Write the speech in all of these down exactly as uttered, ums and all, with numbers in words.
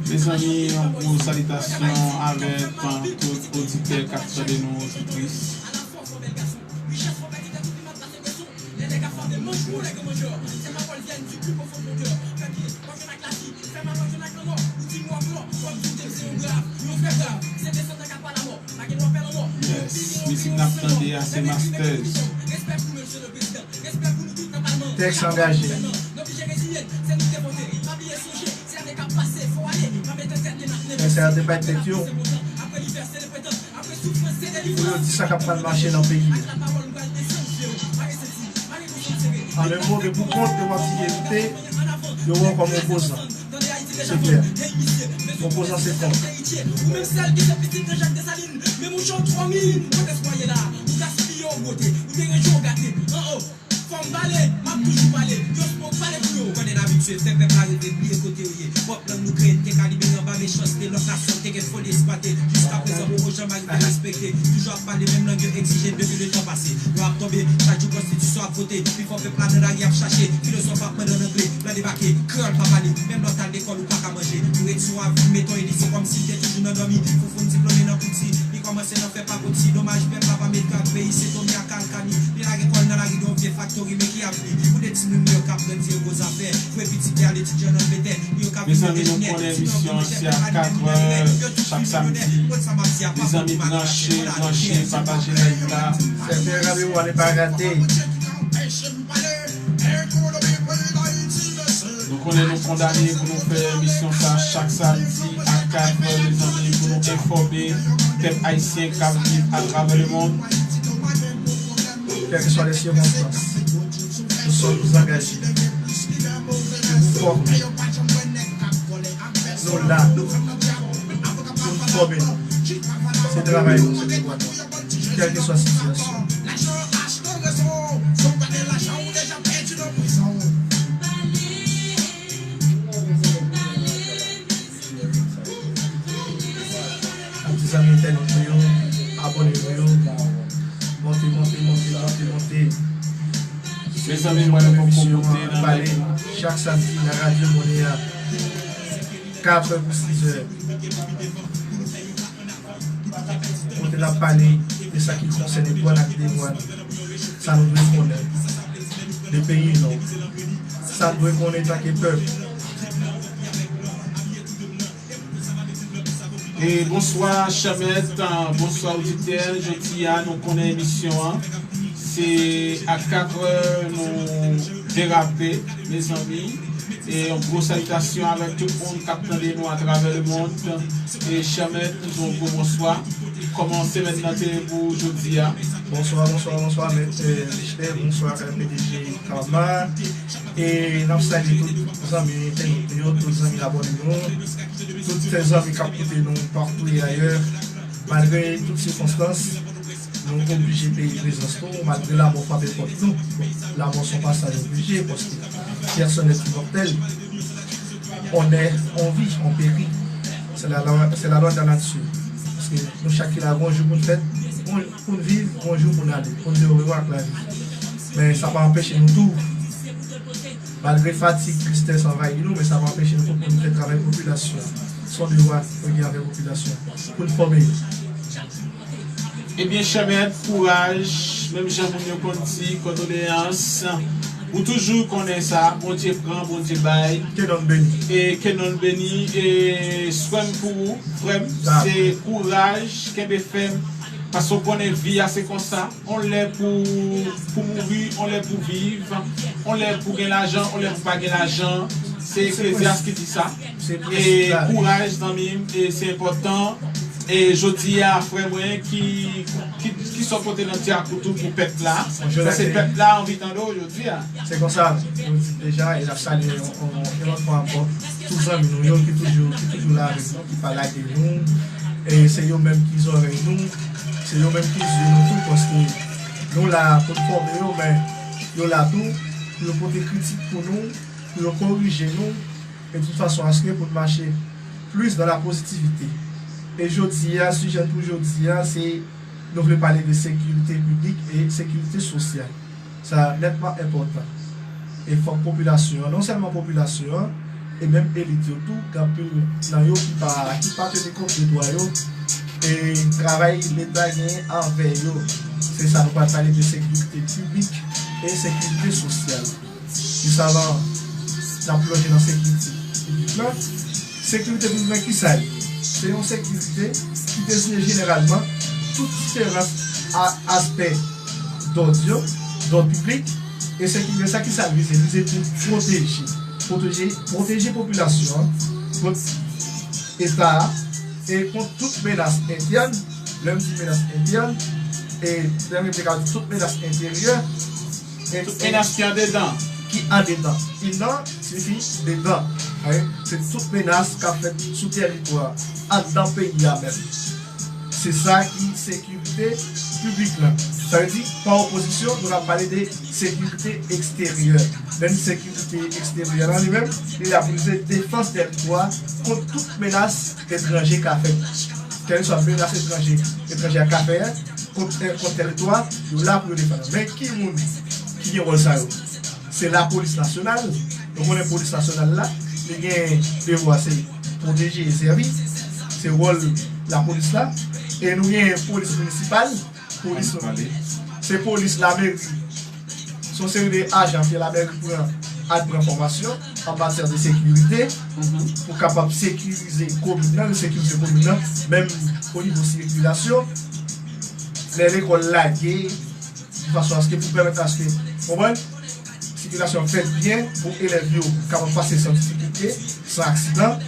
Mezanmi, yon gwo salitasyon avèk tout oditè k ap tande nou, oditris. Yes, mizik n ap tande a se Masters. Tèks angaje. Men sa yo te bay tèt yo pou yo di sa k ap pral mache nan peyi a. An en mo, gen pou kont de w ap di verite, yo wè w kòm opozan. Se klè. Opozan se kont. Fò m pale, m ap toujou pale. Yo smoke pale pou yo. Konnen n abitye fè pèp la reve, bliye kote yo ye. Pwòp lang nou kreye, te ka libere anba mechanste lòt nasyon, te gen foli eksplwate. Jiska prezan, poko janm arive respekte. Toujou ap pale menm lang yo egzije depi letan pase. Lwa ap tonbe, chak jou konstitisyon ap vote. Pifò pèp la nan lari ap chache. Filozòf ap mande an angle, blan debake. Kreyòl pa pale, menm lè w t al lekòl ou pa ka manje. Ou redi w ap fime ton Eli, se kòmsi l te toujou nan dòmi. Foufoun diplome nan kouti, li kòmanse nan fè pakoti. Domaj pèp la pa met gad, peyi se Tommy ak Alkani. Li lage kò l nan lari de yon vye faktori, men ki avni pou de timoun yo k ap grandi e gwo zafè. Vwe pitit li al etidye an Angletè, pou yo ka vin yo dejinè. Mezanmi, nou konnen emisyon an se a katrè, chak samdi. Mezanmi, branche, branche, pataje live la. Sèten randevou a ne pa rate. Nou konnen nou kondane pou nou fè emisyon sa chak samdi a katrè, mezanmi, pou nou enfòme pèp ayisyen k ap viv atravè lemonn. Kèlkeswa lè sikonstans, nou sòm angaje. Nou fòme. Nou la pou n fòme nou. Se travay nou, se devwa nou. Kèlkeswa sitiyasyon. Ak ti zanmi entènot nou yo, abòne nou yo, monte, monte, monte, monte, monte. Mezanmi, mwen poko monte nan live la. Chak samdi nan Radyo Monè a, katrè pou sizè. Kote n ap pale de sa ki konsène dwàn ak devwàn, sa nou dwe konnen de peyi nou, sa n dwe konnen tanke pèp. E bonswa, chè mèt, bonswa, oditè. Jodi a, nou konnen emisyon an, se a katrè nou derape, mezanmi. E yon gwo salitasyon avèk tout moun k ap tande nou atravè lemonn. E chè mèt, nou di w yon gwo bonswa. Kòman semèn nan te ye pou jodi a? Bonswa, bonswa, bonswa, mèt, eh, Michel, bonswa, eh, P D G Karma. E n ap salye tout zanmi entènot nou yo, tout zanmi abòne nou, tout zanmi k ap koute nou patou e ayè. Malgre tout sikonstans, nou oblije peye prezans nou, malgre lanmò frape pòt nou. Lanmò se yon pasaj oblije, paske personne n'est immortel. On naît, on vit, on périt. C'est la loi, c'est la loi de la nature. Paske nou chak ki la, gon jou pou n fèt, gon, pou n viv, gon jou pou n ale, pou n di orevwa ak lavi. Men sa pa anpeche nou tou, malgre fatig, tristès anvayi nou, men sa pa anpeche nou tou pou n fè travay popilasyon. Se yon devwa nou gen anvè popilasyon, pou n fòme yo. Ebyen, chè mèt, kouraj, menm jan moun yo konn di, kondoleyans. Ou toujou konnen sa, Bondye pran, Bondye bay. Ke non l beni. E ke non l beni, e swè m pou ou, frè m, se kouraj, kenbe fèm, paske w konnen vi a se konsa. On lè pou, pou mouri, on lè pou viv, on lè pou gen lajan, on lè pou pa gen lajan. Se Eklezyas ki di sa. E kouraj, zanmi m, e se enpòtan. E jodi a, frè mwen, ki, ki, ki sa w pote nan tyak ou tou pou pèp la? Paske pèp la anvi tande w jodi a. Se konsa, nou di deja, e n ap salye yon, yon, yon lòt fwa ankò tout zanmi nou yo ki toujou, ki toujou la avèk nou, ki pa lage nou. E se yo menm ki zòrèy nou, se yo menm ki zye nou tou, paske nou la pou n fòme yo, men yo la tou pou yo pote kritik pou nou, pou yo korije nou, e tout fason aske pou n mache plis dans la positivité. E jodi a, sijè n pou jodi a, se Nou vle pale de sekirite piblik e sekirite sosyal. Sa nètman enpòtan. E fòk popilasyon an, non sèlman popilasyon an, e menm elit yo tou, gen anpil nan yo ki pa, ki pa teni kont de dwa yo, e travay Leta genyen anvè yo. Se sa nou pral pale de sekirite piblik e sekirite sosyal. Jis avan n ap plonje nan sekirite piblik la, sekirite piblik la ki sa l ye? Se yon sekirite ki deziye jeneralman tout diferans a, aspè dòd yo, dòd piblik, e sekirite sa ki sa l vize? L vize pou pwoteje, pwoteje, pwoteje popilasyon an kont Eta a e kont tout menas entèn. Lè m di menas entèn, e lè m di tout menas enteryè, e, Tout menas ki andedan. Ki andedan. Inan siyifi dedan. Wi, se tout menas k ap fèt sou tèritwa, anndan peyi a menm. Se sa ki sekirite piblik la. Sa vle di, pa opozisyon, nou ap pale de sekirite eksteryè. Menm sekirite eksteryè la li menm, li la pou li se defans tèritwa kont tout menas etranje ka fè. Kèlkeswa menas etranje, etranje a ka fè kont, kont tèritwa, yo la pou yo defann. Men ki moun ki gen wòl sa yo? Se lapolis nasyonal. Nou konnen polis nasyonal la, li gen devwa se pwoteje e sèvi. Se wòl lapolis la. E nou gen polis minisipal, polis, se polis lameri. Se yon seri de ajan ke lameri pran, al pran fòmasyon an matyè de sekirite pou kapab sekirize komin nan, sekirize komin nan, menm o nivo sikilasyon, lè lekòl lage, de fason aske pou pèmèt aske, konprann, sikilasyon fèt byen pou elèv yo kapab pase san difikilte, san aksidan.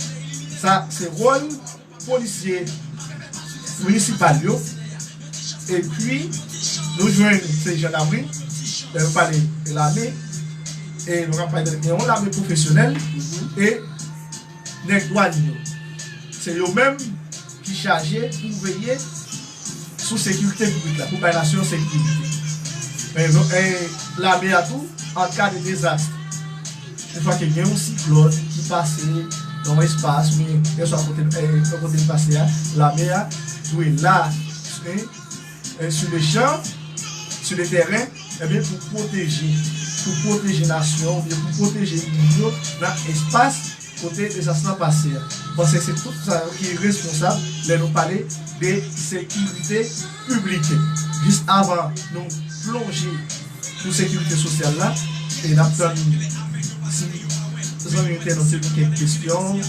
Sa se wòl polisye minisipal yo. Epi nou jwenn se jandamri, lè nou pale de lame, e nou ka pale de yon lame pwofesyonèl, e nèg dwàn yo. Se yo menm ki chaje pou veye sou sekirite piblik la, pou bay nasyon sekirite. Men, e, lame a tou, an ka de dezas, yon fwa ke gen yon siklòn ki pase nan yon espas, oubyen kèlkeswa kote, e, yon kote l pase a, lame a dwe la, e, e, sou le chan, sou le tèren, ebyen, pou pwoteje, pou pwoteje nasyon, oubyen pou pwoteje moun yo nan espas kote dezas lan pase a. Paske se tout sa yo ki responsab lè nou pale de sekirite piblik. Jis avan nou plonje sou sekirite sosyal la, e n ap tann si zanmi entènòt yo gen kèk kesyon,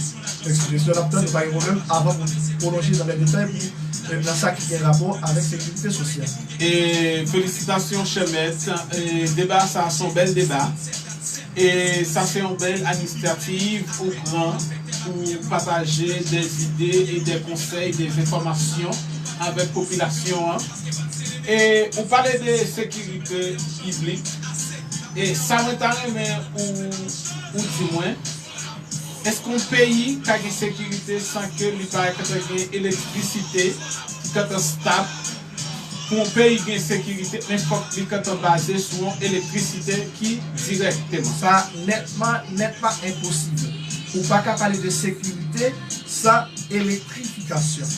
kèk sijesyon, n ap tann, nou pa gen pwoblèm, avan pou pwolonje nan lè detay pou, e, nan sa ki gen rapò avèk sekirite sosyal. E felisitasyon, chè mèt. E deba sa a se yon bèl deba. E sa se yon bèl inisyativ ou pran pou pataje de zide e de konsèy, de enfòmasyon avèk popilasyon an. E ou pale de sekirite piblik. E sa mwen ta renmen ou, ou di mwen, èske yon peyi ka gen sekirite san ke li pa gentan gen elektrisite ki gentan stab? Pou yon peyi gen sekirite, men fòk li gentan baze sou yon elektrisite ki dirèkteman. Sa nètman, nètman enposib. Ou pa ka pale de sekirite san elektrifikasyon.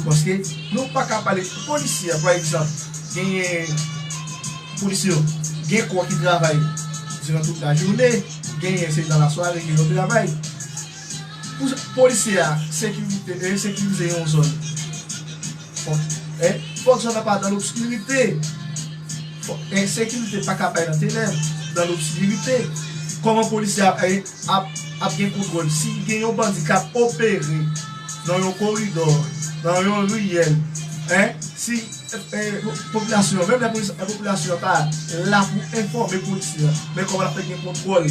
Paske nou pa ka pale, polisye a, pa egzanp, genyen polisye yo, gen kò ki travay diran tout lajounen, genyen se nan lasware ke yo travay. Pou polisye a sekirite, e sekirize yon zòn, fòk, e, fòk zòn nan pa nan lobskirite. Fòk ensekirite pa ka bay nan tenèb, nan lobskirite. Kòman polisye a, e, ap, ap gen kontwòl si gen yon bandi k ap opere nan yon koridò, nan yon riyèl, en, si, e, popilasyon, menm lè popilasyon an pa la pou enfòme polisye a, men kòman l ap fè gen kontwòl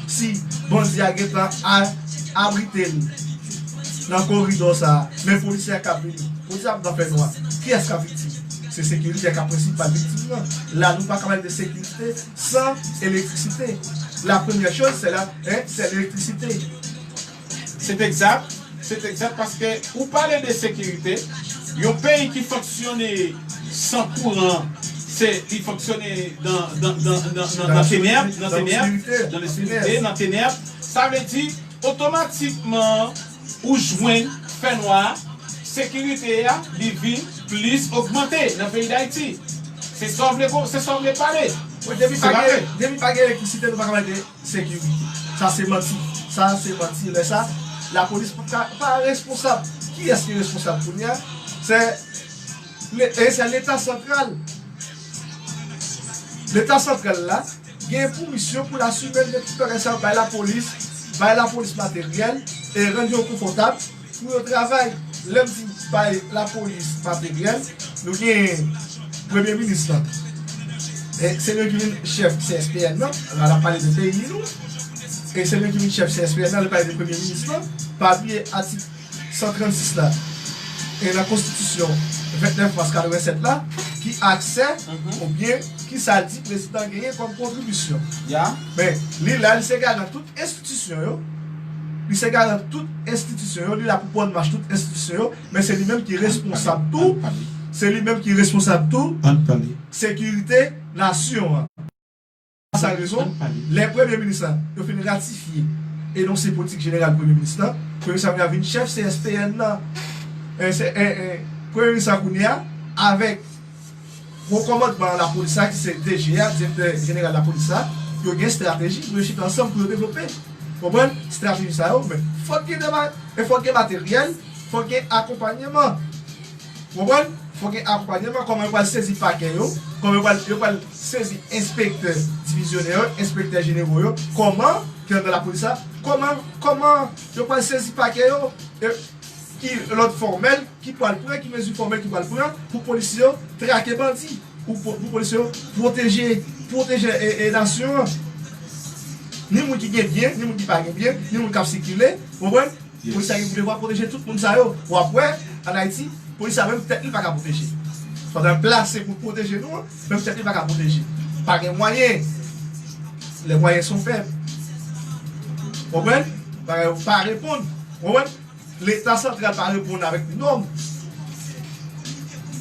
si bandi a gentan a, abrite l nan koridò sa a, men polisye a k ap vini, polisye a ap nan fènwa, kiyès k ap viktim? Se sekirite a k ap prensipal viktim nan. La, nou pa ka pale de sekirite san elektrisite. La première chose, c'est la, hein, c'est l'électricité. Se egzak, se egzak paske ou pale de sekirite, yon peyi ki fonksyone san kouran, se li fonksyone nan, nan, nan, nan, nan, nan tenèb, nan tenèb, nan lobskirite, nan tenèb. Sa vle di, otomatikman, ou jwenn fènwa, sekirite a, li vin plis ogmante nan peyi Dayiti. Se sa w vle, se sa w vle pale. Wi, depi pa gen, depi pa gen elektrisite, nou pa ka mete sekirite. Sa se manti. Sa se manti. Lè sa, lapolis pa, pa responsab. Kiyès ki responsab kounye a? Se le- e se Leta santral. Leta santral la gen pou misyon pou l asime tout bagay sa yo, bay lapolis, bay lapolis materyèl e rann yo konfòtab pou yo travay. Lè m di bay lapolis materyèl, nou gen premye minis la. E se li ki vin chèf C S P N nan, la n ap pale de peyi nou. E se li ki vin chèf C S P N nan, lè pale de premye minis la. Pa bliye atik san trannsis la, e nan konstitisyon vennèf mas katrevennsèt la, ki aksè oubyen ki sa l di prezidan genyen kòm kontribisyon. Men, li la, li se garan tout enstitisyon yo. Li se garan tout enstitisyon yo. Li la pou bòn mach tout enstitisyon yo. Men se li menm ki responsab tou. Se li menm ki responsab tou sekirite nasyon an. Sa rezon, lè premye minis la, yo fin ratifye enonse politik jeneral premye minis la, premye minis la vin chèf C S P N nan. E, se, e, e, premye minis la kounye a, avèk wo kòmandman lapolis la, ki se D G a, direktè jeneral lapolis la, yo gen estrateji pou yo chita ansanm pou yo devlope. Konprann? Estrateji sa yo, men fòk gen deba, e fòk gen materyèl, fòk gen akonpanyeman. Konprann? Fòk gen akonpanyeman, kòman yo pral sezi pakè yo, kòman yo pral, yo pral sezi enspektè divizyonè yo, enspektè jenero yo, kòman ki anndan lapolis la, kòman, kòman yo pral sezi pakè yo, e ki lòd fòmèl ki pral pran, ki mezi fòmèl ki pral pran pou polisye yo trake bandi, pou, pou, pou polisye yo pwoteje, pwoteje e, e nasyon an. Ni moun ki gen byen, ni moun ki pa gen byen, ni moun k ap sikile, konprann? Polis la gen pou devwa pwoteje tout moun sa yo. W ap wè, ann Ayiti, polis la menm tèt li pa ka pwoteje. Pandan l plase pou pwoteje nou an, menm tèt li pa ka pwoteje. Pa gen mwayen. Les moyens sont faibles. Konprann? Bagay yo pa reponn. Konprann? Leta santral pa reponn avèk nòm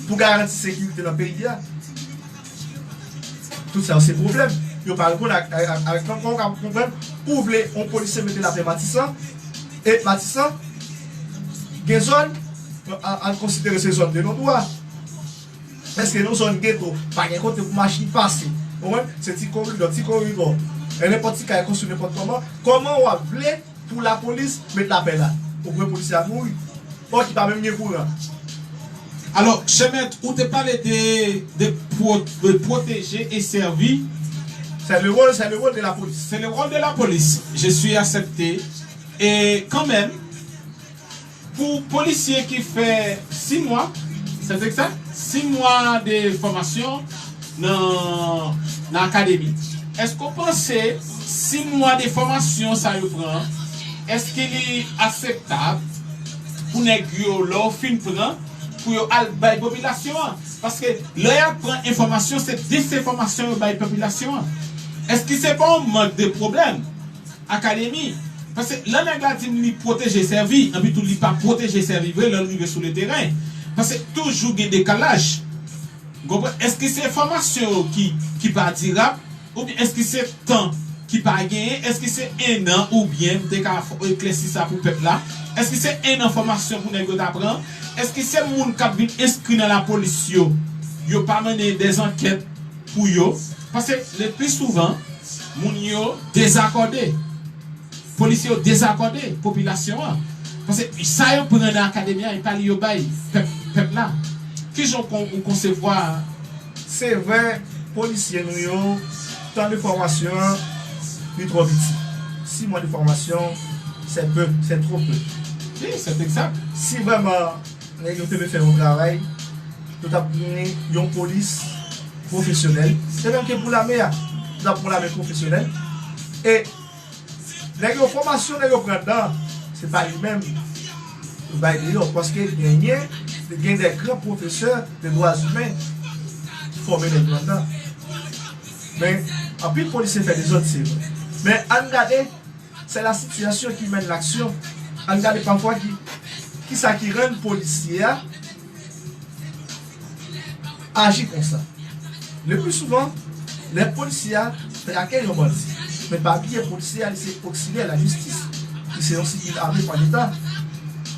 pou garanti sekirite nan peyi a. Tout sa yo se pwoblèm. Yo pa reponn ak, ak, ak, avèk nòm. Kòman w ka konprann ou vle yon polisye mete lapè Matisan, e Matisan gen zòn, a, a konsidere se zòn de non dwa. Èske nan zòn geto, pa gen kote pou machin pase? Ou konprann? Se ti koridò, ti koridò. E nenpòt ti kay konstwi nenpòt kòman. Kòman w ap vle pou lapolis met lapè la? Ou kwè polisye a mouri? Ò, ki pa menm gen kouran. Alò, chè mèt, ou te pale de, de pwo-, de pwoteje e sèvi. C'est le rôle, c'est le rôle de la police. C'est le rôle de la police. Je suis accepté. E kanmenm, pou polisye ki fè sis mwa, c'est exact, sis mwa de fòmasyon nan, nan akademi, èske w panse sis mwa de fòmasyon sa yo pran, èske li akseptab pou nèg yo, lè w fin pran, pou yo al bay popilasyon an? Paske lè y ap pran enfòmasyon, se dezenfòmasyon yo bay popilasyon an. Èske se pa yon mank de pwoblèm? Akademi. Paske lè nèg la di m li pwoteje sèvi, anpi tou li pa pwoteje sèvi vre lè l rive sou le teren. Paske toujou gen dekalaj. Ou konprann? Èske se fòmasyon yo ki, ki pa dirab? Oubyen èske se tan ki pa genyen? Èske se en an oubyen, m te ka fè eklèsi sa pou pèp la, èske se en an fòmasyon pou nèg yo ta pran? Èske se moun k ap vin enskri nan lapolis yo, yo pa mennen dèzankèt pou yo? Paske le pli souvan, moun yo dezakòde. Polisye yo dezakòde popilasyon an. Paske sa yo pran nan akademi a, e pa li yo bay pèp, pèp la. Kijan w kon-, ou konsevwa? Se vre, polisye nou yo, tan de fòmasyon an, li twò piti. Sis mwa de fòmasyon, c'est peu, c'est trop peu. Wi, c'est exact. Si vrèman nèg yo te vle fè yon travay, yo t ap gen yon polis pwofesyonèl. Se menm ke pou lame a. Yo t ap gen yon lame pwofesyonèl. E nèg yo, fòmasyon nèg yo pran anndan, se pa li menm yo bay deyò. Paske genyen, gen de gran pwofesè de dwa imen ki fòme nèg yo anndan. Men, anpil polisye fè dezòd, se vre. Men, ann gade C'est la situation qui mène l'action. Ann gade pafwa ki, kisa ki rann polisye a aji konsa. Le pli souvan, lè polisye a trake yon bandi. Men pa bliye, polisye a, li se oksilyè lajistis. Li se yon sivil ame pa Leta.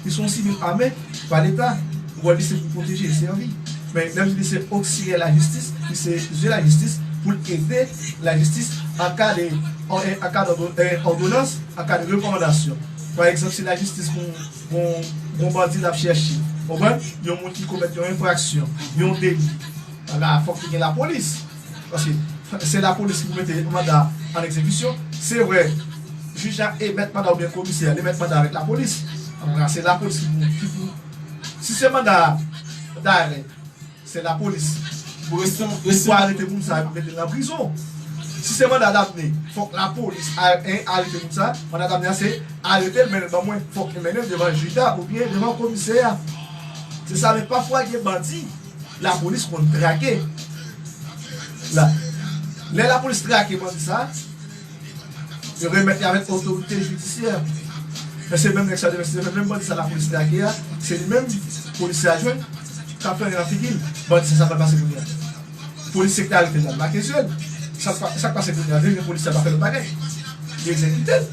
Li se yon sivil ame. pa Leta. Wòl li se pou pwoteje e sèvi. Men menm li se oksilyè lajistis, li se zye lajistis pou l ede lajistis an ka de, an, an ka de, eh, òdonans, an ka de rekòmandasyon. Pa egzanp, si lajistis gon, gon, gon bandi l ap chèche, konprann? Yon moun ki komèt yon enfraksyon, yon deli, la, fòk li gen lapolis. Paske se lapolis ki pou mete manda an egzekisyon. Se vre, jij la emèt manda oubyen komisè a, li emèt manda avèk lapolis. An, se lapolis ki pou, ki pou, si se manda darè, se lapolis ki pou arete moun sa a, pou mete l nan prizon. Si se manda damne, fòk lapolis a, en, arete moun sa a. Manda damne a se arete l, mennen l ban mwen. Fòk li mennen l devan jij la oubyen devan komisè a. Se sa, men pafwa gen bandi, lapolis konn trake. La, lè lapolis trake bandi sa, yo remèt li avèk otorite jidisyè. Men se menm nèg sa, se menm bandi sa lapolis trake a, se li menm polisye a jwenn, k ap fè nan figi l. Bandi sa, sa pral pase kounye a? Polisye ki te arete l la, l make zye l. Sa k pa, sa k pase kounye a? Vin gen polisye a pa fè lòt bagay. Li egzekite l.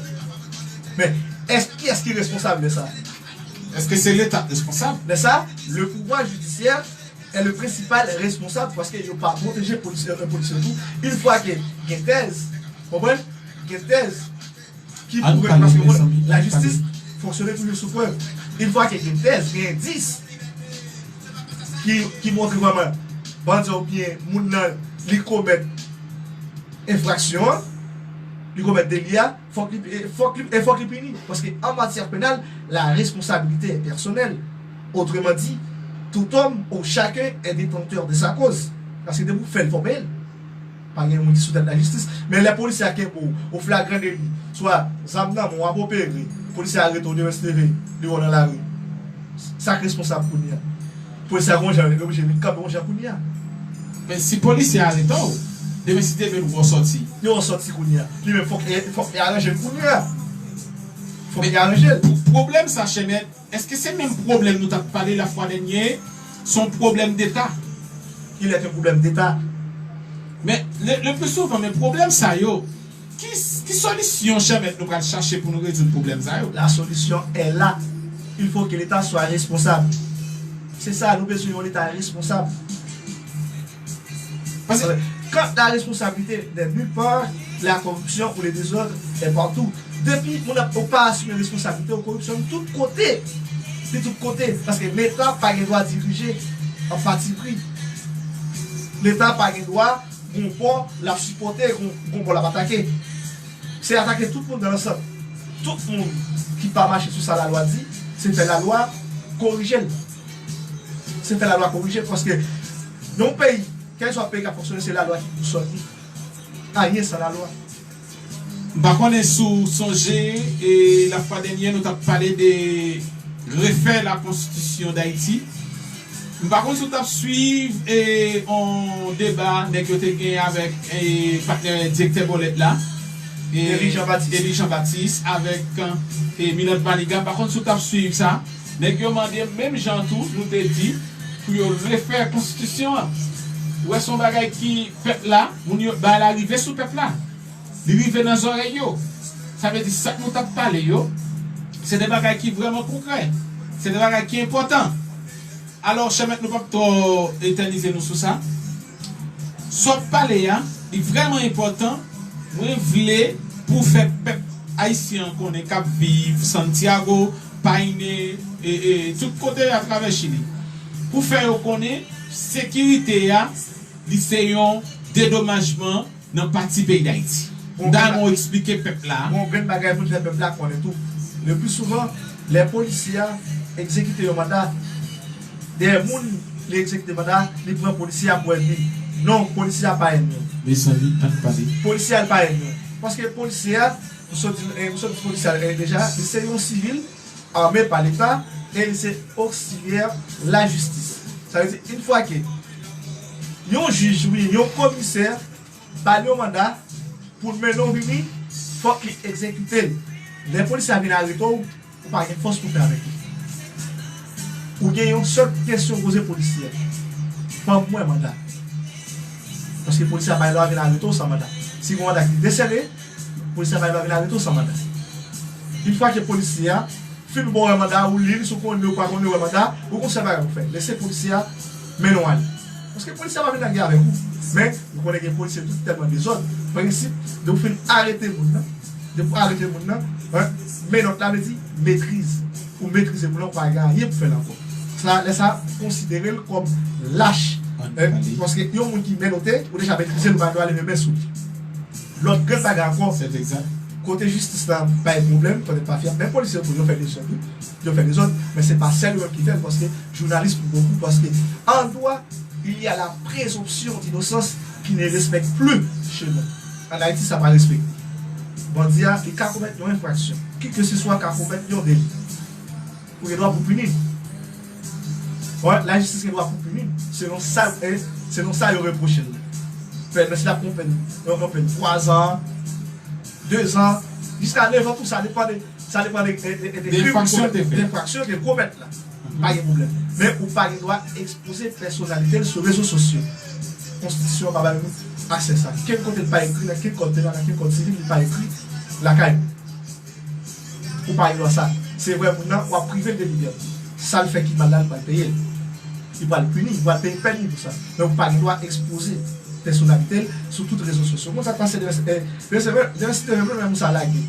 Men, èske, kiyès ki responsab lè sa? Èske se Leta k responsab? Lè sa, le pouvoir judiciaire est le principal responsable paske yo pa pwoteje polisye, polisye yo tou. Yon fwa ke gen tèz, konprann? Gen tèz ki pwouve, paske lajistis fonksyone toujou sou prèv. Yon fwa ke gen tèz, gen endis ki, ki montre vrèman bandi a oubyen moun nan li komèt enfraksyon an, li komèt deli a, fòk li, e fòk li, e fòk li pini. Paske an matyè penal, la responsabilité est personnelle. Autrement dit, tout homme ou chacun est détenteur de sa cause. Paske depi w fè l, fò w peye l. Pa gen moun ki sou tèt lajistis. Men lè polisye a kenbe w o flagran deli, swa zam nan men w ap opere, polisye a arete w devan S T V, li wè w nan lari. Sa k responsab kounye a? Polisye a gon jan, li oblije vin kanpe yon jan kounye a. Men si polisye a arete w, demen si te vle l wè w sòti. Li wè w sòti kounye a. Li menm fòk, fòk li aranje l kounye a. Fòk li aranje l. Pwoblèm sa, Chèmèt, èske se menm pwoblèm nou t ap pale lafwa dènye? Se yon pwoblèm deta. Il est un problème d'État. Men le, le pli souvan, men pwoblèm sa yo, ki, ki solisyon Chèmèt nou pral chache pou nou rezoud pwoblèm sa yo? La solution est là. Il faut que l'État soit responsable. Se sa, nou bezwen yon Leta responsab. Paske quand la responsabilité n'est nulle part, la corruption ou le désordre est partout. Depi moun ap, ou pa asime responsablite w, koripsyon li tout kote. Li tout kote. Paske Leta pa gen dwa dirije an patipri. Leta pa gen dwa gon bò l ap sipòte, gon, gon bò l ap atake. Se atake tout moun nan lansanm. Tout moun ki pa mache sou sa lalwa di, se fè lalwa korije l. Se fè lalwa korije l, paske nan yon peyi, kèlkeswa peyi k ap fonksyone, se lalwa ki bousòl li. Anyen san lalwa. M pa konnen si w sonje, e, lafwa dènye, nou t ap pale de refè la konstitisyon Dayiti. M pa konn si w t ap swiv, e, yon deba nèg yo te gen avèk, e, patnè direktè Bòlèt la, e, Eli Jean Baptiste. Eli Jean Baptiste avèk, e, Milot Manigat. M pa konn si w t ap swiv sa. Nèg yo mande menm jan tou, nou te di, pou yo refè konstitisyon an. Ou wè, se yon bagay ki pèp la, moun yo, bagay la rive sou pèp la. Li rive nan zòrèy yo. Sa vle di, sa k nou t ap pale yo, se de bagay ki vrèman konkrè. Se de bagay ki enpòtan. Alò, Chèmèt, nou p ap twò etènize nou sou sa. Sa w ap pale a, li vrèman enpòtan. Mwen vle pou w fè pèp ayisyen an konnen k ap viv Santiago, Paine, e, e, tout kote atravè Chili. Pou fè yo konnen sekirite a, li se yon dedomajman nan pati peyi Dayiti. Bon, m ta renmen w eksplike pèp la. Bon, grenn bagay pou n fè pèp la konnen tou. Le pli souvan, lè polisye a egzekite yon manda, dèyè moun li egzekite manda, li pran polisye a pou ènmi. Non, polisye a pa ènmi w. Mezanmi, ann pale. Polisye a pa ènmi w. Paske polisye a, m sot di, eh, m sot di polisye a, eh, deja, li se yon sivil ame pa Leta e li se oksilyè lajistis. Sa vle di, yon fwa ke yon jij oubyen yon komisè ba l yon manda pou l mennen w vini, fòk li egzekite l. Lè polisye a vin arete w, ou pa gen fòs pou fè avèk li. Ou gen yon sèl kesyon poze polisye a. Ban mwen manda. Paske polisye a pa gen dwa vin arete w san manda. Si gen yon manda ki desène, polisye a pa gen dwa vin arete w san manda. Yon fwa ke polisye a Fin bon wè manda, ou li l, si w konn li, ou pa konn li, wè manda, ou gon sèl bagay pou fè. Lese polisye a mennen w ale. Paske polisye a pa vin lagè avèk ou. Men, ou konnen gen polisye tout tèlman dezòd. Prensip, depi w fin arete moun nan, depi w arete moun nan, menòt la vle di metriz. Ou metrize moun nan, ou pa gen anyen pou fè l ankò. Sa, lè sa, konsidere l kòm lach. Paske yon moun ki menote, ou deja metrize l, ou pa dwe ale menm sou li. Lòt grenn bagay ankò, kote jistis la bay pwoblèm, kote pa fyab, men polisye tou, yo fè dezòd, wi. Yo fè dezòd, men se pa sèl yo menm ki fè l, paske jounalis pou bokou, paske an dwa, il y a la présomption d'innocence qui ne respecte plus chez nous. An Ayiti, sa pa respekte. Bandi a, li ka komèt yon enfraksyon, kèlkeswa ka komèt yon deli. Ou gen dwa pou pini l. Wè, lajistis gen dwa pou pini l, selon sa, eh, selon sa yo repwoche l la. Pèn, si l ap pran pèn, yon pèn twa zan, de zan, jiska nèf an, tou sa depann de, sa depann de, de, de, de, de krim, de enfraksyon ke l komèt la. Pa gen pwoblèm. Men ou pa gen dwa ekspoze pèsonalite l sou rezo sosyo. Konstitisyon an pa bay nou aksè sa. Kel kote l pa ekri, nan kel kòd penal, nan kel kòd sivil, li pa ekri lakay ou. Ou pa gen dwa sa. Se vre, moun nan, w ap prive l de libète. Sa l fè ki mal la, li pral peye l. Li pral pini, li pral peye pèn li pou sa. Men ou pa gen dwa ekspoze pèsonalite l sou tout rezo sosyo. Moun sa k pase devan, eh, devan, devan site, menm moun sa lage.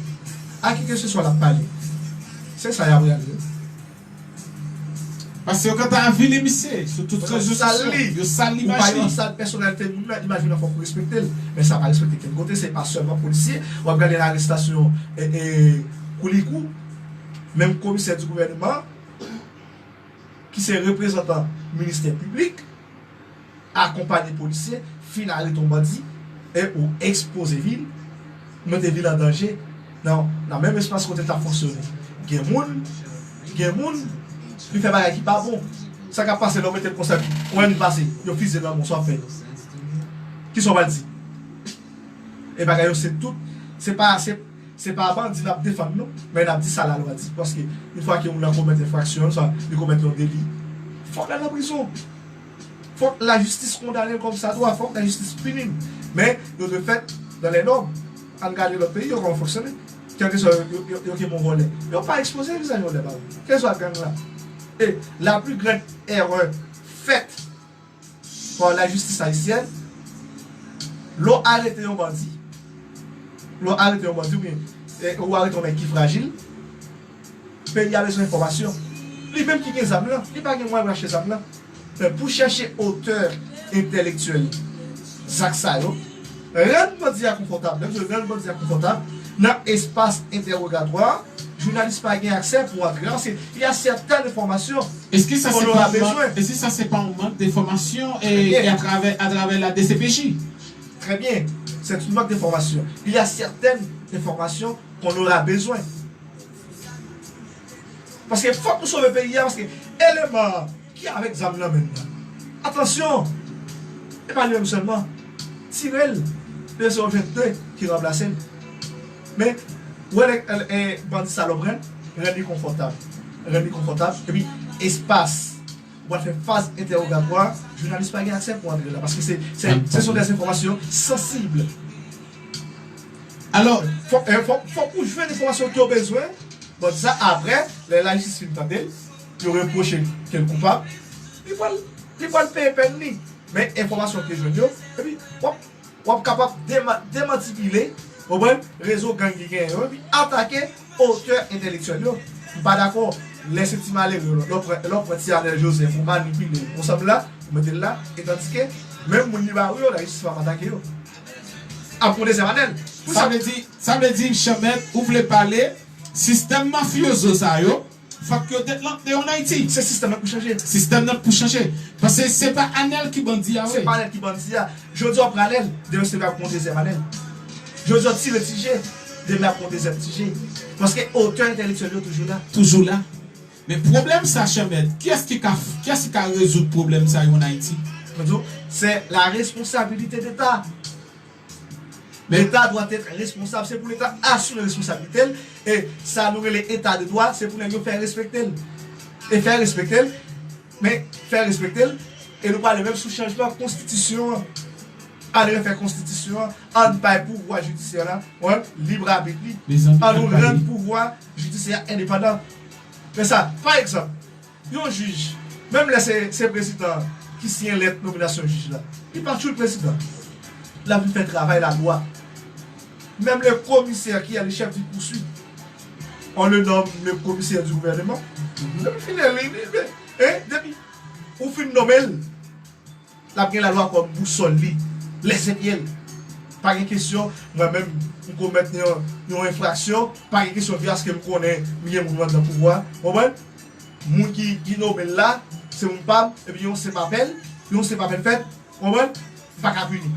A kikeseswa l ap pale. Se sa y ap realize. Paske yo gentan avili misye sou tout rezo sosyo. Yo sal li. Yo sal limaj li. Ou pa gen sal pèsonalite moun nan, imaj li nan fòk ou respekte l. Men sa pa respekte kenn kote, se pa sèlman polisye. W ap gade nan arestasyon, e, e, Koulikou, menm komisè di gouvènman, ki se reprezantan ministè piblik, akonpaye polisye, fin arete yon bandi, e ou ekspoze vi l, mete vi l an danje nan, nan menm espas kote l t ap fonksyone. Gen moun, gen moun, li fè bagay ki pa bon. Sa k ap pase lè w mete l konsa, w wè l pase, yo fiziye l nan men w, sa w ap fè? Kisa w pral di? E bagay yo se tout, se pa, se, se pa bandi n ap defann non, men n ap di sa lalwa di. Paske yon fwa ke moun nan komèt enfraksyon, swa li komèt yon deli, fòk l al nan prizon. Fòk lajistis kondane l kòmsadwa, fòk lajistis pini l. Men, yo dwe fèt dans les normes. Ann gade lòt peyi yo kòman fonksyone. Kèlkeswa yo, yo, yo, yo ke bon vòlè. Yo pa ekspoze vizaj vòlè pa yo. Kèlkeswa gang la. E la plus grande erreur faite par la justice haïtienne, lè w arete yon bandi, lè w arete yon bandi oubyen, e, ou arete yon nèg ki frajil, peyi a bezwen enfòmasyon. Li menm ki gen zam lan, li pa gen mwayen pou l achte zam lan. Men pou chèche otè entèlektyèl zak sa yo, rann bandi a konfòtab. Lè m di rann bandi a konfòtab, nan espas entèwogatwa, jounalis pa gen aksè pou antre la, paske il y a certaines informations qu'on aura besoin. Èske sa se pa yon mank, èske sa se pa yon mank de fòmasyon e, e atravè, atravè la D C P J? Très bien, c'est une manque d'information. Il y a certaines informations qu'on aura besoin. Paske fòk nou sove peyi a, paske eleman ki avèk zam nan men l nan, atansyon, e pa li menm sèlman, tire l, de se yon vennde ki ranplase l. Men, ou wè nèg, e, e, bandi salòp rann, rann li konfòtab. Rann li konfòtab, epi espas ou pral fè faz entèwogatwa, jounalis pa gen aksè pou antre la, paske se, se, ce sont des informations sensibles. Alò, fòk, e, fòk, fòk ou jwenn enfòmasyon ke w bezwen. Bon, sa, apre, lè lajistis fin tande l, yo repwoche l ke l koupab, li pral, li pral peye pèn li. Men enfòmasyon ke jwenn yo, epi w ap, w ap kapab dema-, demantibile, w konprann, rezo gang ki genyen yo, epi atake otè entèlektyèl yo. M pa dakò, lè se ti malere yo, lè w pran, lè w pran ti Anèl Jozèf, ou manipile l, konsa m la, ou mete l la, e tandike, menm moun li ba ou yo, lajistis p ap atake yo. Ap gon dezyèm Anèl. Sa vle di, sa vle di, Chanmèt, ou vle pale, sistèm mafyozo sa yo, fòk yo detlante yo ann Ayiti. Se sistèm nan pou chanje. Sistèm nan pou chanje. Paske se pa Anèl ki bandi a, wi. Se pa Anèl ki bandi a. Jodi a w pran Anèl, demen se ap gon dezyèm Anèl. Jodi a w tire Ti Je, demen ap gon dezyèm Ti Je. Paske otè entèlektyèl yo toujou la. Toujou la. Men pwoblèm sa, Chanmèt, kiyès ki ka, kiyès ki ka rezoud pwoblèm sa yo ann Ayiti? Mwen di w, c'est la responsabilité d'État. Leta dwa èt responsab, se pou Leta asime responsablite l, e sa nou rele eta de dwa, se pou nèg yo fè respekte l. E fè respekte l, men fè respekte l, e nou pale menm sou chanjman konstitisyon an. Ann refè konstitisyon an, ann bay pouvwa jidisyè la, wè, lib abit li. Ann nou rann pouvwa jidisyè a endepandan. Men sa, pa egzanp, yon jij, menm lè se, se prezidan ki siyen lèt nominasyon jij la, li pa tchoul prezidan. L ap vin fè travay lalwa. Menm le komisè ki a le chèf di pouswit, on le nomme le commissaire du gouvernement. Depi fin li, li, li, hein, depi ou fin nonmen l, l ap gen lalwa kòm bousòl li, lèzepye l. Pa gen kesyon, mwen menm, m komèt yon, yon enfraksyon, pa gen kesyon paske m konnen m gen moun anndan pouvwa, konprann? Moun ki, ki nonmen l la, se moun pa m, epi yon senp apèl, yon senp apèl fèt, konprann? M pa ka pini.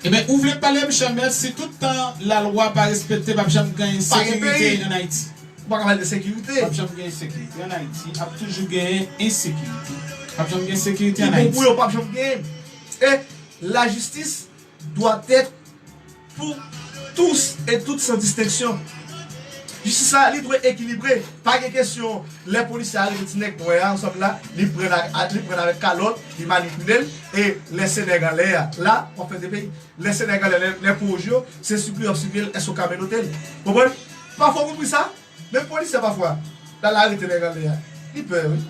Ebyen, ou vle pale m, Chèmèt, si tout tan lalwa pa respekte, p ap janm gen sekirite ann Ayiti. Ou pa ka pale de sekirite. P ap janm gen sekirite ann Ayiti. Ap toujou gen ensekirite. P ap janm gen sekirite ann Ayiti. Ki bon pou yo p ap janm gen. E lajistis dwa tèt pou tous et toutes sans distinction. Jistis la, li dwe ekilibre. Pa gen kesyon, lè polisye a arete ti nèg nwè a ansanm la, li pran l a, li pran l avèk kalòt, li manipile l, e lè se nèg anlè a, la, w ap fè de peyi. Lè se nèg anlè, lè, lè pou yo, se sipli w ap sipli l, èske w ka menote l? Konprann? Pafwa w konpri sa? Menm polisye pafwa, l al arete nèg anlè a. Li pè, wi.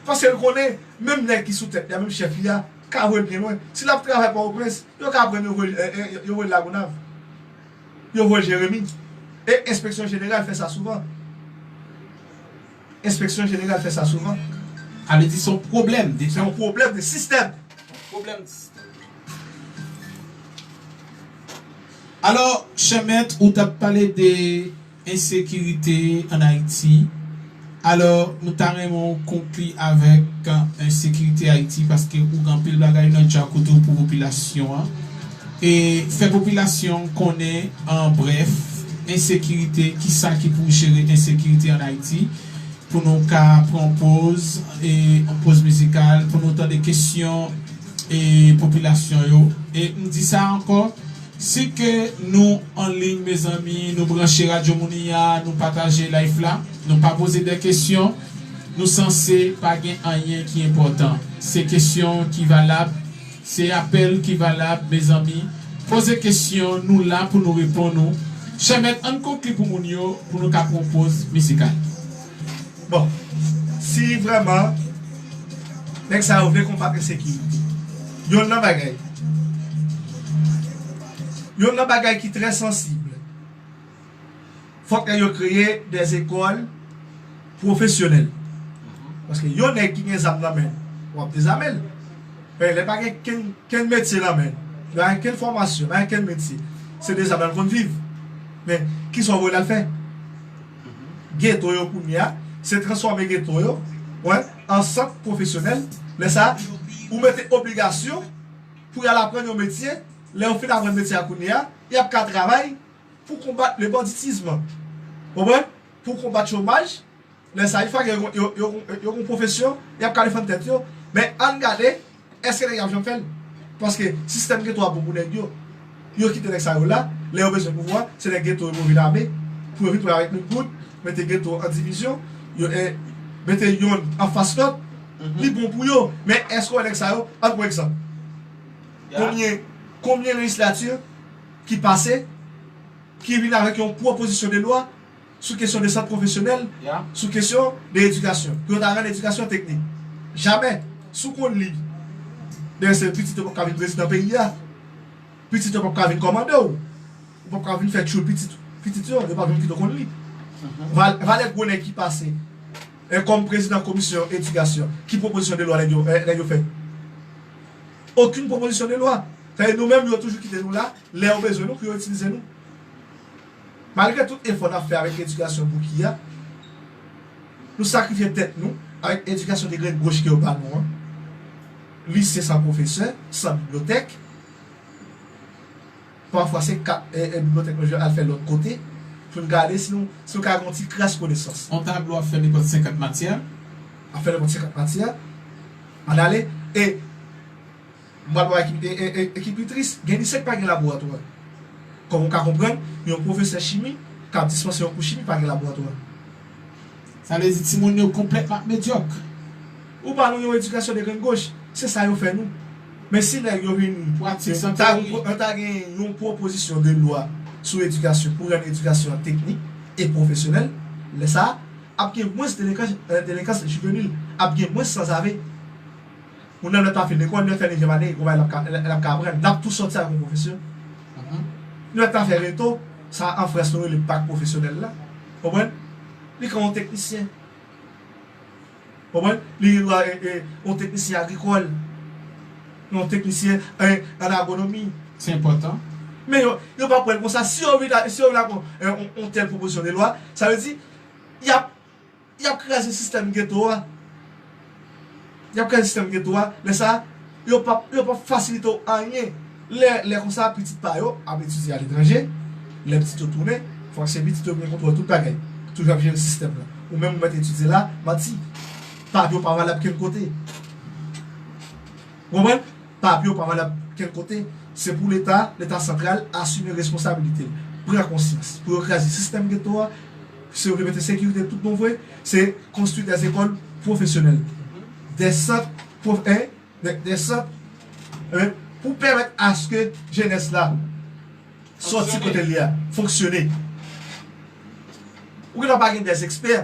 Paske l konnen, menm nèg ki sou tèt li a, menm chèf li a, ka voye l byen lwen. Si l ap travay Pòtoprens, yo ka pran l, yo voye l, eh, eh, yo voye l Lagonav. Yo voye l Jeremi. E enspeksyon jeneral fè sa souvan. Enspeksyon jeneral fè sa souvan. Sa vle di se yon pwoblèm de sistèm. Se yon pwoblèm de sistèm. Pwoblèm de sistèm. Alò, Chèmèt, ou t ap pale de ensekirite ann Ayiti. Alò, nou ta renmen w konkli avèk, euh, ensekirite Ayiti, paske ou gen anpil bagay nan djak ou tou pou popilasyon an. E fè popilasyon an konnen, an brèf, ensekirite, kisa ki pou jere ensekirite ann Ayiti, pou nou ka pran poz, e yon poz mizikal, pou nou tande kesyon, e popilasyon yo. E m di sa ankò, si ke nou an liy, mezanmi, nou branche Radyo Mounia, nou pataje live la, nou pa poze de kesyon, nou sanse pa gen anyen ki enpòtan. Se kesyon ki valab, se apèl ki valab, mezanmi. Poze kesyon, nou la pou nou reponn ou. Chèmèt, ann konkli pou moun yo, pou nou ka pran poz mizikal. Bon, si vrèman nèg sa yo vle konbat ensekirite, yonn nan bagay, yonn nan bagay ki trè sansib, fòk nèg yo kreye dèzekòl pwofesyonèl. Paske yon nèg ki gen zam nan men l, w ap dezame l. Men lè pa gen kenn, kenn metye nan men l, li pa gen kenn fòmasyon, pa gen kenn metye, se de zam nan l konn viv. Men, kisa w voye l al fè? Geto yo kounye a, se transfòme geto yo, wè, an sant pwofesyonèl. Lè sa a, ou mete obligasyon pou y al aprann yon metye. Lè yo fin aprann metye a kounye a, y ap ka travay pou konbat le banditisme. Konprann? Pou konbat chomaj. Lè sa a, yon fwa ke yo, yo, yo, yo gen pwofesyon, y ap ka defann tèt yo. Men ann gade, èske nèg yo ap janm fè l? Paske sistèm geto a bon pou nèg yo. Yo kite nèg sa yo la, lè yo bezwen pouvwa, se nèg geto yo pou vin ame, pou yo vin pran avèk mil goud, mete geto an divizyon, yo, eh, mete yonn anfas lòt, li bon pou yo. Men èske w wè nèg sa yo, ann pran egzanp. Konbyen, konbyen lejislati ki pase, ki vin avèk yon pwopozisyon de lwa sou kesyon de sant pwofesyonèl, sou kesyon de edikasyon, pou yo ta rann edikasyon teknik? Jamè. Si w konn li, dayè se pitit yo p ap ka vin prezidan peyi a, pitit yo p ap ka vin kòmande w, ou p ap ka vin fè tchoul pitit, pitit yo, yo p ap janm kite w konn li. Val-, valè gwo nèg ki pase, eh, kòm prezidan komisyon edikasyon, ki pwopozisyon de lwa nèg yo, eh, nèg yo fè? Okenn pwopozisyon de lwa. Sa vle di nou menm, yo toujou kite nou la, lè yo bezwen nou, pou yo itilize nou. Malgre tout efò n ap fè avèk edikasyon Bouki a, nou sakrifye tèt nou avèk edikasyon de grenn goch ke yo ba nou an. Lise san pwofesè, san bibliyotèk. Pafwa se kat, e, e, bibliyotèk nou jwe al fè lòt kote pou n gade si nou, si nou ka gen yon ti kras konesans. Yon tablo ap fè nenpòt senkant matyè. Ap fè nenpòt senkant matyè. Ann ale. E m pral ba w e, e, e, e ki pi tris, gen lise k pa gen laboratwa. Kòm ou ka konprann, yon pwofesè chimi k ap dispanse yon kou chimi pa gen laboratwa. Sa vle di timoun yo konplètman medyòk. Ou ba nou yon edikasyon de grenn goch, se sa yo fè nou. Men si nèg yo vin, pratik sante, ta gen yon pwopozisyon de lwa sou edikasyon pou rann edikasyon an teknik e pwofesyonèl, lè sa a, ap gen mwens delenkans, eh, delenkans jivenil, ap gen mwens sanzave. Moun nan lè ta fin lekòl, lè fè nezyèm ane, gon bagay l ap ka, l ap ka aprann. L ap tou sòti ak yon pwofesyon. Lè ta fè reto, sa an Frans nou rele bak pwofesyonèl la. Konprann? Li ka yon teknisyen. Konprann? Li gen dwa, e, e, yon teknisyen agrikòl, yon teknisyen, e, an agwonomi. Se enpòtan. Men yo, yo pa pran l konsa. Si yo vin a, si yo vin ak yon, e, yon, yon tèl pwopozisyon de lwa, sa vle di, y ap, y ap kraze sistèm geto a. Y ap kraze sistèm geto a. Lè sa, yo p ap, yo p ap fasilite w anyen. Lè, lè konsa, pitit pa yo ap etidye aletranje. Lè pitit yo tounen, fòk se pitit yo ki gen kontwòl tout bagay. Toujou ap jere sistèm nan. Ou menm ou mèt etidye la, manti. Papye w pa valab kenn kote. Ou konprann? Papye w pa valab kenn kote. Se pou Leta, Leta santral, asime responsabilite l. Pran konsyans. Pou yo kraze sistèm geto a, si yo vle mete sekirite tout bon vre, se konstwi dè zekòl pwofesyonèl. Dè sant pwof-, en, dè, dè sant, en, pou pèmèt aske jenès la sòti kote l ye a, fonksyone. Ou gentan pa gen dè ekspè,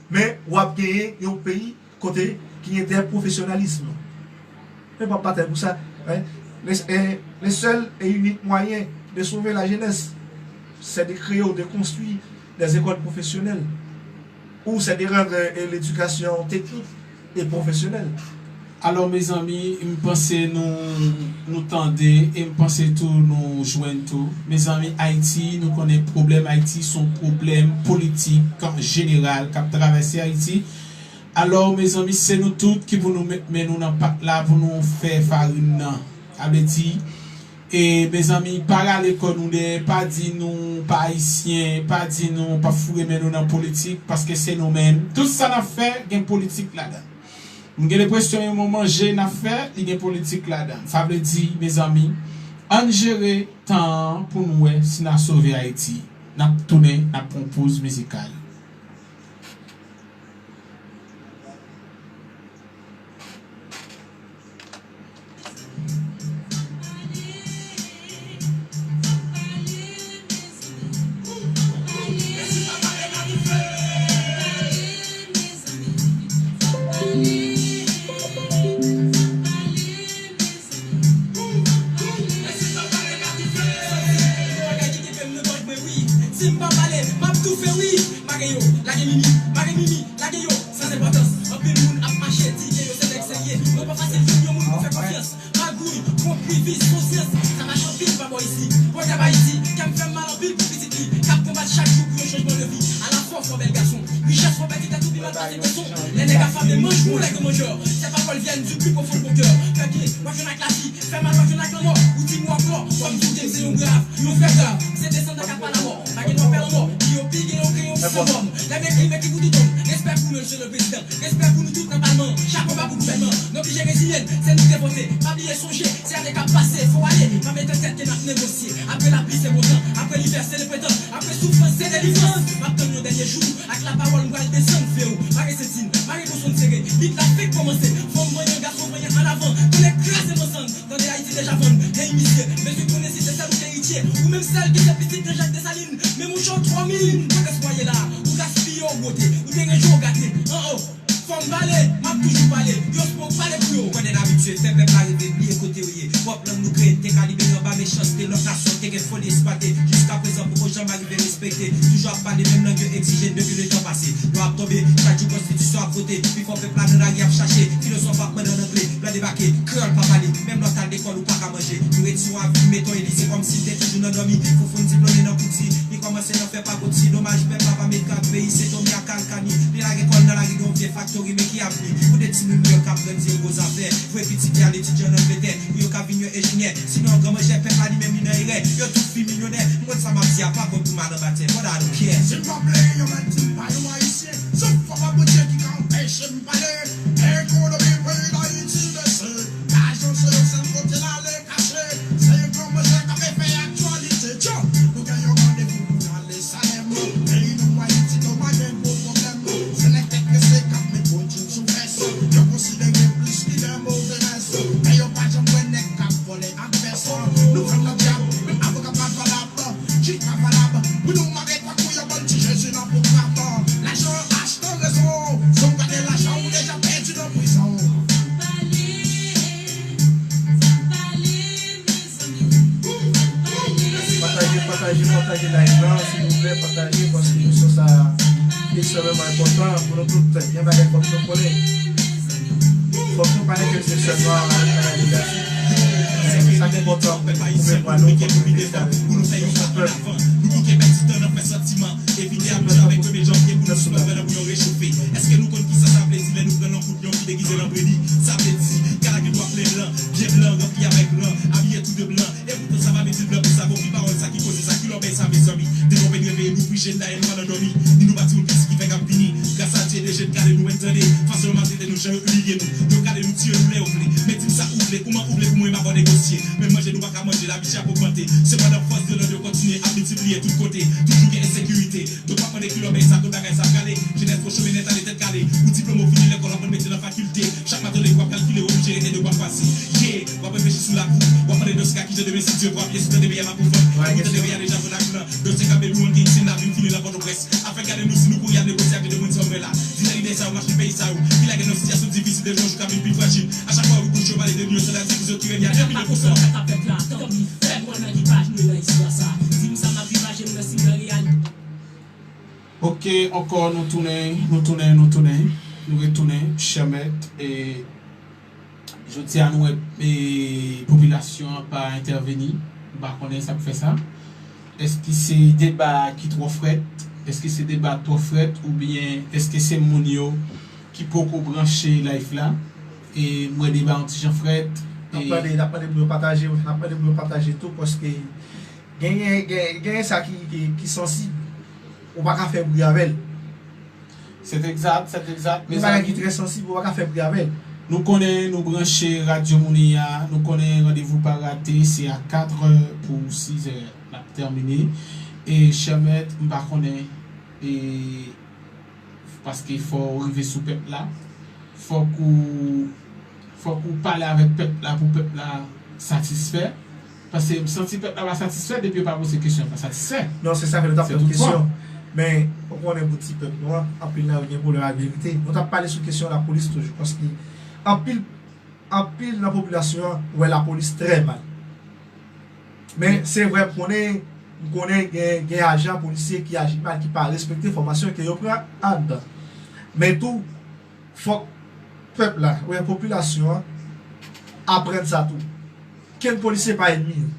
men w ap genyen yon peyi kote ki gen dè pwofesyonalis. Men p ap batay pou sa. Hein? Le, eh, le seul et unique moyen de sauver la jeunesse, c'est de créer ou de construire des écoles professionnelles, ou c'est de rendre, eh, l'éducation technique et professionnelle. Alò, mezanmi, m panse nou, nou tande, e m panse tou nou jwenn tou. Mezanmi, Ayiti, nou konnen pwoblèm Ayiti se yon pwoblèm politik jeneral k ap travèse Ayiti. Alò, mezanmi, se nou tout ki pou nou met men nou nan pat la pou nou fè farin nan. Sa vle di, e, mezanmi, pa rale kò nou dèyè, pa di nou pa ayisyen, pa di nou p ap foure men nou nan politik, paske se nou menm. Tout sa n ap fè, gen politik ladan l. M gen lenpresyon yon moman je n ap fè, li gen politik ladan l. Sa vle di, mezanmi, ann jere tan an pou n wè si n a sove Ayiti. N ap tounen, n ap pran yon poz mizikal. Si m pa pale, m ap toufe, wi. Mare yo, lage mimi, mare mimi, lage yo, san enpòtans. Anpil moun ap mache, di ke yo se nèg serye. Non, pa fasil jwenn yon moun pou fè konfyans. Magouy, konpri, vis, konsyans, sa mache anpil pa bò isi. Pwojè Ayiti, kè m fè m mal anpil pou pitit li, k ap konbat chak jou pou yon chanjman de vi. Alafwa, fò bèl gason, richès, fò pèdi tèt ou pi mal pase pwason. Lè nèg afame, manj mou, lèg manjè. Sèt pawòl vyen di pli pwofon de mon kè. Fè byen, w ap jwenn ak lavi. Fè mal, w ap jwenn ak lanmò. Ou di m w ap mò. Fò m di w ke m se yon grav, yon vè grav. Se desandan k ap pa lanmò. Pa gen dwa pè lanmò. Pi yo pi gen yon kreyon ki sanbòm. Lè m ekri, m ekri pou tout nonm. Respè pou mesye le prezidan. Respè pou nou tout nan palman an. Chapo ba pou gouvènman an. Nou oblije reziye n. Se nou k te vote. Pa bliye sonje. Se ane k ap pase. Fò ale. Pa mete tèt ke n ap negosye. Apre lapli, se bon tan. Apre livè, se lepretan. Apre soufrans, se delivrans. M ap tann yon dènye jou. Ak lapawòl, m pral desann. Fè w mare senti n. Mare konsonn sere. Bit la fenk kòmanse. Fanm vanyan, gason vanyan, an avan. Tonnè kraze m an sann. Tande Ayiti deja vann, hey misye, bezwen konnen si se sèl ou k eritye, ou menm sèl ki se pitit Jan Jak Desalin. Men mouche w twò milin, kote espwa ye la? Ou gaspiye, ou wote, ou deranje, ou gate. An o, fò m pale, m ap toujou pale, yo espwa w pale pou yo. Ou konnen n abitye fè pèp la reve, bliye kote yo ye. Pwòp lang nou kreye, n te ka libere anba mechanste lòt nasyon, te gen foli eksplwate. Jiskaprezan, poko janm arive respekte. Toujou ap pale menm lang yo egzije n depi letan pase. Lwa ap tonbe, chak jou konstitisyon ap vote. Pifò pèp la nan lari ap chache, filozòf ap mande an angle. Blan debake, kreyòl pa pale, menm lè w t al lekòl ou pa ka manje. Nou retire w avili, mete w eli, se kòmsi l te toujou nan dòmi. Foufoun diplome nan kouti, li kòmanse nan fè pagoti. Domaj pèp la pa met gad, peyi se tonbe ak kalkani. Li lage kò l nan lari de yon vye faktori, men ki avni pou de timoun yo k ap grandi e gwo zafè? Voye pitit li al etidye ann Angletè pou yo ka vin yon enjenyè. Sinon, gran manjè pèp la li menm li nan erè. Yo tout fin milyonè. M konn sa m ap di a, pa kont pou m al anba tè. But I don't care. Si m pa pleye, yo mèt di m pa yon Ayisyen. Sof papa Bondye ki ka anpeche m pale. Ekonomi peyi Dayiti bese. Lajan se yon sèl kote l ale kache. Se gran manjè k ap fè aktyalite. Djo, nou gen yon randevou pou n ale Salèm. Peyi nou Ayiti nou pa gen gwo pwoblèm. Se nèg tèt trese k ap met bondjil sou fès. Yo konsidere plis lidè move rès. Men yo pa janm wè nèg k ap vòlè ak vès. Nou fè nan dyab, men avoka pa valab. Chita valab, pou nou mare tankou yon bann ti Jezi nan pwograb. Lajan achte Pataje live lan, silvouplè, pataje, paske emisyon sa a ekstrèmeman enpòtan pou nou tout. Gen bagay fòk nou konnen. Fòk nou pa neglisye sèlman avèk bagay negatif. Men sa k enpòtan pou, pou memwa nou, fòk nou rete fò. Nou se yon pèp. Nou bouke pèdi tan nan fè santiman. Evite ap di avèk premye janvye pou nou sou lòt nan bouyon rechofe. Èske nou konn kisa sa vle di lè nou pran nan kout lyon ki degize nan bredi? Sa vle di, kala gen dwa plen blan, byen blan, ranpli avèk blan, abiye tou de blan. E poutan sa pa vle di blan pou savo ki pawòl sa ki koze sa ki lòbèy sa mezanmi. Depi w pèn reveye nou pri jèn dayè nou pa nan dòmi. Ni nou pa timoun piti ki fè k ap vini. Gras a Dye de jèn kale nou wè n tande. Fason yo maltrete nou jan yo imilye nou. Yo kale nou tiye nou lè yo vle. Men di m sa ou vle, kouman ou vle pou mwen m a fò negosye. Menm manje nou pa ka manje, lavi chè ap ogmante. Sepandan fòs de lòd yo kontinye ap miltipliye tout kote. Toujou gen ensekirite. Donk m ap mande ki lòbèy sa, kot bagay sa prale. Jenès tro chome nèt ale tèt kale. Ou diplome ou fini lekòl w ap mande mete nan fakilte. Chak maten w leve w ap kalkile ou oblije rete de bwa kwase. Yeah, w ap reflechi sou lavi w. W ap mande nan sky ki jan demen si Dye vwa. Byen si w tande peyi a pa pou vant. Ou tande peyi a deja vant ak blan. Dosye ka baby one gang si n ap vin fini nan Pòtoprens. Afè gade nou si nou kouri al negosye ak de moun sa w wè la. Di lè lidè sa yo mache peyi sa yo. Ki lage nan sitiyasyon difisil de jou an jou ka vin pi frajil. A chak fwa yo bouch yo pale de nou yo se la divize ki règne a depi de pou san. Sa k ap fèt la, tanpri, fè m wè nan ki paj nou ye nan istwa sa. Di m sa m ap vivaje m nan si m nan reyalite. Ok, ankò nou tounen, nou tounen, nou tounen, nou retounen, chè mèt, e jodi a nou wè e, popilasyon an pa entèveni, m pa konnen sa k fè sa. Èske se deba ki twò frèt? Èske se deba twò frèt oubyen èske se moun yo ki poko branche live la? E m wè deba yon ti jan frèt. N ap e mande, n ap mande pou yo pataje, n ap mande pou yo pataje tou, paske genyen, gen, genyen sa ki, ki, ki sansib. Ou pa ka fè bri avè l. C'est exact, c'est exact, mezanmi. Yon bagay ki trè sansib, ou pa ka fè bri avè l. Nou konnen nou branche Radyo Mounia, nou konnen randevou pa rate, se a kat è pou sis è n ap tèmine. E chè mèt, m pa konnen, e paske fò w rive sou pèp la, fòk ou, fòk ou pale avèk pèp la pou pèp la satisfè. Paske m santi pèp la pa satisfè, depi yo pa poze kesyon, yo pa satisfè. Non, se sa fè nou t ap Se fè tout bon. Kesyon. Men, ou konnen pou ti pèp nou an, anpil nan yo gen pwoblèm ak verite. Nou t ap pale sou kesyon lapolis toujou, paske anpil, anpil nan popilasyon an wè lapolis trè mal. Men, se vre, m konnen, m konnen gen, gen ajan polisye ki aji mal, ki pa respekte fòmasyon ke yo pran anndan. Men tou, fòk pèp la, oubyen popilasyon an, aprann sa tou. Kenn polisye pa ènmi yo.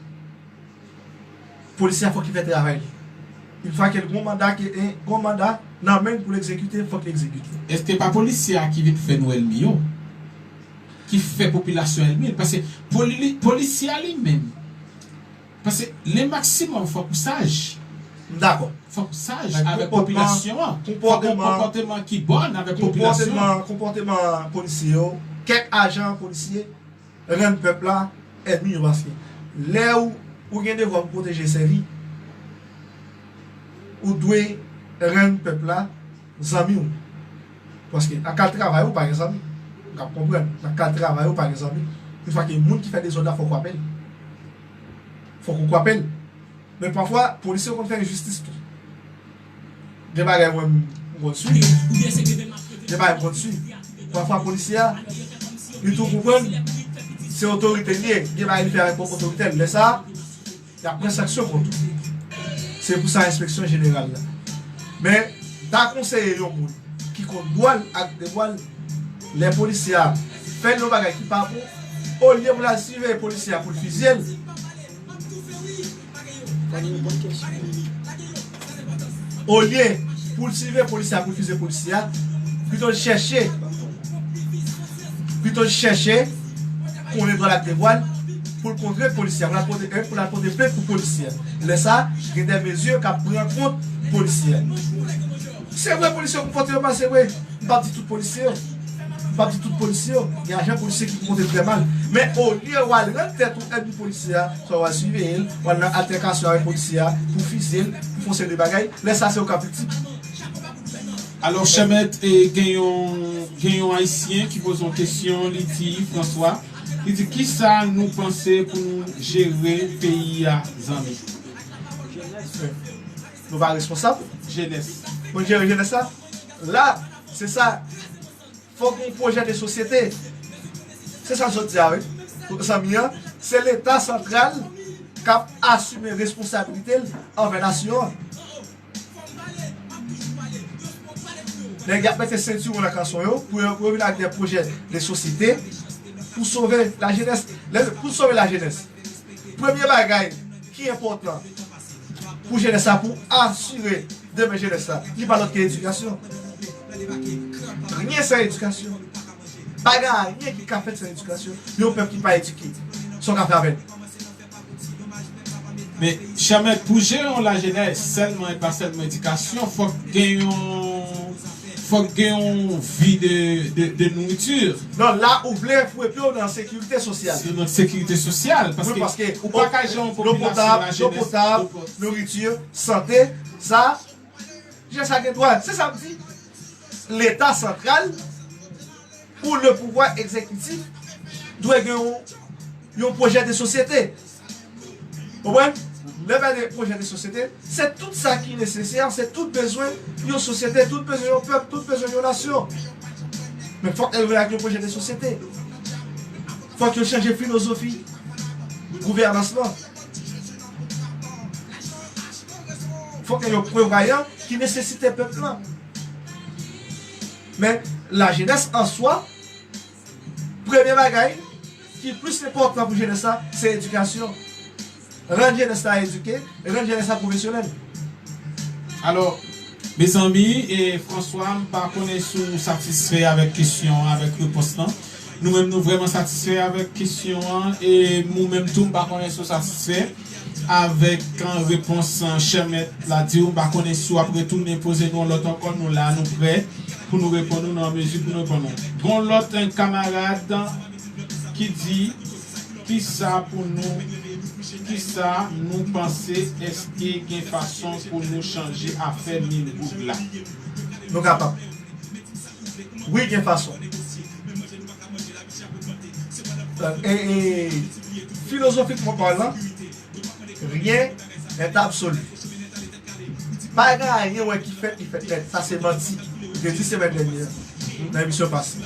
Polisye a fòk li fè travay li. Yon fwa ke l gon manda, ke, e, gon manda nan men l pou l egzekite, fòk li egzekite. Èske pa polisye a ki vin fè nou ènmi yo? Ki fè popilasyon ènmi l? Paske poli-, polisye a li menm, paske le maksimòm fòk ou saj. M dakò. Fòk ou saj avèk popilasyon an. Fòk ou konpòteman ki bòn avèk popilasyon an. Konpòteman, konpòteman polisye yo, kèk ajan polisye rann pèp la ènmi yo, paske lè ou, ou gen devwa pou pwoteje, sèvi, ou dwe rann pèp la zanmi w. Paske nan kad travay ou pa gen zanmi. Ou ka konprann, nan kad travay ou pa gen zanmi. Yon fwa ke moun ki fè dezòd la, fòk ou kwape l. Fòk ou kwape l. Men pafwa, polisye yo konn fè enjistis tou. Gen bagay mwen m konn swiv. Gen bagay m konn swiv. Pafwa polisye a, li tou konprann se otorite l ye. Gen bagay li fè avèk pwòp otorite l. Lè sa a, y ap pran sanksyon kont ou. Se pou sa enspeksyon jeneral la. Men, m ta konseye yon moun ki konn dwa l ak devwa l, lè polisye a fè l yon bagay ki pa bon, olye pou l al siveye polisye a pou l fizye l, olye pou l siveye polisye a pou l fizye polisye a, pito l chèche, pito l chèche konnen dwa l ak devwa l, pou l kontre polisye a, pou l al pote, pou l al pote plent pou polisye a. Lè sa a, gen de mezi k ap pran kont polisye a. Se vre, polisye yo konpòte yo mal, se vre. M p ap di tout polisye yo. M p ap di tout polisye yo. Gen ajan polisye ki konpòte trè mal. Men olye w al rann tèt ou ènmi polisye a, swa w al siveye l, w al nan altèkasyon avèk polisye a, pou fizye l, pou fè yon seri de bagay, lè sa a se ou k ap viktim. Alò, chè mèt, e, gen yon, gen yon Ayisyen ki poze yon kesyon, li di, François, li di, kisa nou panse pou nou jere peyi a, zanmi? Nou pa responsab? Jenès. Pou n jere jenès la? La, se sa. Fòk yon pwojè de sosyete. Se sa l sot di a, wi. Zanmi an, se Leta santral k ap asime responsabilite l anvè nasyon an. Nèg y ap mete sentiwon nan kanson yo pou yo, pou yo vin ak de pwojè de sosyete pou sove lajenès. Lè, pou sove lajenès, premye bagay ki enpòtan pou jenès la, pou asire demen jenès la, li pa lòt ke edikasyon. Ryen san edikasyon. Pa gen anyen ki ka fèt san edikasyon. Yon pèp ki pa edike, sa w ka fè avè l? Men, chè mèt, pou jere yon lajenès sèlman e pa sèlman edikasyon, fòk gen yon, fòk gen yon vi de, de, de nouriti. Non, la ou vle fouye pye w nan sekirite sosyal. Se nan sekirite sosyal, paske ou pa ka jere yon popilasyon lajenès, dlo potab, nouriti, sante, sa, jan sa gen dwa. Se sa m di. Leta santral ou le pouvwa egzekitif dwe gen yon, yon pwojè de sosyete. Konprann? Lè m pale de pwojè de sosyete, se tout sa ki nesesè, se tout bezwen yon sosyete, tout bezwen yon pèp, tout bezwen yon nasyon. Men fòk yo vin ak yon pwojè de sosyete. Fòk yo chanje filozofi gouvènans lan. Fòk gen yon prevayan ki nesesite pèp lan. Men, lajenès an swa, premye bagay ki plis enpòtan pou jenès la, se edikasyon. Rann jenès la edike, rann jenès la pwofesyonèl. Alò, mezanmi, e François, m pa konnen si w satisfè avèk kesyon an, avèk repons lan. Nou menm, nou vrèman satisfè avèk kesyon an, e nou menm tou, m pa konnen si w satisfè avèk, an, repons, an, chè mèt la di w. M pa konnen si w ap retounen poze nou yon lòt ankò, nou la, nou prè pou nou reponn ou nan mezi pou nou reponn ou. Gon lòt, an, kamarad ki di, kisa pou nou, kisa nou panse, èske gen fason pou nou chanje afè mil goud la? Nou kapab. Wi, gen fason. E, e, filozofikman palan, rien n'est absolu. Pa gen anyen wè ki fèt, ki fèt nèt. Sa se manti. Ou te di semèn dènyè, nan emisyon pase.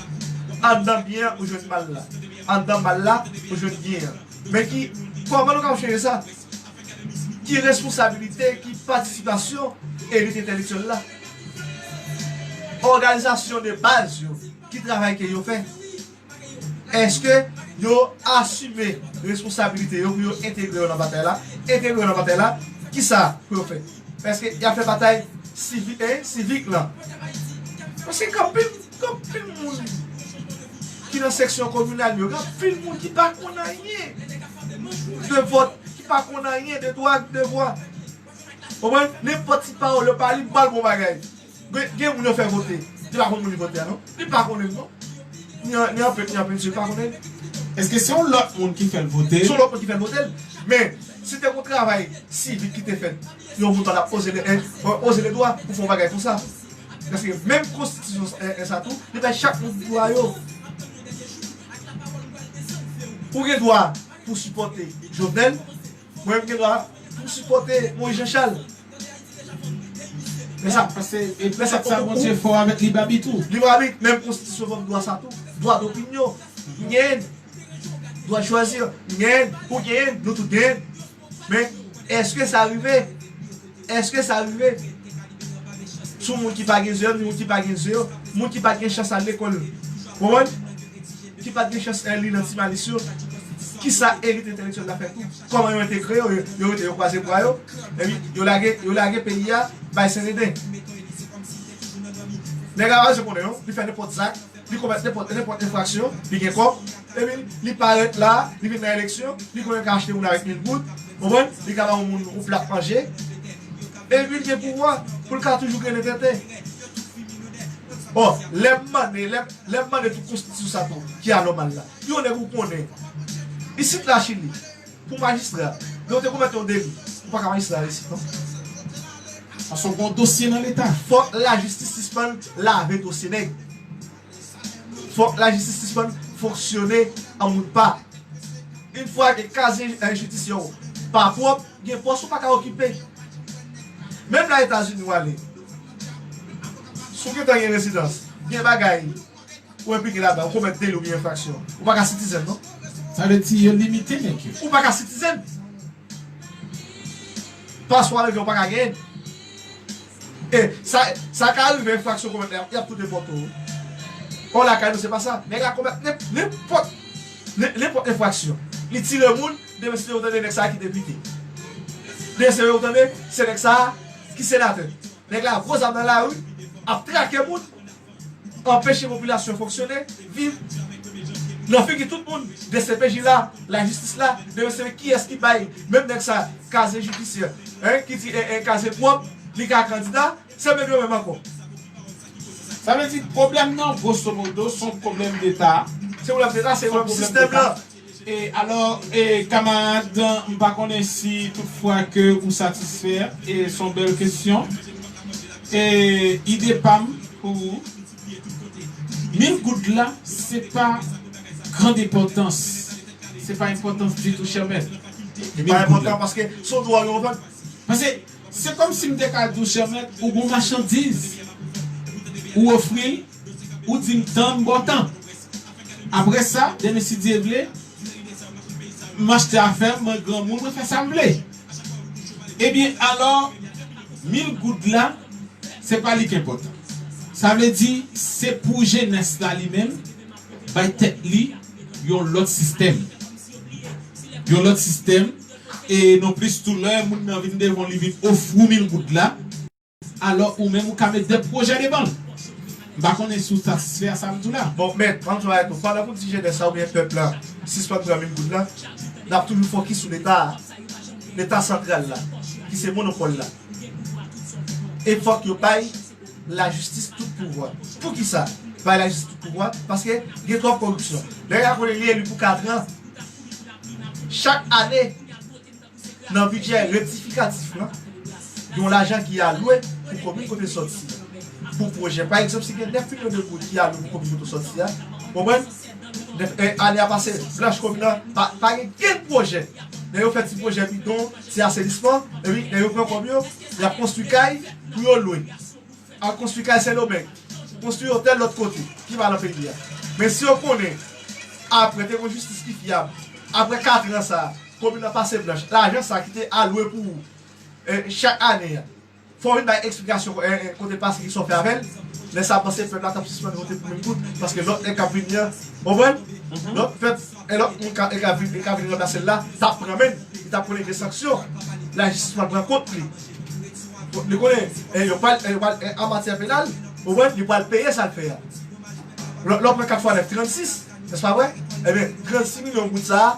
Anndan byen an, ou jwenn mal la. Anndan mal la, ou jwenn byen an. Men ki, kòman nou ka chanje sa? Ki responsabilite, ki patisipasyon elit entèlektyèl la? Òganizasyon de baz yo, ki travay ke yo fè? Èske yo asime responsabilite yo pou yo entegre yo nan batay la? Entegre yo nan batay la, kisa pou yo fè? Èske y ap fè batay sivik, eh, sivik lan? Paske gen anpil, gen anpil moun ki nan seksyon kominal yo, gen anpil moun ki pa konn anyen de vòt, ki pa konn anyen de dwa ak devwa. Ou konprann? Nenpòt ti pawòl yo pa li, m pral bon bagay. Gen, gen moun yo fè vote. Li pa konn moun li vote a, non. Li pa konnen l, non. Ni, ni anpent, ni anpent, li pa konnen l. Èske se yon lòt moun ki fè l vote? Se yon lòt moun ki fè l vote l. Men, si te gon travay sivik ki te fèt, yon moun pa t ap oze le, eh, oze le dwa pou fè yon bagay konsa. Paske menm konstitisyon, eh, eh, sa tou, li bay chak moun dwa yo. Ou gen dwa pou sipòte Jovenel, mwen menm gen dwa pou sipòte Moïse Jean Charles. Men sa, paske, e men sa, petèt sa, Bondye fè w avèk lib abit ou. Lib abit, menm konstitisyon ban m dwa sa tou. Dwa dopinyon. M genyen l. Dwa chwazi. M genyen l. Ou genyen l. Nou tout genyen l. Men, èske sa rive? Èske sa rive? Sou moun ki pa gen zye, moun ki pa gen zye, moun ki pa t gen chans al lekòl. Konprann? Ki pa t gen chans li nan Ti Malis yo, kisa elit entèlektyèl la fè tou? Kòman yo entegre yo? Yo, yo rete, yo kwaze bra yo, epi yo lage, yo lage peyi a bay Sen Eden. Nèg la pa bezwen konnen non, li fè nenpòt zak, li komèt nenpòt, nenpòt enfraksyon, li gen kòb, epi li parèt la, li vin nan eleksyon, li konnen l ka achte moun avèk mil goud, konprann? Li ka ba yon moun yon plat manje, epi li gen pouvwa pou l ka toujou grennen tenten. Bon, lè m mande, lè m Lè m mande tout konstitisyon sa tou ki anòmal la, yon nèg ou konnen isit la Chili, pou majistra, lè w te komèt yon deli, ou pa ka majistra isit non. Paske w gen yon dosye nan Leta. Fòk lajistis sispann lave dosye nèg. Fòk lajistis sispann fonksyone an moun pa. Yon fwa ke kazye, eh, jidisyè w pa pwòp, gen pòs ou pa ka okipe. Menm la Etazini w ale, si w gentan gen rezidans, gen bagay ou enplike ladan, ou komèt deli oubyen enfraksyon, ou pa ka sitizenn non. Sa vle di yo limite nèg yo. Ou pa ka sitizenn. Paswa leve, ou pa ka genyen. E sa, sa ka rive enfraksyon komèt la, y ap tou depòte w. Ò, lakay nou, se pa sa. Nèg la komèt nenp-, nenpòt, nen-, nenpòt enfraksyon. Li tire moun, demen si ou tande nèg sa a ki depite. Demen si ou tande, se nèg sa a ki senatè. Nèg la gwo zam nan lari, ap trake moun, anpeche popilasyon fonksyone, viv nan figi tout moun, D C P J la, lajistis la, demen se kiyès ki bay menm nèg sa, kaze jidisyè, en, ki di, en, en, kaze pwòp, li ka kandida, se menm yo menm ankò. Sa vle di, pwoblèm nan, grosso modo, se yon pwoblèm deta. Se pwoblèm deta, se pwoblèm sistèm nan. E alò, e, kamarad, m pa konnen si toutfwa ke ou satisfè, e se yon bèl kesyon. E ide pa m pou ou, mil goud la, se pa grand enpòtans. Se pa enpòtans ditou, chè mèt. Li pa enpòtan paske se yon dwa yo vann. Paske se kòmsi m te ka di w, chè mèt, ou gon machandiz, ou ofri l, ou di m tan, m ba w tan. Apre sa, demen si Dye vle, m achte afè m, mwen granmoun, mwen fè sa m vle. Ebyen, alò, mil goud la, se pa li ki enpòtan. Sa vle di, se pou jenès la li menm, bay tèt li yon lòt sistèm. Yon lòt sistèm, e nonplis tou lè moun nan vin devan w, li vin ofri w mil goud la, alò ou menm ou ka met de pwojè devan l. M pa konnen si w satisfè a sa m di w la. Bon, mèt, ann di w bagay tou, pandan pou di jenès la oubyen pèp la sispann pran mil goud la, n ap toujou fokis sou Leta a, Leta santral la, ki se monopòl la. E fòk yo bay lajistis tout pouvwa. Poukisa bay lajistis tout pouvwa? Paske gen twòp koripsyon. Lè y a konnen li eli pou kat an, chak ane, nan bidjè rektifikatif lan, gen yon lajan ki alwe pou komin kote l sòti a, pou pwojè. Pa egzanp, si gen nèf milyon de goud ki alwe pou komin kote w sòti a, konprann? Nèf, e, ane a pase, blanch komin nan, pa, pa gen kenn pwojè. Nèg yo fè ti pwojè bidon, ti asenisman, epi nèg yo pran kòb yo, y ap konstwi kay pou yo lwe. Al konstwi kay Sendomeng, konstwi otèl lòt kote ki pa nan peyi a. Men si yo konnen, apre te gon jistis ki fyab, apre kat an sa a, komin nan pase blanch, lajan sa a ki te alwe pou ou, e, chak ane a, fò w vin bay eksplikasyon, e, e, kote l pase, kisa w fè avè l. Lè sa a panse pèp la t ap sispann vote pou mil goud, paske lòt nèg k ap vini an, konprann? Lòt pèp, e lòt moun ka, e ka vin, e ka vin ranplase l la, t ap pran men l, li t ap konnen gen sanksyon. Lajistis pral pran kont li. Li konnen, e, yo pral, e, yo pral, e, an matyè penal, konprann, li pral peye sa l fè a. Lè, lè w pran kat fwa nèf, trannsis, nèspa vre? Ebyen, trannsis milyon goud sa a,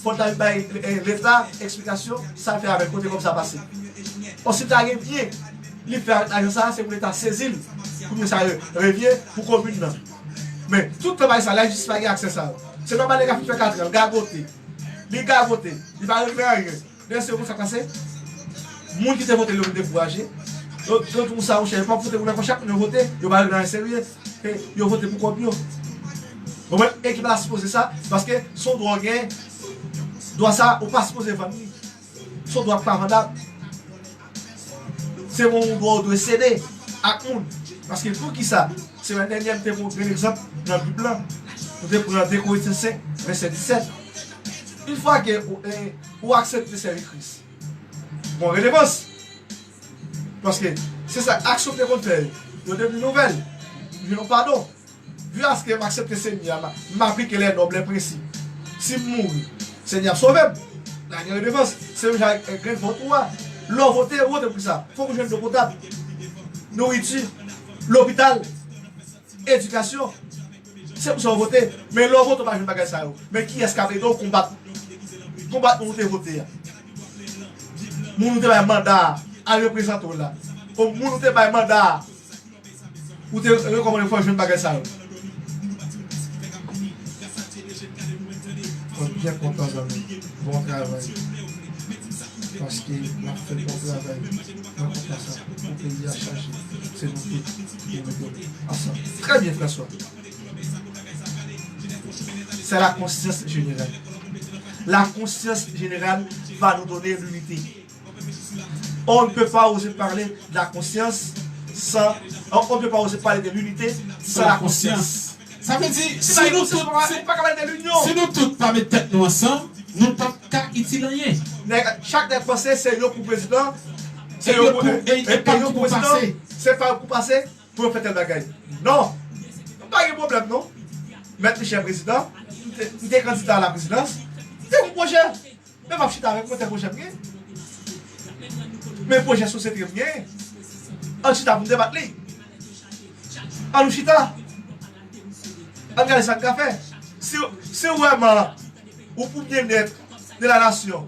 fò l ta vin bay, e, Leta eksplikasyon sa l fè avèk, kote kòb sa pase. Bon, si l ta gen byen li fè avèk lajan sa a, se pou Leta sezi l, pou byen sa re-, revyen pou komin nan. Men, tout tan bagay sa, lajistis pa gen aksè sa yo. Se nòmal nèg la fin fè kat an, l gagote. Li gagote, li pa regle anyen. Lè se konsa k pase, moun ki te vote l yo vin dekouraje. Yo, yo di konsa, monchè, yo p ap vote pou l ankò, chak moun yo vote, yo pa regle anyen serye. E yo vote pou kòb yo. Konprann? E ki pa ta sipoze sa, paske se yon dwa w genyen. Dwa sa, ou pa sipoze vann li. Se yon dwa k pa vandab. Se yon dwa ou dwe sede ak moun. Paske poukisa? Semèn dènyè, m te pran yon grenn egzanp nan Bib lan. Nou te pran de Korentyen senk, vèsè disèt. Yon fwa ke ou, e, ou aksepte sèvi Kris, gon redevans. Paske se sa, aksyon m te konn fè yo, yo devni nouvèl, m jwenn yon padon. Vilaske m aksepte Senyè a, m a-, m aplike les normes, les principes. Si m mouri, Senyè ap sove m. La gen redevans. Se menm jan ak, e, grenn vòt ou a. Lè w vote, ou vote pou kisa? Fòk ou jwenn dlo potab, nouriti, lopital, edikasyon. Se pou sa w vote. Men lè w vote, w pa jwenn bagay sa yo. Men kiyès k ap ede w konbat, konbat moun ou te vote a? Moun ou te bay manda a al reprezante w la. Moun ou te bay manda a, ou te rekòmande fò w jwenn bagay sa yo. Mwen byen kontan, zanmi. Bon travay. Paske n ap fè bon travay nan konpa sa pou peyi a chanje. Se nou tout pou mete ansanm. Trè byen, François. C'est la conscience générale. La conscience générale va nous donner l'unité. On ne peut pas oser parler de la conscience sans, on, on ne peut pas oser parler de l'unité sans la conscience. Sa vle di, si nou tout, si nou tout pa met tèt nou ansanm, nou p ap ka itil anyen. Nèg, chak nèg panse se yo pou prezidan, se yo pou, e, e, e yo pou prezidan, se pa yo pou pase pou yo fè tèl bagay. Non! M pa gen pwoblèm, non. Mèt Michel prezidan, m te, m te kandida a la prezidans, m te gon pwojè. Men m ap chita avèk mwen, tèl pwojè m gen. Men pwojè sosyete m gen. Ann chita pou n debat li. Ann nou chita. Ann gade sa n ka fè. Si, si vrèman ou pou byenèt de la nasyon,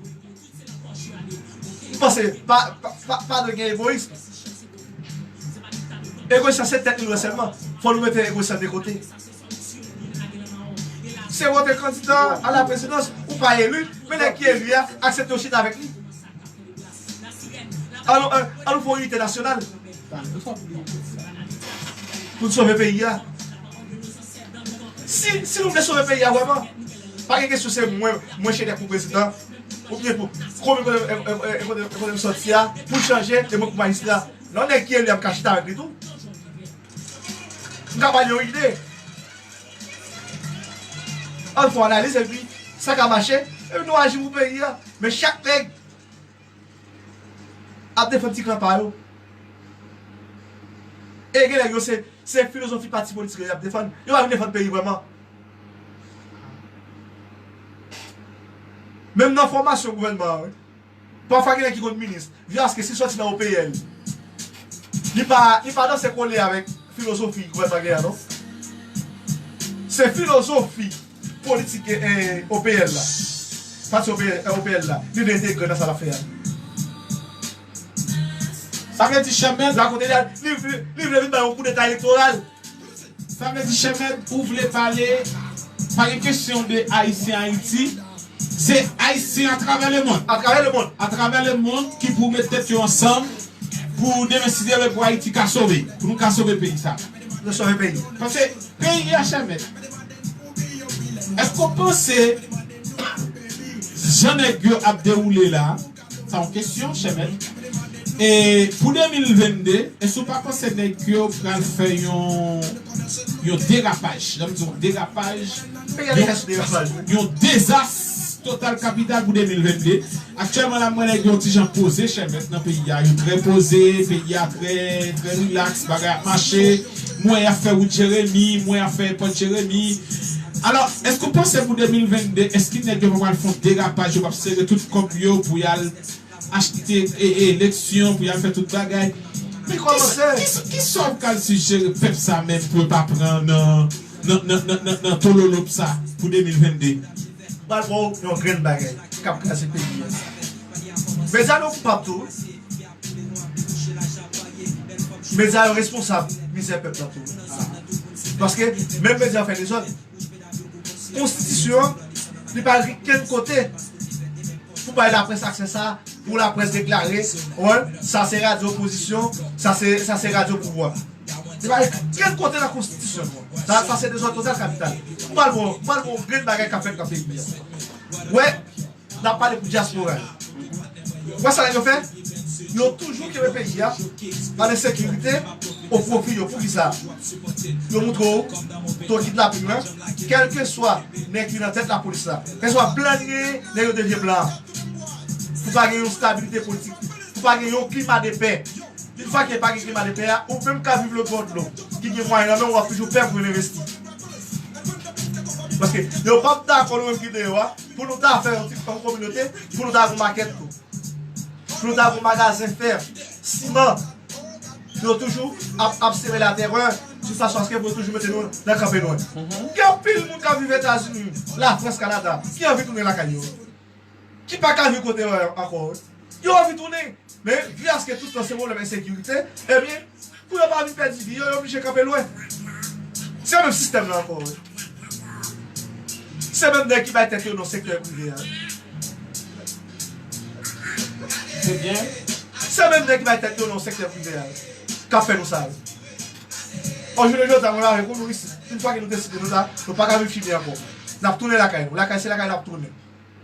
m panse pa, pa, pa, pa dwe gen egoyis. Egoyis la se tèt li l wè sèlman. Fò nou mete egoyis la de kote. Se ou te kandida a la prezidans, ou pa eli, men nèg ki eli a aksepte w chita avèk li. Ann nou, ann, ann nou fè yon inite nasyonal pou n sove peyi a. Si, si nou vle sove peyi a vrèman, pa gen kesyon se mwen, mwen Chedèk pou prezidan, oubyen pou komin kote, e, e, e, kote, kote m sòti a, pou l chanje, e mwen pou majistra. Non, nèg ki eli a, m ka chita avèk li tou. M ka ba l yon ide. Ann fè analiz epi sa ka mache, epi nou aji pou peyi a. Men chak nèg ap defann ti klan pa yo. E gen nèg yo se, se filozofi pati politik yo y ap defann. Yo pa vin defann peyi vrèman. Menm nan fòmasyon gouvènman an, wi. Pafwa gen nèg ki konn minis. Vyaske si sòti nan O P L, li pa, li pa danse kole avèk filozofi gouvènman gen an, non. Se filozofi politik, e, e, O P L la. Pati O P L, e, O P L la. Li vle entegre nan sa l ap fè a. Sa vle di, chèmèt, rakonte li, li, li, li vle vin bay yon koudeta elektoral. Sa vle di, chèmèt, ou vle pale, pa gen kesyon de Ayisyen Ayiti, se Ayisyen atravè lemonn. Atravè lemonn. Atravè lemonn ki pou met tèt yo ansanm pou demen si Dye vle pou Ayiti ka sove, pou nou ka sove peyi sa. Nou sove peyi. Paske peyi a, chèmèt, èske w panse jan nèg yo ap dewoule la, sa yon kesyon, chèmèt. E pou de mil vennde, èske w pa panse nèg yo pral fè yon, yon derapaj? Jan m di yon derapaj, yon, yon dezas total kapital pou de mil vennde. Aktyèlman la, m wè nèg yo yon ti jan poze, chèmèt, nan peyi a. Yo trè poze, peyi a trè, trè rilaks, bagay ap mache. M wè y ap fè wout Jeremi, m wè y ap fè pòt Jeremi. Alò, èske w panse pou de mil vennde, èske nèg yo pa pral fè yon derapaj, yo p ap sere tout kòb yo pou y al achte, e, e, eleksyon, pou y al fè tout bagay. Li kòmanse. Ki, ki, ki, kisa w pral sijere pèp sa menm pou yo pa pran nan, nan, nan, nan, nan, nan tololop sa pou de mil vennde? M pral ba w yon grenn bagay k ap kraze peyi a. Medya yo koupab tou. Medya yo responsab mizè pèp la tou. Paske menm medya yo fè dezòd. Konstitisyon an, li pa gen kenn kote pou bay laprès aksè sa, pou laprès deklare, wè, sa se radyo opozisyon, sa se, sa se radyo pouvwa. Li pa gen kenn kote nan konstitisyon an. Sa, sa se dezòd total kapital. M pral ba w, m pral ba w grenn bagay k ap fèt nan peyi a. Wè, n ap pale pou dyaspora yo. Wè sa nèg yo fè? Yo toujou kenbe peyi a an ensekirite o pwofi yo. Poukisa? Yo montre w to kidnaping lan, kèlkeswa nèg ki nan tèt lapolis la, kèlkeswa plan li genyen, nèg yo devye plan an. Pou pa gen yon stabilite politik, pou pa gen yon klima de pè. Yon fwa ke pa gen klima de pè a, ou menm k ap viv lòtbò dlo, ki gen mwayen nan men w, w ap toujou pè pou vin envesti. Paske yo p ap dakò nou menm ki deyò a, pou nou ta fè yon ti, yon kominote, pou nou ta gon makèt tou. Pou nou ta gon magazen fè, siman. Yo toujou ap, ap seme laterè, de fason aske pou yo toujou mete nou nan kanpe lwen. Gen anpil moun k ap viv Etazini, Lafrans, Kanada, ki anvi tounen lakay yo. Ki pa ka viv kote yo ankò. Yo anvi tounen. Men, vyaske tout tan se pwoblèm ensekirite, ebyen, pou yo pa vin pèdi vi yo, yo oblije kanpe lwen. Se menm sistèm lan ankò, wi. Se menm nèg ki bay tèt yo non sektè prive a. Ebyen, se menm nèg ki bay tèt yo non sektè prive a, k ap fè nou sa yo. On jounen jodi a, mwen avèk ou, nou isit. Yon fwa ke nou deside nou ta, nou pa ka viv chimè ankò. N ap tounen lakay nou. Lakay se lakay n ap tounen.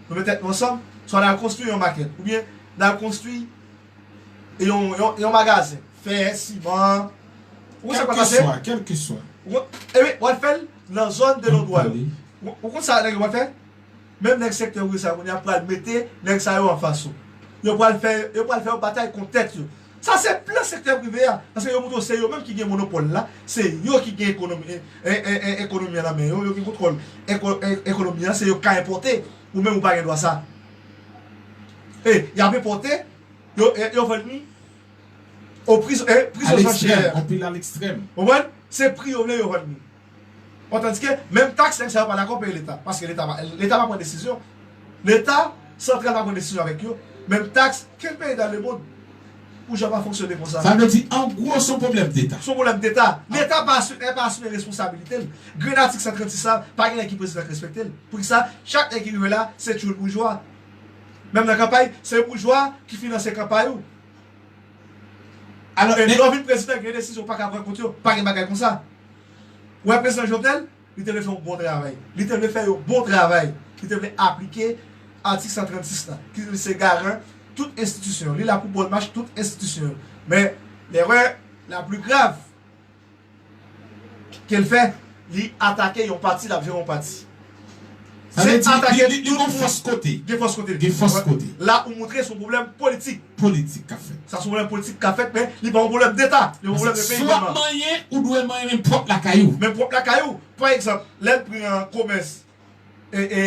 Nou met tèt nou ansanm, swa n al konstwi yon makèt, oubyen n al konstwi yon, yon, yon magazen, fè, siman. Ou konn sa k pral pase? Kèlkeswa, kèlkeswa. Ou konn, epi, w al fè l nan zòn de non dwa yo. Ou, ou konn sa nèg yo pral fè? Menm nèg sektè prive sa yo kounye a pral mete nèg sa yo anfas ou. Yo pral fè, yo pral fè yo batay kont tèt yo. Sa se plan sektè prive a. Paske yo montre w se yo menm ki gen monopòl la. Se yo ki gen ekonomi, e, e, e, e, ekonomi an nan men yo. Yo gen kontwòl eko-, e, ekonomi an. Se yo k ka enpòte. Ou menm ou pa gen dwa sa. E, y ap enpòte, yo, e, yo vann li o pri, e, pri o zanchè. Anpil a lekstrèm. Ou konprann? Se pri yo vle yo vann li. Tandis ke menm taks nèg sa yo pa dakò peye Leta, paske Leta pa, Leta pa pran desizyon. Leta santral pa pran desizyon avèk yo. Menm taks, kel peyi dans le monde, boujwa pa fonksyone konsa. Sa vle di, an gwo, se yon pwoblèm deta. Se yon pwoblèm deta. Leta pa asi-, pa asime responsabilite l. Grenn atik san trannsis la, pa gen nèg ki prezidan k respekte l. Poukisa? Chak nèg ki rive la, se tchoul boujwa. Menm nan kanpay, se boujwa ki finanse kanpay ou. Alò, e men lè w vin prezidan, gen desizyon ou pa ka pran kont yo. Pa gen bagay konsa. Ou wè prezidan Jovenel, li te vle fè yon bon travay. Li te vle fè yon bon travay. Li te vle aplike atik san trannsis la, ki li se garan tout enstitisyon. Li la pou bòn mach tout enstitisyon. Men, lerè la pli grav ke l fè, li atake yon pati, l ap jere yon pati. Sa vle di, li, li, li gon fòs kote. Gen fòs kote. Gen fòs kote. La ou montre se yon pwoblèm politik. Politik k ap fèt. Sa se yon pwoblèm politik k ap fèt, men li pa yon pwoblèm deta. Li yon pwoblèm de peyi vrèman. Si w ap manyen, ou dwe manyen menm pwòp lakay ou. Menm pwòp lakay ou. Pa egzanp, lè l pran komès, e, e,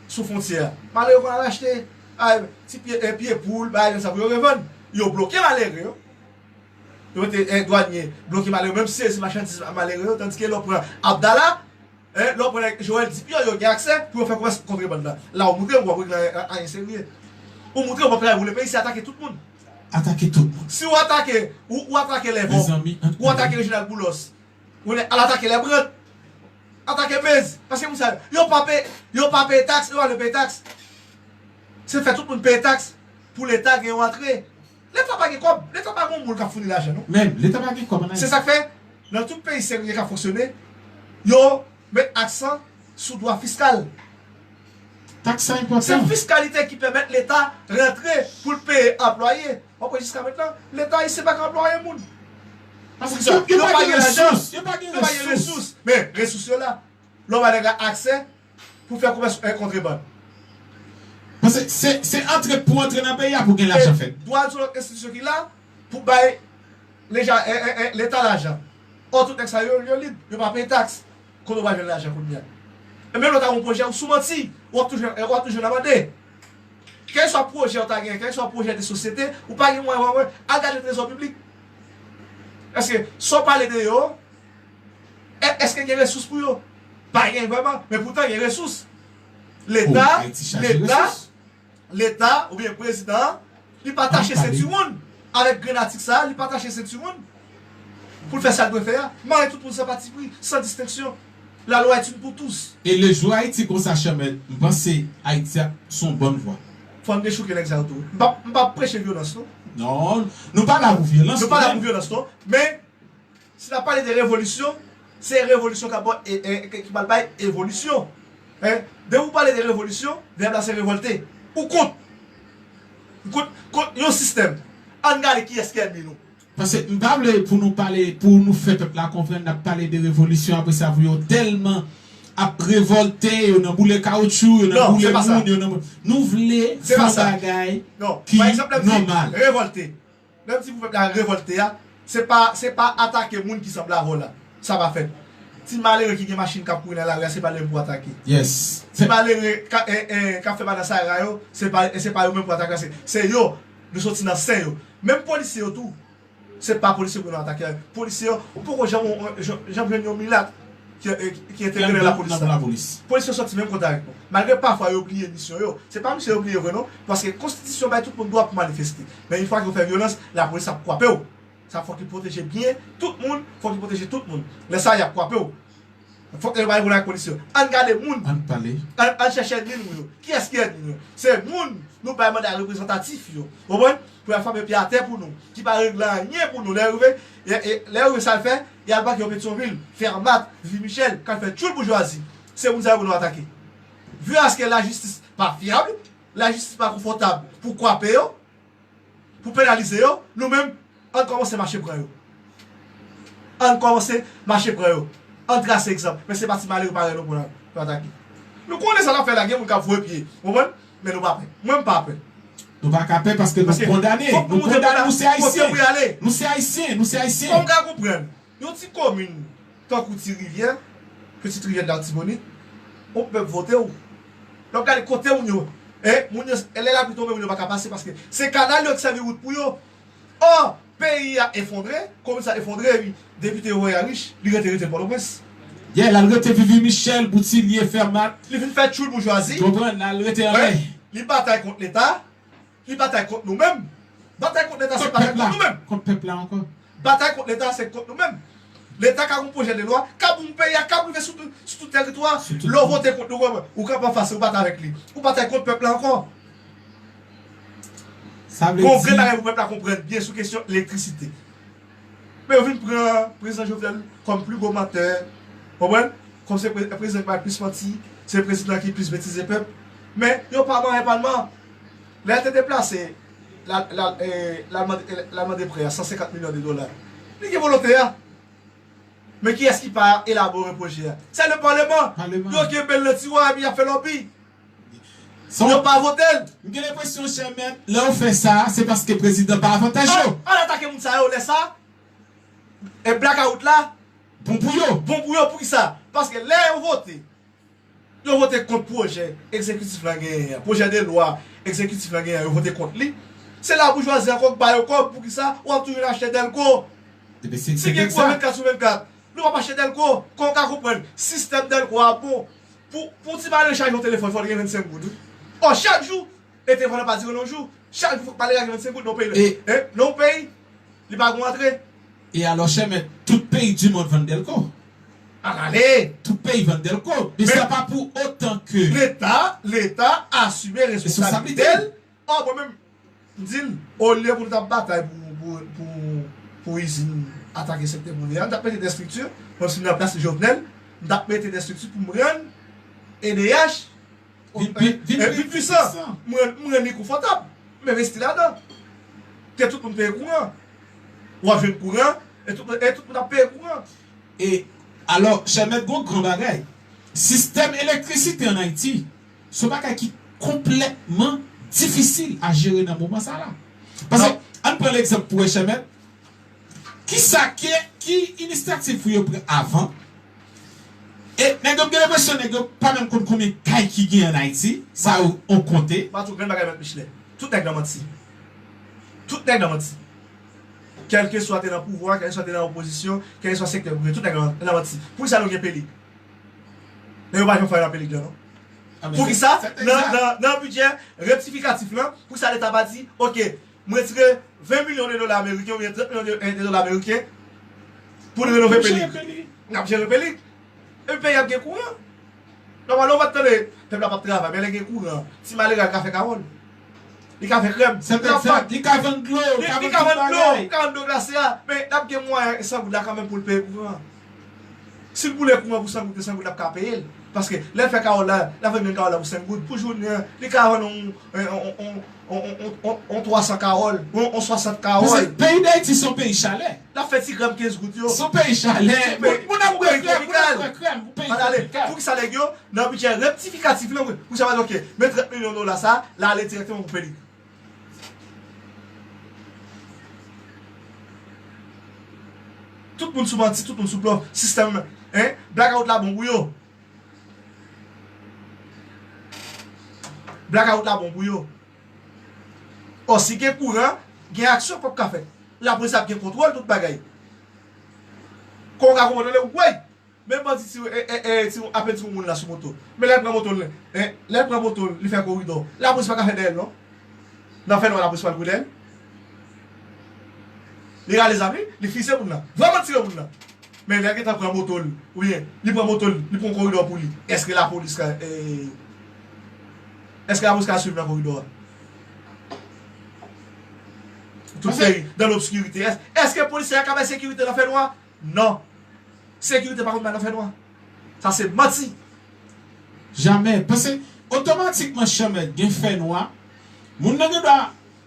sou fwontyè a. Malere konn al achte, a, ti pye, e, pye poul, bagay konsa pou yo revann. Yo bloke malere yo. Yo mete, e, dwanye, bloke malere yo, menm sezi machandiz malere yo, tandis ke lè w pran Abdala, e, lè w pran Joel Dipyo, yo gen aksè pou yo fè komès kontrebann nan. La, ou montre w ap regle a, a, anyen serye. Ou montre w ap travay pou le peyi, se atake tout moun. Atake tout moun. Si w atake, ou, ou atake Lèvò, ou atake Reginald Boulos, ou al atake Lèbrand, atake Mez, paske moun sa yo, yo pa peye, yo pa peye taks, yo pa vle peye taks. Se fè tout moun peye taks pou Leta gen yon rantre. Leta pa gen kòb. Leta pa gen moun k ap founi lajan, non. Menm, Leta pa gen kòb an Ayiti. Se sa k fè, nan tout peyi serye k ap fonksyone, yo met aksan sou dwa fiskal. Taks sa enpòtan. Se fiskalite ki pèmèt Leta rantre pou l peye anplwaye. W ap wè jiska mentnan, Leta ayisyen pa ka anplwaye moun. Paske yo, yo pa gen resous. Yo pa gen resous. Men, resous yo la. Lè w ba nèg la aksè, pou fè komès, e, kontrebann. Paske se, se antre pou antre nan peyi a pou gen lajan fèt. Dwàn se yon lòt enstitisyon ki la pou bay leja-, e, e, e, Leta lajan. Ò, tout nèg sa yo, yo lib, yo pa peye taks. Kote w pral jwenn lajan kounye a? E menm lè w ta gen yon pwojè, ou sou manti, w ap toujou, w ap toujou nan mande. Kèlkeswa pwojè w ta gen, kèlkeswa pwojè de sosyete, ou pa gen mwayen, mwayen, al gade trezò piblik. Èske sa w pale de yo, E-, èske gen resous pou yo? Pa gen vrèman, men poutan gen resous. Leta, Leta, Leta oubyen prezidan an, li pa tache sentiwonn avèk grenn atik sa, li pa tache sentiwonn pou l fè sa l dwe fè a. Mare tout moun san patipri, san distenksyon. La loi est une pour tous. E le jour Ayiti konsa, chèmè, m panse Ayiti ap se yon bòn vwa. Fò n dechouke nèg sa yo tou. M p ap, m p ap preche vyolans, non. Non, nou pa la pou vyolans, nou pa la pou vyolans, non. Men, si n ap pale de revolisyon, se revolisyon k ap ba, e, e, ki pral bay evolisyon. Hein? Depi w pale de revolisyon, vèb la se revòlte. Ou kont, kont, kont yon sistèm. Ann gade kiyès ki ènmi nou. Paske m pa vle pou nou pale, pou nou fè pèp la konprann n ap pale de revolisyon, apre sa pou yo tèlman ap revòlte, yo nan boule kawotchou, yo nan boule moun, yo nan, nou vle fè yon bagay ki nòmal. Non, se pa sa. Non. Pa egzanp, lè m di revòlte, Lè m di pou pèp la revòlte a, se pa, se pa atake moun ki sanble avè w la. Sa pa fèt. Ti malere ki gen machin k ap kouri nan lari a, se pa li menm pou atake. Yes. Ti malere ka, e, e, k ap fè madan Sara yo, se pa, se pa yo menm pou atake. Se, se yo, nou soti nan sen yo. Menm polisye yo tou, se pa polisye pou nou atake. Polisye yo, ou poko janm, janm, janm jwenn yon milat ki, e, ki entegre nan lapolis la. Polis yo soti menm kote avèk nou. Malgre pafwa yo bliye misyon yo. Se pa misyon yo bliye vre non. Paske konstitisyon bay tout moun dwa pou manifeste. Men yon fwa ke w fè vyolans, lapolis ap kwape w. Sa fòk li pwoteje byen tout moun, fòk li pwoteje tout moun. Lè sa y ap kwape w. Fòk yo bay vòlè ak polis yo. Ann gade moun. Ann pale. Ann, ann chèche ènmi nou yo. Kiyès ki ènmi nou yo? Se moun nou bay manda reprezantatif yo. Ou konprann? Pou y al frape pye atè pou nou. Ki pa regle anyen pou nou. Lè yo rive, e, e, lè yo rive sa y fè, y al pake yo Petyonvil, Fèmat, Vimichèl, k al fè tchoul boujwazi. Se moun sa yo pou nou atake. Vu à ce que lajistis pa fyab, lajistis pa konfòtab pou kwape yo, pou penalize yo, nou menm, ann kòmanse mache pran yo. Ann kòmanse mache pran yo. Ann trase egzanp. Men se pa ti malere parèy nou pou n atake. Nou konnen sa n ap fè la, gen moun k ap voye pye. Ou konprann? Men nou pa pè. Mwen, m pa pè. Nou pa ka pè paske nou kondane. Nou kondane, nou se ayisyen. Nou se ayisyen, nou se ayisyen. Fò m ka konprann. Yon ti komin tankou Ti Rivyè, Petite Rivière de l'Artibonite, yon pèp vote w. Lè w gade kote moun yo, e, moun yo, lè lapli tonbe, moun yo pa ka pase paske se kanal yo ki sèvi wout pou yo. Ò, peyi a efondre, komin sa efondre, epi depite yo voye a rich, li rete, rete Pòtoprens. Yeah, l al rete Vivi Michel, Boutilye, Fermat. Li vin fè tchoul boujwazi. Konprann, l al rete anlè. Li batay kont Leta, li batay kont nou menm. Batay kont Leta se batay kont nou menm. Kont pèp la ankò. Batay kont Leta se kont nou menm. Leta ka gon pwojè de lwa, ka pou peyi a, ka pou rive sou tout, sou tout tèritwa. Lè w vote kont nou, ou kanpe anfas, ou batay avèk li. Ou batay kont pèp la ankò. Sa vle di. Gon grenn bagay pou pèp la konprann byen sou kesyon elektrisite. Men yo vin pran prezidan Jovenel kòm pli gwo mantè. Konprann? Kòm se pre-, prezidan ki bay plis manti, se prezidan ki plis betize pèp. Men yo pa manyen palman. Lè l te deplase, l al, l al, e, l al mande, l al mande prè a san senkant milyon de dola. Li gen volonte a. Men kiyès ki pa elabore pwojè a? Se le paleman. Yo kenbe l nan tiwa epi y ap fè lòbi. Yo pa vote l. M gen lenpresyon, chè mèt, lè yo fè sa, se paske prezidan pa avantaj yo. An, an atake moun sa yo lè sa. E blakawout la bon pou yo. Bon pou yo, poukisa? Paske lè yo vote, yo vote kont pwojè egzekitif la genyen an. Pwojè de lwa egzekitif la genyen an, yo vote kont li. Se la boujwazi ankò k ba yo kòb, poukisa? W ap toujou achte Dèlko. Si gen kouran vennkat sou vennkat, nou p ap achte Dèlko. Kon w ka konprann, sistèm Dèlko a bon. Pou, pou ti malere chaje yon telefòn, fò l gen vennsenk goud, wi. Ò, chak jou, e telefòn nan pa dire nan yon jou. Chak jou, fòk malere a gen vennsenk goud nan yon peyi. E, nan yon peyi, li pa gon antre. E alò, chè mèt, tout peyi di mond vann Dèlko. Al ale! Tout peyi vann Dèlko. Men sa pa pou otan ke Leta, Leta asime responsablite l. Ò, mwen menm, m di l, olye pou nou t ap batay pou, pou, pou, pou izin atake sektè prive a, m t ap mete de estrikti, mwen si m nan plas Jovenel, m t ap mete de estrikti pou m rann E D H vin, vin, vin pwisan. M rann, m rann li konfòtab. M envesti ladan. Ke tout moun peye kouran. W ap jwenn kouran, e tout, e tout moun ap peye kouran. E, alò, chè mèt, gon gran bagay. Sistèm elektrisite ann Ayiti, se yon bagay ki konplètman difisil a jere nan moman sa la. Paske, ann pran legzanp pou wè, chè mèt, kisa ke, ki inisyativ pou yo pran avan? E nèg yo, m gen lenpresyon nèg yo pa menm konn konbyen kay ki gen ann Ayiti, sa yo, on konte. M a di w grenn bagay, mèt Michelet. Tout nèg nan manti. Tout nèg nan manti. Kèlkeswa te nan pouvwa, kèlkeswa te nan opozisyon, kèlkeswa sektè prive, tout nèg nan, nan manti. Poukisa nou gen pelig? Men yo pa janm fè nan pelig lan, non. Poukisa nan, nan, nan bidjè rektifikatif lan, poukisa Leta pa di, oke, m retire ven milyon de dola ameriken oubyen trant milyon de, de dola ameriken pou n renove pelig? N ap jere pelig. Epi peyi ap gen kouran. Nòmalman, ou pa t tande pèp la p ap travay, men lè gen kouran, ti malere a ka fè kawòl. Li ka fè krèm. Li ka vann dlo, li ka vann dlo, li ka vann dlo glase a. Men l ap gen mwayen san goud la kanmenm pou l peye kouran. Si l boule kouran pou san goud, san goud l ap ka peye l. Paske lè l fè kawòl la, l ap vann menm kawòl la pou senk goud. Pou jounen an, li ka vann yon, yon, yon, yon, yon, yon, yon, yon twa san kawòl, yon, yon swasant kawòl. Paske peyi Dayiti se yon peyi chalè. L ap fè ti krèm kenz goud yo. Se yon peyi chalè. Moun, moun ap bwè krèm, moun ap bwè krèm. Yon peyi tropikal. Poukisa nèg yo, nan bidjè rektifikatif lan, poukisa pa di, oke, men trant milyon dola sa, l ale dirèkteman pou pelig? Tout moun sou manti, tout moun sou blòf. Sistèm, en, blakawout la bon pou yo. Blakawout la bon pou yo. Ò, si gen kouran, gen aksyon k p ap ka fèt. Lapolis ap gen kontwòl tout bagay. Kon w ka konprann, wè, men bandi ti, e, e, e, ti, apèn ti moun la sou moto. Men lè l pran moto l, e, lè l pran moto l, li fè koridò. Lapolis pa ka fè dèyè l, non. Nan fènwa, lapolis pral kouri dèyè l. Li rale zam li, li fize moun nan. Vrèman tire moun nan. Men lè l gentan pran moto l, oubyen li pran moto l, li pran yon koridò pou li, èske lapolis ka, e, èske lapolis ka swiv nan koridò a? Tout peyi, dans l'obscurité. Èske, èske polisye a ka bay sekirite nan fènwa? Non. Sekirite pa konn bay nan fènwa. Sa se manti. Jamè. Paske otomatikman, chè mèt, gen fènwa. Moun nan gen dwa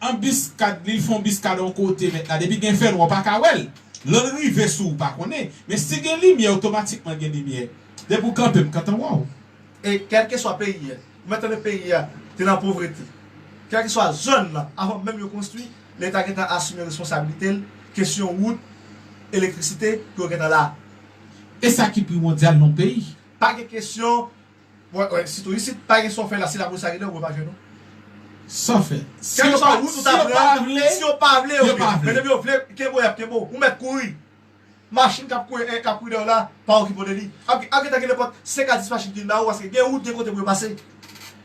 anbiskad li, l fè yon biskad yon kote, mèt la. Depi gen fènwa, w pa ka wè l. Lè l rive sou ou, w pa konnen. Men si gen limyè, otomatikman gen limyè. Depi w kanpe, m kanpe anba w. E kèlkeswa peyi a, ou mèt tande peyi a te nan povrete. Kèlkeswa zòn nan, avan menm yo konstwi, Leta gentan asime responsabilite l, kesyon wout, elektrisite, pou yo gentan la. E sa ki pi mondyal nan peyi. Pa gen kesyon, wè, wè, sitou isit, pa gen sa w fè la, si lapolis la rele w, ou pa jwenn ou. Sa w fè. Si yo Kèlkeswa pa, wout ou si ta yo pran, pa vle, si yo pa vle, yo yo pa vle. Men depi yo vle, kenbe w, y ap kenbe w. Ou mèt kouri. Machin k ap kouri, eh, k ap kouri dèyè w la, pa okipe w de li. Ap, ap gentan gen nenpòt senk a dis machin ki vin ba ou, paske gen wout, gen kote pou yo pase.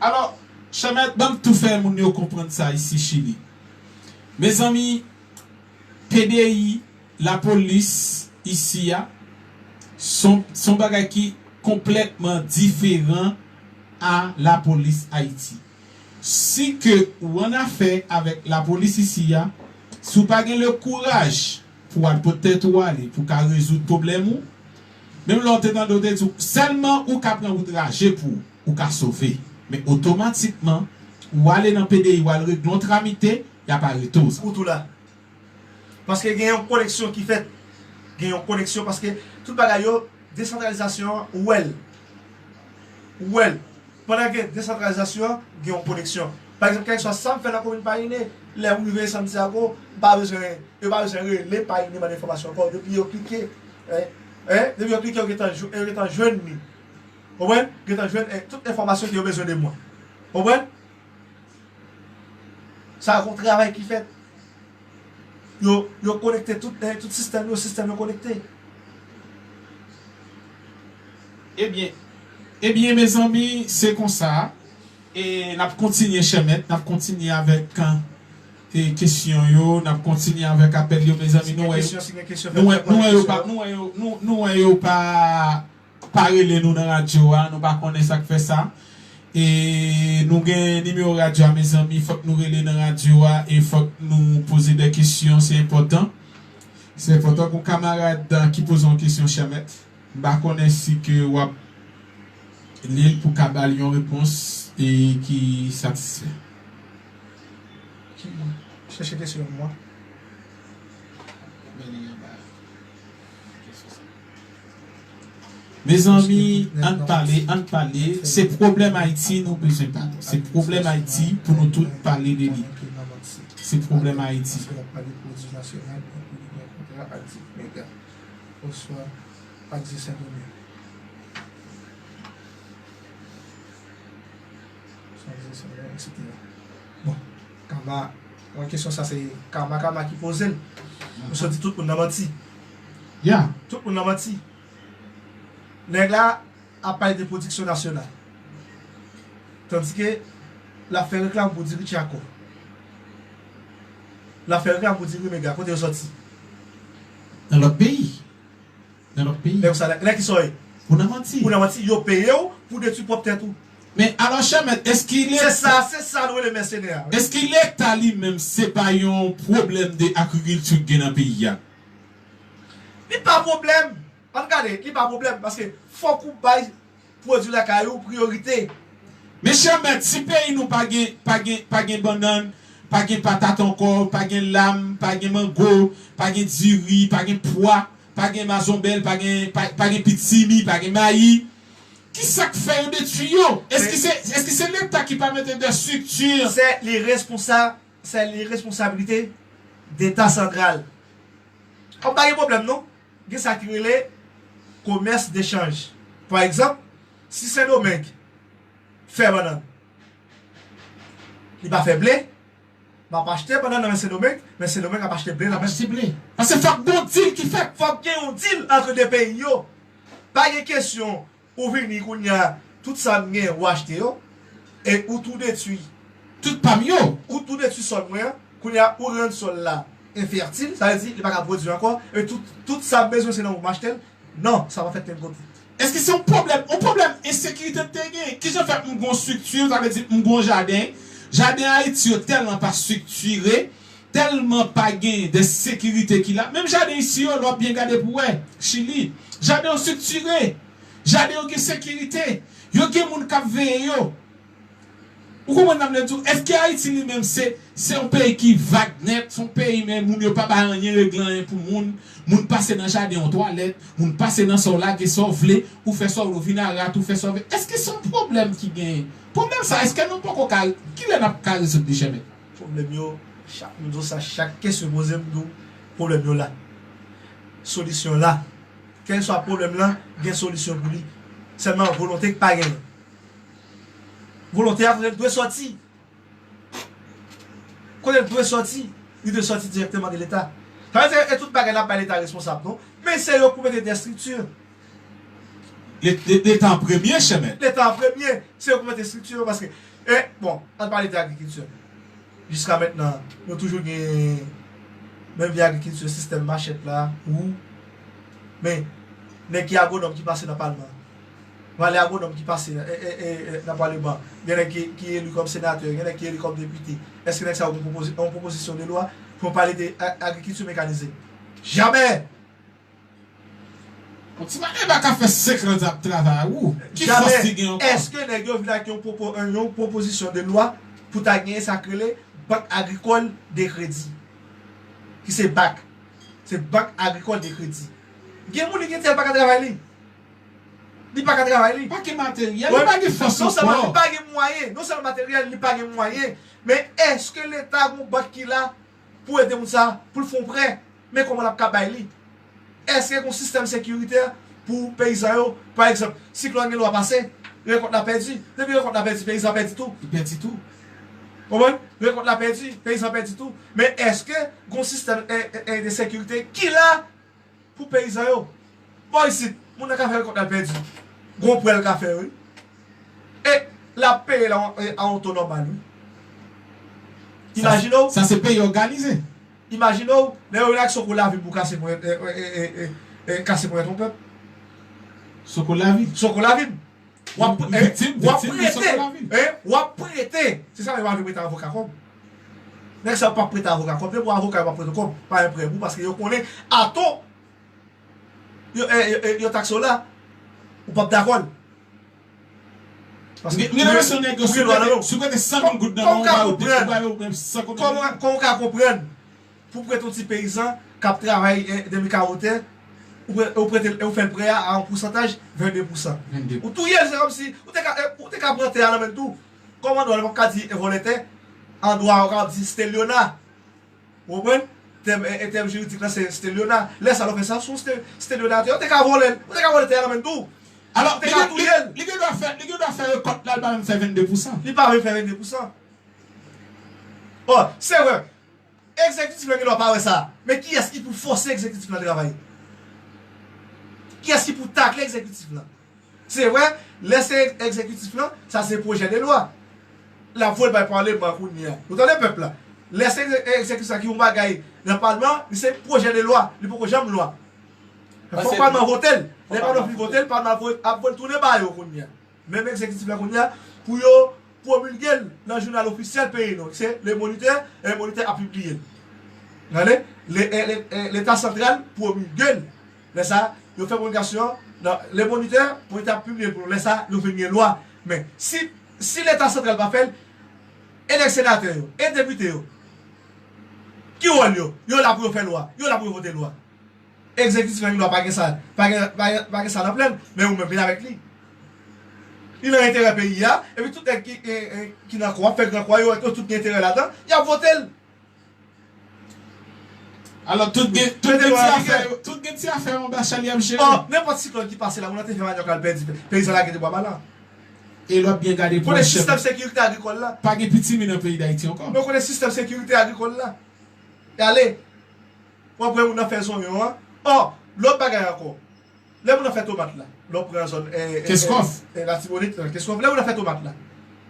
Alò, chè mèt, ban m tou fè moun yo konprann sa isi Chili. Mezanmi, P D I, lapolis isi a, se yon, se yon bagay ki konplètman diferan a lapolis Ayiti. Si ke ou annafè avèk lapolis isi a, si w pa gen le kouraj pou w al pot tèt ou ale, pou w ka rezoud pwoblèm ou, menm lè w te tande w te di w, sèlman ou ka pran wout raje pou ou, ou ka sove. Men otomatikman, ou ale nan P D I, ou al regle yon tramite, y ap arete w sa. Ou tou la. Paske gen yon koneksyon ki fèt. Gen yon koneksyon paske tout bagay yo, desantralizasyon an, ou wè l. Ou wè l. Pandan gen desantralizasyon, gen yon koneksyon. Pa egzanp, kèlkeswa sa m fè nan komin Payinè, lè m rive Santiago, m pa bezwen, yo pa bezwen rele Payinè mande enfòmasyon ankò. Depi yo klike, eh, eh, depi yo klike, yo gentan jw-, yo gentan jwenn li. Konprann? Gentan jwenn, eh, tout enfòmasyon ke yo bezwen de mwen. Konprann? Sa a gon travay ki fèt. Yo, yo konekte tout, eh, tout sistèm yo, sistèm yo konekte. Ebyen, ebyen, mezanmi, se konsa. E n ap kontinye, chè mèt, n ap kontinye avèk, e, kesyon yo, n ap kontinye avèk apèl yo, mezanmi. Si gen kesyon, si gen kesyon, fè nou wè, nou wè yo pa, nou wè yo, nou, nou wè yo pa pa rele nou nan radyo a, nou pa konnen sa k fè sa. E nou gen nimewo radyo a, mezanmi, fòk nou rele nan radyo a e fòk nou poze de kesyon, se enpòtan. Se enpòtan pou kamarad ki poze yon kesyon, chè mèt. M pa konnen si ke w ap li l pou ka ba l yon repons e ki satisfè. Ki, chèche kesyon an mwen. Mezanmi, ann pale, ann pale. Se pwoblèm Ayiti nou bezwen pale. Se pwoblèm Ayiti pou nou tout pale de li. Se pwoblèm Ayiti. Oswa pa egziste Sendomeng. San egziste, etsetera. Bon, Kama, mwen kesyon sa se Kama, Kama ki poze l. Misye di tout moun nan manti. Ya. Tout moun nan manti. Nèg la ap pale de pwodiksyon nasyonal. Tandike l ap fè reklam pou diri Tchako. L ap fè reklam pou diri Mega. Kote yo sòti? Nan lòt peyi. Nan lòt peyi. Lè konsa, lè, lè ki sa w ye? Pou nan manti. Pou nan manti, yo peye w pou detwi pwòp tèt ou. Men alò, chè mèt, èske Se Leta, sa, se sa nou rele mèsenè a, wi. Èske Leta li menm, se pa yon pwoblèm de agrikilti k gen nan peyi a? Li pa pwoblèm. Ann gade, li pa pwoblèm, paske fòk ou bay pwodui lakay ou priyorite. Men chè mèt, si peyi nou pa gen, pa gen, pa gen bannann, pa gen patat ankò, pa gen lam, pa gen mango, pa gen diri, pa gen pwa, pa gen mazonbèl, pa gen, pa, pa gen pitimi, pa gen mayi, ki sa k fè yo detwi yo? Èske se, èske se Leta ki pa mete de estrikti? Se li responsa-, se li responsablite Deta santral. Kòm pa gen pwoblèm non. Gen sa ki rele komès dechanj. Pa egzanp, si Sendomeng fè bannann, li pa fè ble, m ap achte bannann nan men Sendomeng, men Sendomeng ap achte ble nan men Achte ble. Paske fòk gen yon dil ki fèt. Fòk gen yon dil ant de peyi yo. Pa gen kesyon ou vini kounye a, tout sa m gen, ou achte yo, e ou tou detwi. Tout pa m yo. Ou tou detwi sòl mwen an, kounye a, ou rann sòl la enfètil, sa vle di, li pa ka pwodui ankò, e tout, tout sa m bezwen, se nan ou m achte l. Non, sa pa fèt menm kote. Èske se yon pwoblèm, yon pwoblèm ensekirite te gen? Kijan fè m gon estrikti, sa vle di m gon jaden? Jaden Ayiti yo tèlman pa estriktire, tèlman pa gen de sekirite ki la. Menm jaden isi yo, lè w ap byen gade pou wè, Chili, jaden yo estriktire, jaden yo gen sekirite, yo gen moun k ap veye yo. Ou konprann sa m vle di w? Èske Ayiti li menm se, se yon peyi ki vag nèt, se yon peyi men moun yo pa bay anyen, regle anyen pou moun, moun pase nan jaden w twalèt, moun pase nan sa w lage sa w vle, ou fè sa w vle, ou vin a rat, ou fè sa w vle. Èske se yon pwoblèm ki genyen? Pwoblèm sa, èske nou poko ka, kilè n ap ka rezoud li, chè mèt? Pwoblèm yo, chak, m di w sa, chak kesyon poze m, m di w, pwoblèm yo la. Solisyon la. Kèlkeswa pwoblèm lan, gen solisyon pou li. Sèlman volonte k pa genyen. Volonte a kote l dwe sòti. Kote l dwe sòti, li dwe sòti dirèkteman de Leta. Sa vle di, e tout bagay n ap bay Leta responsab, non? Men se yo k pou mete de estrikti. Le- le- Leta an premye, chè mèt. Leta an premye, se yo k pou mete estrikti yo, paske, e, bon, ann pale de agrikilti. Jiska mentnan, nou toujou gen menm vye agrikilti, sistèm machèt la, wou. Men, nèg ki agwonòm ki pase nan palman, valè agwonòm ki pase nan, e, e, e, e, nan palman, gen nèg ki, ki eli kòm senatè, gen nèg ki eli kòm depite. Èske nèg sa yo gen pwopozi- yon pwopozisyon de lwa pou pale de a- agrikilti mekanize? Jamè! Yon ti maneva ka fè senk an di ap travay, wou. Ki fòs li gen ankò? Èske nèg yo vin ak yon pwopo- yon pwopozisyon de lwa pou ta genyen sa k rele Bank Agrikòl de Kredi? Ki se bak. Se Bank Agrikòl de Kredi. Gen moun li gen tè, li pa ka travay li. Li pa ka travay li. Pa gen materyèl, li pa gen fòs ankò. Non sèlman li pa gen mwayen, non sèlman materyèl, li pa gen mwayen. Men èske Leta gon bank ki la pou ede moun sa, pou l fè yon prè? Men kòman l ap ka bay li? Èske gon sistèm sekiritè pou peyizan yo? Pa egzanp, siklòn gen dwa pase, rekòt la pèdi. Depi rekòt la pèdi, peyizan pèdi tou. Li pèdi tou. Konprann? Rekòt la pèdi, peyizan pèdi tou. Men èske gon sistèm, e, e, e, de sekirite ki la pou peyizan yo? Bò isit, moun nan ka fè rekòt la pèdi. Gon prè l ka fè, wi. E l ap peye l a, e, a yon to nòmal, wi. Imajine w. Sa se peyi òganize. Imajine w, lè yo vin ak soko lavim pou kase ponyèt, e, e, kase ponyèt yon pèp. Soko lavim. Soko lavim. W ap, e, viktim, w ap viktim de soko lavim. E, w ap prete. Se sa menm, w ap prete avoka kòb. Nèg sa yo p ap prete avoka kòb. Depi w avoka, yo p ap prete w kòb. Pa gen prè pou, paske yo konnen ato yo, e, yo, e, yo takse w la, ou p ap dakò l. Paske m gen enpresyon nèg yo, si w prete, si w prete san mil goud nan men w, ou ba yo de, ou ba yo menm san goud. Kòman, kòman w ka konprann pou w prete yon ti peyizan k ap travay, e, de mekawo tè, ou pre- ou prete l, ou fè l prè a a yon pousantaj, vennde pousan. Vennde. Ou touye l, se kòmsi ou te ka, e, ou te ka pran tè a nan men l tou. Kòm andwa, w p ap ka di, e, vòlè tè, andwa, ou kapab di Steliona. Ou konprann? Tèm, e, e, tèm jiridik la, se Steliona. Lè sa, lè w fè sa, se yon Ste- Steliona, ou te ka vòlè l. Ou te ka vòlè tè a nan men l tou. Alò, li gen, li, li gen dwa fè, li gen dwa fè rekòt la, li pa menm fè vennde pousan. Li pa menm fè vennde pousan. Bon, se vre. Egzekitif la gen dwa pa wè sa. Men kiyès ki pou fòse egzekitif la travay? Kiyès ki pou takle egzekitif la? Se vre, lè se egzekitif lan, sa se pwojè de lwa. L ap voye l bay palman kounye a. Ou tande pèp la? Lè se egzekitif la ki yon bagay nan palman, li se pwojè de lwa, li poko janm lwa. Fòk palman vote l. Lè palman fin vote l, palman ap voye, ap voye l tounen ba yo kounye a. Menm egzekitif la kounye a, pou yo pwomilge l nan jounal ofisyèl peyi nou, ki se Le Moniteur, e Le Moniteur ap pibliye l. Gade, le, e, le, e, Leta santral pwomilge l. Lè sa, yo fè pwomilgasyon an nan Le Moniteur, pou Leta pibliye l pou nou. Lè sa, yo vin gen lwa. Men, si, si Leta santral pa fè l, e nèg senatè yo, e depite yo, ki wòl yo? Yo la pou yo fè lwa, yo la pou yo vote lwa. Egzekitif la gen dwa pa gen sa, pa gen, pa gen, pa gen sa nan plan l, men ou menm vin avèk li. Li nan enterè peyi a, epi tout nèg ki, e, e, ki nan kwa, ap fè gran kwa yo, yo tout gen enterè ladan, y ap vote l. Alò, tout gen, tout gen ti afè yo, tout gen ti afè yo anba chal y ap jere. Ò, nenpòt siklòn ki pase la, moun nan te fè manyòk la, l pèdi, peyizan lage de bwa ba la. E lè w ap byen gade pou wè sistèm sekirite agrikòl la. Pa gen pitimi nan peyi Dayiti ankò. Nou konnen sistèm sekirite agrikòl la. E ale, w ap wè moun nan fè zonyon an. Ò, lòt bagay ankò. Lè moun nan fè tomat la, lè w pran zòn, e, e, Keskòf. E, e, Latibonit, e, Keskòf, lè moun nan fè tomat la.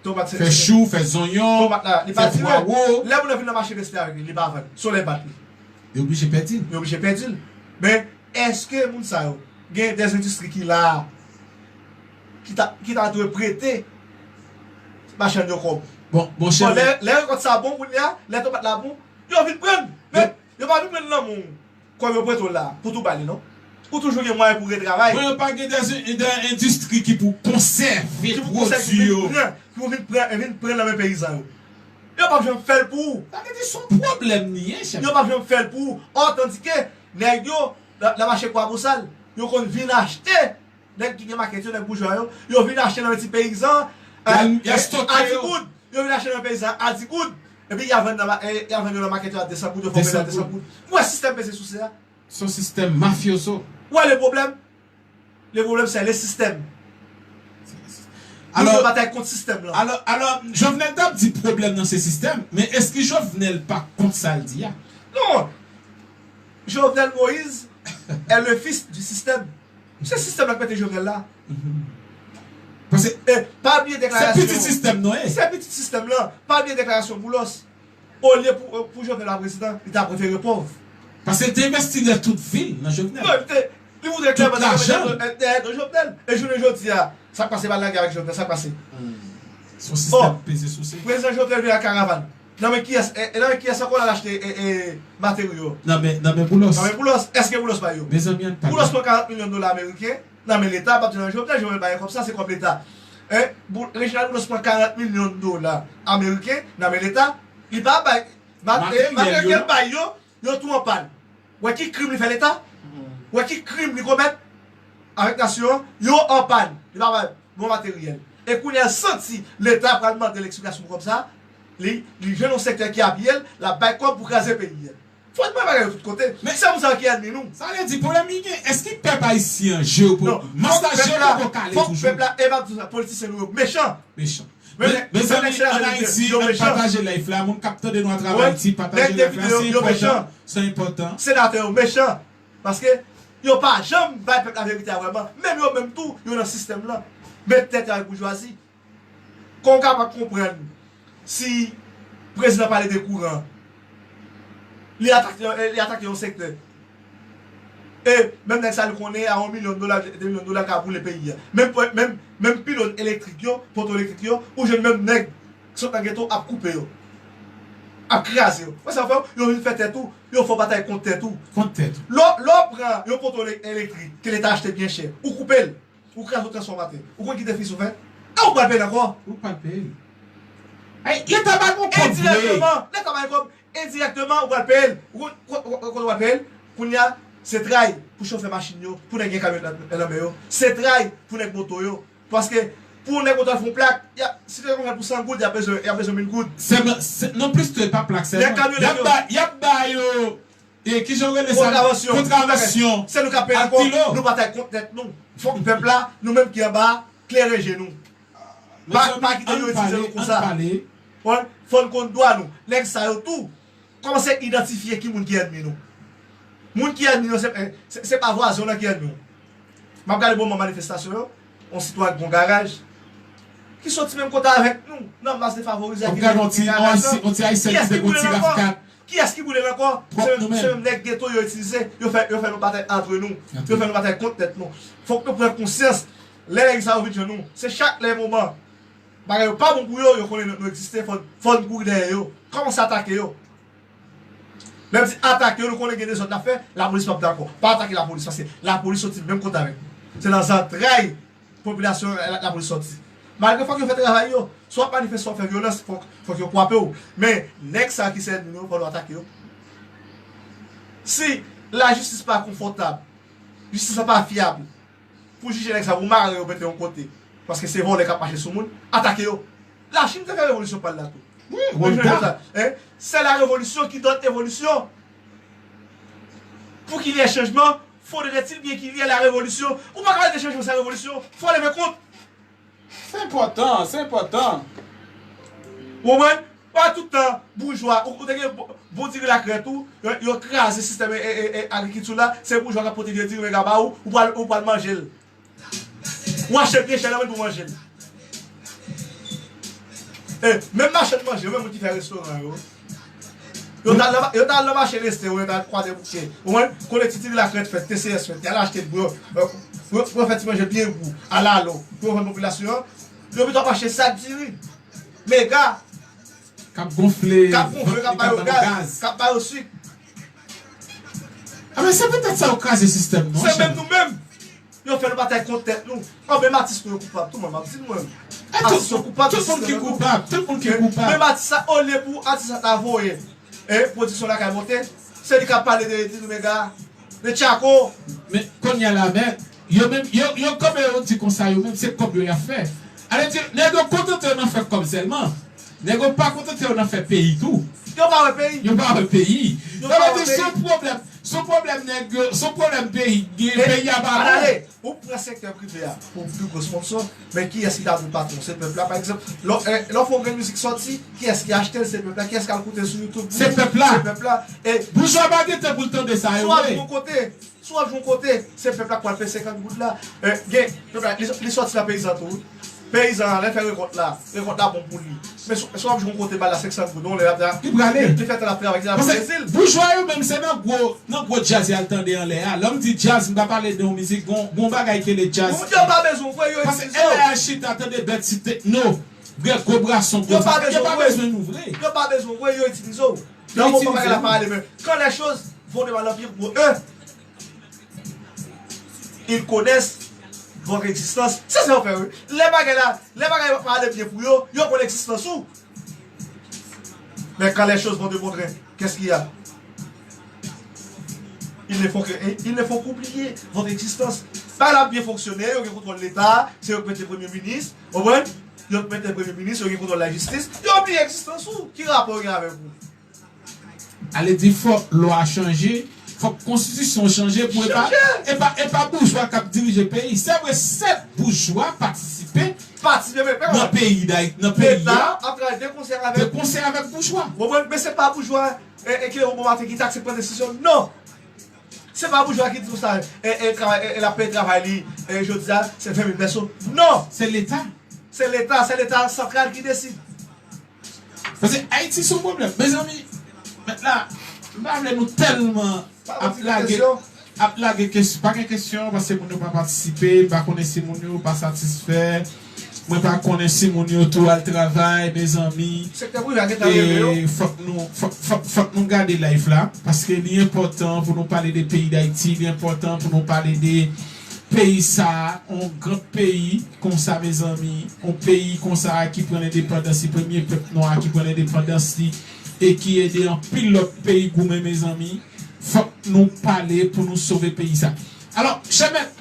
Tomat se, fè chou, fè zonyon, tomat la, li pa dire. Fè pwawo. Lè moun nan vin nan mache Pesten avèk li, li pa vann. Solèy bat li. Li oblije pèdi l. Li oblije pèdi l. Men, èske moun sa yo, gen dèzendistri ki la a, ki ta, ki ta dwe prete machann yo kòb? Bon, monchè. Bon, lè, lè rekòt sa bon kounye a, lè tomat la bon, yo vin pran l. Men, yo pa vin pran l nan men w. Kòb yo prete w la, pou tou ba li, non. Ou toujou gen mwayen pou retravay. Mwen, yo pa gen de, de endistri ki pou konsève pwodui yo. Ki pou vin pran, vin pran nan men peyizan yo. Yo p ap janm fè l pou ou. Sa vle di se yon pwoblèm li ye, chèf. Yo p ap janm fè l pou ou. Ò, tandike nèg yo, nan mache Kwabosal, yo konn vin achte, nèg ki gen makèt yo, nèg boujwa yo, yo vin achte nan men ti peyizan a di goud. Yo vin achte nan peyizan a di goud. Epi y a vann yo nan makèt yo a de san goud, yo fè yo peye a de san goud. Ou wè sistèm peze souse a? Se yon sistèm mafyozo. Ou wè le pwoblèm? Le pwoblèm se le sistèm. Moun yo batay kont sistèm lan. Alò, alò, Jovenel t ap di pwoblèm nan se sistèm, men èske Jovenel pa kont sa l di a? Non. Jovenel Moïse est le fils du système. Se sistèm lan k mete Jovenel la. Paske, e, pa bliye deklarasyon. Se pitit sistèm nou ye. Se pitit sistèm lan. Pa bliye deklarasyon Boulos. Olye pou, pou Jovenel pa prezidan, li ta prefere pòv. Paske li te envesti lè tout vi l nan Jovenel. Non, li te, li moutre klèman nan Jovenel, nan Jovenel. E jounen jodi a, sa k pase pa lage avèk Jovenel, sa k pase? Se yon sistèm peze souse. Prezidan Jovenel vin ak karavàn. Nan men kiyès, e, nan men kiyès ankò l al achte, e, e, materyo? Nan men, nan men Boulos. Nan men Boulos. Èske Boulos bay yo? Mezanmi, ann pale. Boulos pran karant milyon dola ameriken. Nan men Leta, pa t nan Jovenel, Jovenel pa gen kòb sa, se kòb Leta. Hein? Reginald Boulos pran karant milyon dola ameriken nan men Leta, li pa bay. Materyèl yo bay yo, yo tou an pàn. Wè ki krim li fè Leta? Wè ki krim li komèt avèk nasyon an? Yo an pàn. Li pa bay bon materyèl. E kounye a l santi Leta pral mande l eksplikasyon pou kòb sa, li, li jwenn yon sektè ki apiye l, l ap bay kòb pou kraze peyi a. Fò n bay bagay yo tout kote. Men se moun sa yo ki ènmi nou. Sa vle di pwoblèm li gen, èske pèp ayisyen an je yo poko, mas la je yo poko kale toujou? Fòk pèp la, e m ap di w sa, politisyen nou yo mechan. Mechan. Mezanmi, ann Ayiti, ann pataje live la, moun k ap tande nou atravè Ayiti, pataje live la, se enpòtan, se enpòtan. Senatè yo mechan, paske yo pa janm bay pèp la verite a vrèman. Menm yo menm tou, yo nan sistèm lan. Met tèt yo avèk boujwazi. Kòman w kapab konprann si prezidan pale de kouran, li atake, li atake yon sektè. E menm nèg sa li konnen a yon milyon dola, de milyon dola l ka boule peyi a. Menm, menm, menm pilòn elektrik yo, poto elektrik yo, ou jwenn menm nèg ki sot nan geto ap koupe yo. Ap kraze yo. Wè sa yo fè w? Yo vin fè tèt ou, yo fè w batay kont tèt ou. Kont tèt ou. Lè w, lè w pran yon poto elektrik ke Leta achte byen chè, ou koupe l. Ou kraze yon transfòmatè. Ou konn ki defis ou fè? E ou pral peye l ankò. Ou pral peye l. Ay, Leta bay yon kòb vre. Endirektèman, Leta bay kòb. Endirektèman, ou pral peye l. Ou konn, ou konn, ou konn ou pral peye l? Kounye a, se tray pou chofè machin yo, pou nèg gen kamyonèt nan, nan men yo. Se tray pou nèg moto yo. Paske, pou nèg moto al fè yon plak, y a, si te konn fè l pou san goud, y ap bezwen, y ap bezwen mil goud. Sèlman, se, non, plis tou, e pa plak sèlman. Y ap ba yo. E kijan yo rele sa? Kontravansyon. Kontravansyon. Se nou k ap peye l ankò. Nou batay kont tèt nou. Fòk pèp la, nou menm ki anba a, klere je nou. Pa, pa kite yo itilize nou konsa. Fò n konn dwa nou. Nèg sa yo tou, kòmanse idantifye ki moun ki ènmi nou. Moun ki ènmi nou, se, se, se pa vwazen w nan ki ènmi w. M ap gade moman manifestasyon yo, yon sitwayen ak yon garaj, ki soti menm kote avèk nou, nan mas defavorize ak ki gen garaj lan. Kiyès ki boule l ankò? Kiyès ki boule l ankò? Se menm, se menm nèg geto yo itilize, yo fè, yo fè nou batay antre nou. Yo fè nou batay kont tèt nou. Fòk nou pran konsyans, lè nèg sa yo vin jwenn nou, se chak lè moman bagay yo pa bon pou yo, yo konnen nou, nou egziste, fò, fò n kouri dèyè yo. Kòmanse atake yo. Lè m di atake yo, nou konnen gen dezòd n ap fè, lapolis p ap dakò. Pa atake lapolis, paske lapolis soti menm kote avèk nou. Se nan zantray popilasyon an la, lapolis sòti. Malgre fòk yo fè travay yo, si w ap manifeste, w ap fè vyolans, fòk, fòk yo kwape w. Men, nèg sa yo ki se ènmi nou, fò nou atake yo. Si lajistis pa konfòtab, jistis la pa fyab, pou jije nèg sa yo, pou mare yo, mete yon kote, paske se vòlè k ap mache sou moun, atake yo. Lachin te fè revolisyon pa l la tou. Wi, wòl ta. Hein? C'est la révolution qui donne évolution. Pour qu'il y ait changement, faudrait-il bien qu'il y ait la révolution. Ou pa ka mete chanjman san revolisyon. Fò leve kont. Se enpòtan, se enpòtan. Ou konprann? Pa tout tan, boujwa, ou, ou te gen bon, bon diri lakrè tou, yo, yo kraze sistèm e, e, e, e, agrikilti la, se boujwa k ap pote vye diri mega ba ou, ou pral, ou pral manje l. Ou achte l byen chè nan men pou manje l. E, menm machann manje yo, menm moun ki fè restoran yo, yo t al nan, yo t al nan mache Lestè, yo t al Kwadèboukè. Ou konprann? Kote ti diri lakrè fèt, T C S fèt, y al achte l pou yo, pou yo, pou yo fè ti manje byen gou, alalò, pou yo vann popilasyon an. Yo pito ap achte sak diri mega. K ap gonfle, k ap gonfle, k ap ba yo gaz, k ap ba yo sik. A men se poutèt sa yo kraze sistèm nou an, chèf. Se menm nou menm. Yo fè nou batay kont tèt nou. An, menm atis nou yo koupab tou, mwen, m ap di nou menm. Atis yo koupab. Tout moun ki koupab, tout moun ki koupab. Menm atis sa, olye pou atis la ta voye, e, pwodiksyon lakay monte, se li k ap pale de Titi Mega, de Tchako. Men, kounye a la, men, yo menm, yo, yo kanpe, yo di konsa, yo menm, se kòb yo y ap fè. Ale di, nèg yo kontante yo nan fè kòb sèlman. Nèg yo pa kontante yo nan fè peyi tou. Yo pa wè peyi. Yo pa wè peyi. Sa vle di, se yon pwoblèm. Se yon pwoblèm nèg yo, se yon pwoblèm peyi, gen peyi a pa bon. Ou pran sektè prive a pou pi gwo sponsò, men kiyès ki ta dwe patwon? Se pèp la, pa egzanp. Lè w fè yon grenn mizik sòti, kiyès ki achte l? Se pèp la. Kiyès k al koute sou YouTube? Se pèp la. Se pèp la. Boujwa pa gen tan pou l tande sa yo vre. Si w ap jwe yon kote, se pèp la k pral peye senkant goud la. Gen, pèp la, li sòti nan peyizan tou wi. Peyizan an, lè l fè rekòt la, rekòt la bon pou li. Men si w ap jwe yon kote ba l la senksan goud, yon lè l ap travay. Li prale. Li fè tan l ap travay, li al Brezil. Paske boujwa yo menm, se nan gwo, nan gwo djaz y al tande anlè a. Lè m di djaz, m pa pale de yon mizik, gon, gon bagay ki rele djaz. Moun yo pa bezwen w vre, yo itilize w. Paske lè y al chita tande bèt ti tekno, vre gwo brason, gwo sa, yo pa bezwen nou vre. Yo pa bezwen w vre, yo itilize w. Yo itilize w. Nan moman bagay la pa ale, men quand les choses vont de mal en pire pour eux, ils connaissent votre existence. Se sa yo fè wi. Lè bagay la, lè bagay yo pa ale byen pou yo, yo konn egzistans ou. Mais quand les choses vont de bon train, qu'est-ce qu'il y a? Ils ne font que, ils ne font qu'oublier votre existence. Bagay la ap byen fonksyone, yo gen kontwòl leta, se yo k mete premye minis, ou konprann? Yo k mete premye minis, yo gen kontwòl lajistis, yo bliye egzistans ou. Ki rapò yo gen avèk ou? Ale di fòk lwa chanje, fòk konstitisyon chanje pou e pa, e pa, e pa boujwa k ap dirije peyi. Se vre, sèt boujwa patisipe nan peyi Dayiti, nan peyi a, de konsè avèk boujwa. Ou konprann? Men se pa boujwa e, e ki leve bonmaten ki takse pran desizyon. Non! Se pa boujwa ki di konsa, e, e, e, e l ap peye travay li, e, jodi a, se ven mil pèson. Non! Se Leta. Se Leta, se Leta santral ki deside. Paske Ayiti se yon pwoblèm. Mezanmi, mèt la, m pa vle nou tèlman ap lage, ap lage kesyon. Pa gen kesyon, paske moun yo pa patisipe, m pa konnen si moun yo pa satisfè. Mwen pa konnen si moun yo tou al travay, mezanmi. Sektè prive a gentan rele yo. E fòk nou, fòk, fòk, fòk nou gade live la, paske li enpòtan pou nou pale de peyi Dayiti, li enpòtan pou nou pale de peyi sa a, yon gran peyi konsa, mezanmi, yon peyi konsa a ki pran lendepandans, se premye pèp nwa a ki pran lendepandans li, e ki ede anpil lòt peyi goumen, mezanmi. Fòk nou pale pou nou sove peyi sa. Alò, chè mèt,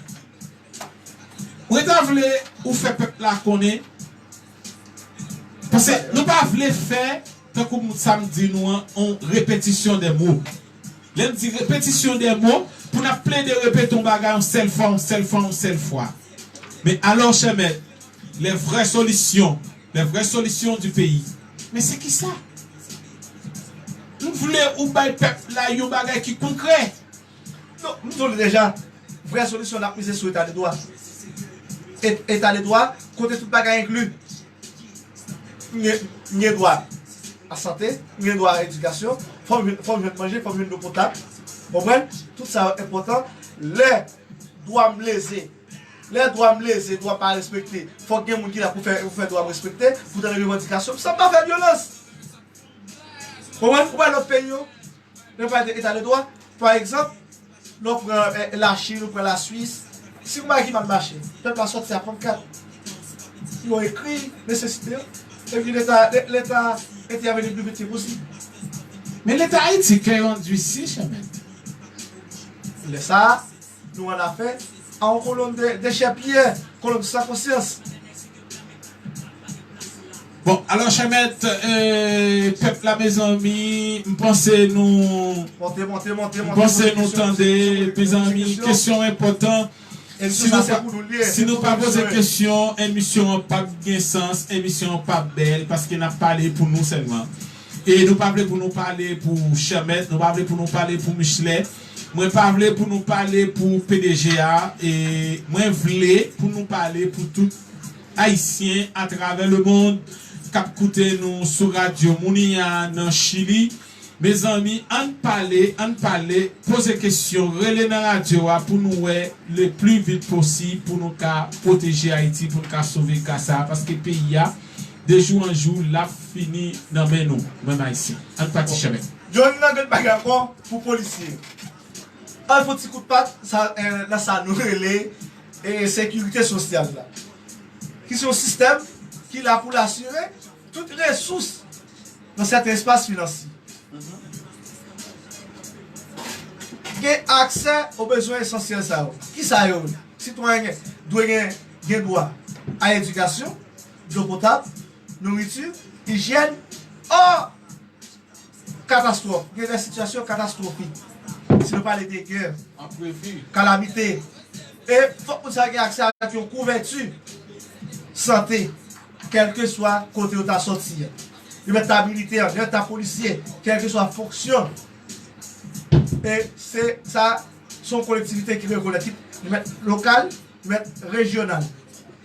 mwen ta vle ou fè pèp la konnen, paske nou pa vle fè, tankou sa m di nou an, yon repetisyon de mo. Lè m di repetisyon de mo, pou n ap plede repete yon bagay yon sèl fwa, yon sèl fwa, yon sèl fwa. Men alò, chè mèt, les vraies solutions, les vraies solutions du pays. Men se kisa? M vle ou bay pèp la yon bagay ki konkrè. Non, m di w li deja, vrè solisyon n ap mize sou eta de dwa. Et, eta de dwa, kote tout bagay enkli. M gen, m gen dwa a sante, m gen dwa a edikasyon, fò m jwenn, fò m jwenn manje, fò m jwenn dlo potab. Konprann? Tout sa yo enpòtan. Lè dwa m leze, lè dwa m leze, dwa m pa respekte, fòk gen moun ki la pou fè, pou fè dwa m respekte, pou tande revandikasyon m san m pa fè vyolans. Konprann? Ou wè lòt peyi yo, lè w pale de eta de dwa, pa egzanp, lè w pran, eh, Lachin, ou pran Laswis, si yon bagay ki mal mache, pèp la sòti a pannkat. Yo ekri nesesite yo, epi Leta, Leta entèveni pli vit ke posib. Men Leta Ayiti kè yo andwisi, chè mèt. Lè sa a, nou annafè a yon kolonn de, dechèpiyè, kolonn san konsyans. Bon, alò, chè mèt, eh, pèp la, mezanmi, m panse nou, monte, monte, monte, m panse nou tande, mezanmi, kesyon enpòtan. Si nou pa, si nou pa poze kesyon, emisyon an p ap gen sans, emisyon an p ap bèl, paske n ap pale pou nou sèlman. E nou pa vle pou nou pale pou Chèmèt, nou pa vle pou nou pale pou Michlè. Mwen pa vle pou nou pale pou P D G a. E mwen vle pou nou pale pou tout Ayisyen atravè lemonn k ap koute nou sou radyo Mounia nan Chili. Mezanmi, ann pale, ann pale, poze kesyon, rele nan radyo a pou nou wè le pli vit posib pou nou ka pwoteje Ayiti, pou nou ka sove ka sa a, paske peyi a, de jou an jou, l ap fini nan men nou, menm Ayisyen. Ann pati, Chèmèt. Youn nan grenn bagay ankò pou polisye. Ann fè yon ti kout pat sa, eh, nan sa nou rele, eh, sekirite sosyal la. Ki se yon sistèm ki la pou l asire tout resous nan sèten espas finansye. Gen aksè o bezwen esansyèl sa yo. Ki sa yo? Sitwayen gen, dwe gen, gen dwa a edikasyon, dlo potab, nouriti, ijyèn, o katastwòf. Gen de sitiyasyon katastwofik. Si nou pale de gè, enprevi, kalamite. E fòk moun sa gen aksè avèk yon kouvèti sante, kèlkeswa kote yo ta sòti a. Yo mèt ta militè, yo mèt ta polisye, kèlkeswa fonksyon. E se sa, se yon kolektivite ki rekonèt, ki mèt lokal, mèt rejyonal.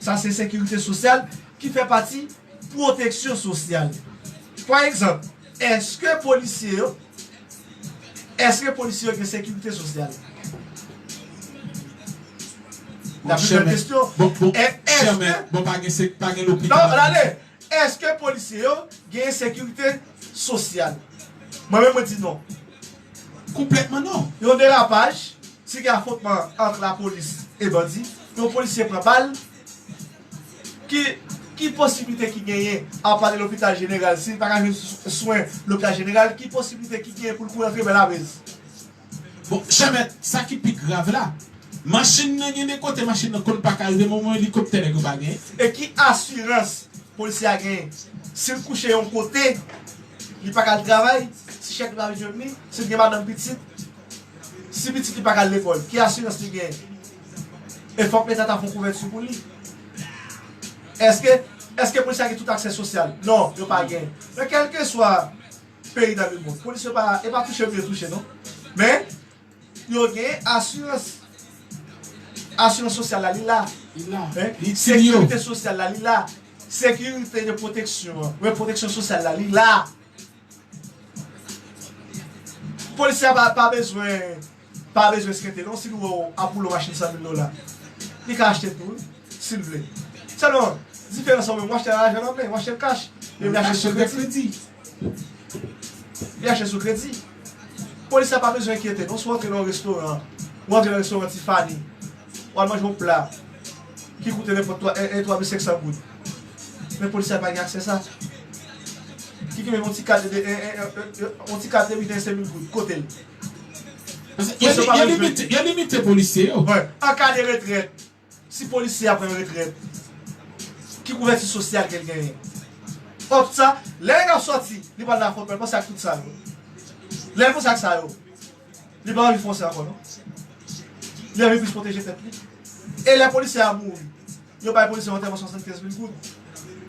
Sa se sekirite sosyal ki fè pati pwoteksyon sosyal. Pa egzanp, èske polisye yo, èske polisye yo gen sekirite sosyal? Bon, la pi bèl kesyon. Bon, bon, e, èske, bon, pa gen, pa gen lopital. Non, gade, èske polisye yo gen sekirite sosyal? Mwen menm, mwen di non. Konplètman non. Yon derapaj, si gen afwontman ant lapolis e bandi, yon polisye pran bal, ki, ki posiblite ki genyen, apa de lopital jeneral, si li pa ka jwenn swen lopital jeneral, ki posiblite ki genyen pou l kouri antre bèl abrez? Bon, Chèmèt, sa ki pi grav la, machin nan gen de kote, machin nan konn pa ka rive, menm yon elikoptè nèg yo pa genyen. E ki asirans polisye a genyen? Si l kouche yon kote, li pa ka al travay, si chèf li pa vin jwenn li, si l gen madanm pitit, si pitit li pa ka al lekòl, ki asirans li genyen? E fòk Leta ta fè yon kouvèti pou li. Èske, èske polisye a gen tout aksè sosyal? Non, yo pa gen. Men kèlkeswa peyi nan lemonn, polisye pa, e pa touche pou yo touche, non. Men, yo gen asirans. Asirans sosyal la, li la. Li la. Hein? Li itil yo. Sekirite sosyal la, li la. Sekirite de pwoteksyon an, wi, pwoteksyon sosyal la, li la. Polisye a pa, pa bezwen, pa bezwen eskente, non, si l wè w ap woule yon machin san mil dola. Li ka achte l tou, wi, si l vle. Sèlman, diferans lan menm, w achte l a lajan nan men, w achte l kach. Men li achte l sou kredi. Li achte sou kredi. Polisye a pa bezwen enkyete, non, si w antre nan yon restoran, w antre nan restoran Tiffany, w al manje yon pla ki koute nenpòt twa, e, e, twa mil senk san goud. Men polisye a pa gen aksè sa. Ki gen menm yon ti kat de, e, e, e, e, yon ti kat de uit mil, senk mil goud, kote l? Paske yo, yo limite, yo limite polisye yo. Wi, an ka de retrèt, si polisye a pran retrèt, ki kouvèti sosyal ke l genyen? Òf sa, lè nèg ap sòti, li pral nan afwontman, li panse ak tout sa yo. Lè l panse ak sa yo, li pa anvi fòse ankò, non. Li anvi plis pwoteje tèt li. E lè polisye a mouri, yo bay polisye yon antèman swasannkenz mil goud.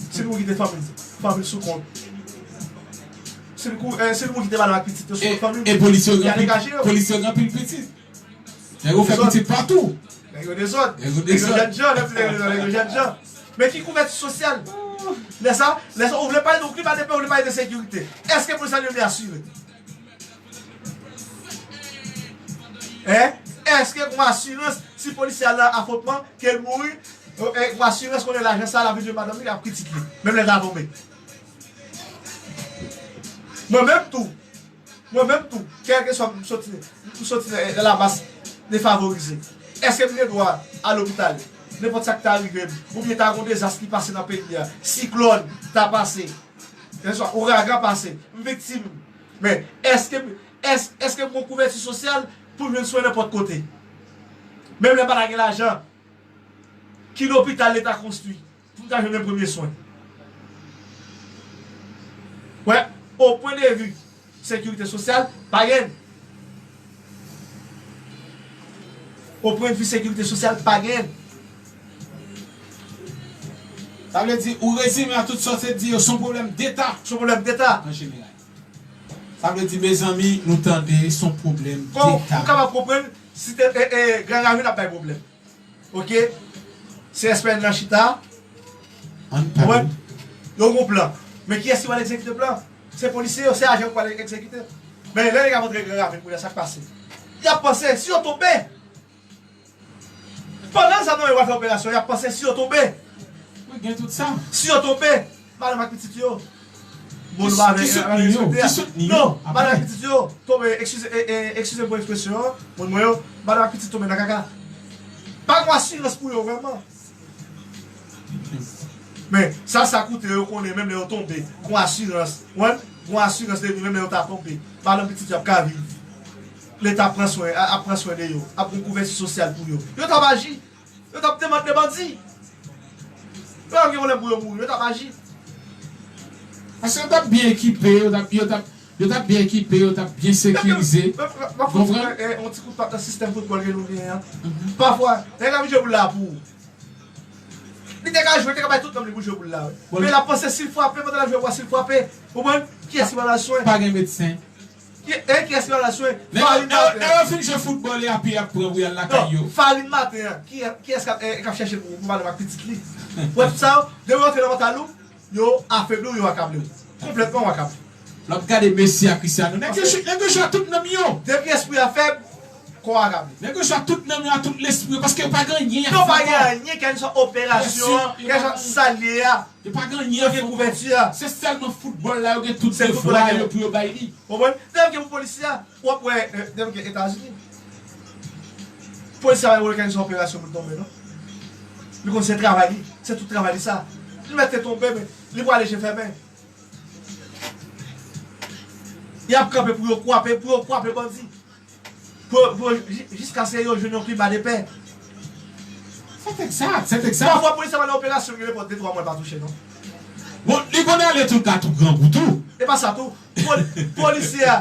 Si l mouri kite fanmi l, fanmi l sou kont. Si l kou-, eh, si l mouri kite madanm ak pitit yo sou kont fanmi l, e polisye yo gen anpil, polisye yo gen anpil pitit. Nèg yo fè pitit patou. Nèg yo dezòd. Nèg yo dezòd. Nèg yo jènjan, lè pitit nèg yo dezòd, nèg yo jènjan. Men ki kouvèti sosyal? Lè sa, lè sa, ou vle pale de klima de pè, ou vle pale de sekirite. Èske polisye a li menm li asire? Hein? Èske gon asirans si polisye a nan afwontman, ke l mouri, eh, gon asirans konnen lajan sa l ap vin jwenn madanm li, l ap pitit li, menm lè l ta tonbe? Mwen menm tou, mwen menm tou, kèlkeswa m soti, m soti nan, nan lamas defavorize, èske m gen dwa al lopital? Nenpòt sa k ta rive m, oubyen ta gon dezas ki pase nan peyi a, siklòn ta pase, kèlkeswa ouragan pase, m viktim. Men, èske, èske, èske m gon kouvèti sosyal pou m jwenn swen nenpòt kote? Menm lè m pa ta gen lajan, ki lopital Leta konstwi pou m ta jwenn menm premye swen? Wè, o pwen de vi sekirite sosyal, pa gen. O pwen de vi sekirite sosyal, pa gen. Sa vle di, ou rezime a tout sa w te di yo, se yon pwoblèm deta. Se yon pwoblèm deta. An jeneral. Sa vle di, mezanmi, nou tande, se yon pwoblèm deta. Kòman ou kapab konprann si te, e, e, Gran Ravin ap bay pwoblèm? Oke? Se S P N nan chita. Ann pale. Yo gon plan. Men kiyès ki pral egzekite plan? Se polisye yo, se ajan yo k pral egzekite. Men lè nèg ap antre Gran Ravin kounye a, sa k pase? Y ap panse, si yo tonbe, pandan zam nan yo pral fè operasyon, y ap panse si yo tonbe. Wi, gen tout sa. Si yo tonbe, madanm ak pitit yo. Bon, nou pa avè, avè respekte a. Ki soutni yo? Non, madanm ak pitit yo tonbe, eskize, e, e, eskize m pou ekspresyon an, moun mwen yo, madanm ak pitit tonbe nan kaka. Pa gen asirans pou yo vrèman. Men, sa, sa koute yo konnen, menm lè yo tonbe, gon asirans. Gon asirans de vi, menm lè yo ta tonbe. Madanm, pitit yo ap ka viv. Leta pran swen, ap pran swen de yo, ap gon kouvèti sosyal pou yo. Yo t ap aji. Yo t ap demande bandi. Yo t ap gen pwoblèm pou yo mouri, yo t ap aji. Paske yo t ap byen ekipe, yo t ap, yo t ap, yo t ap byen ekipe, yo t ap byen sekirize. Ou konprann? Yon ti kout pat nan sistèm foutbòl ke nou genyen an. Pafwa, nèg la vin jwe boul la pou ou. Li te ka jwe, li te ka bay tout nanm li pou jwe boul la, wi. Men l ap panse si l frape, pandan l ap jwe boul la, si l frape, ou konprann? Kiyès ki pral al swen? Pa gen medsen. Ki, e kiyès ki pral al swen? Nèg yo, farin nèg yo, atè. Nèg yo fin jwe foutbòl e apye y ap pran pou y al lakay yo. Non, farin maten an. Ki, kiyès k ap, e, k ap chèche pou, pou madanm ak pitit li? Ou wè tout sa yo, depi yo rantre nan mantal ou, yo afebli w, yo akable w. Konplètman, w akable. Lè w ap gade Messi ak Cristiano, nèg yo jwe, nèg yo jwe ak tout nanm yo. Depi espri a fèb, kò a akable. Nèg yo jwe ak tout nanm yo, ak tout lespri yo, paske yo pa gen anyen y ap fè ankò. Yo pa gen anyen, kèlkeswa operasyon an, kèlkeswa sa l ye a. Yo pa gen anyen. Yo gen kouvèti a. Se sèlman foutbòl la, yo gen tout devwa yo pou yo bay li. Konprann? Menm ke pou polisye a, w ap wè, e, menm ke Etazini. Polisye a pa gen okenn operasyon pou l tonbe, non. Li konn se travay li, se tout travay li sa. Li mèt te tonbe, men li prale je fèmen. Y ap kanpe pou yo kwape, pou yo kwape bandi. Pou, pou, ji-, jiskaske yo jwenn yon klima de pè. C'est exact, c'est exact. Pafwa, polisye a nan operasyon, gen nenpòt de twa mwa l pa touche, non. Bon, li konn ale tou ka tou grangou tou. E pa sa tou. Pol-, polisye a,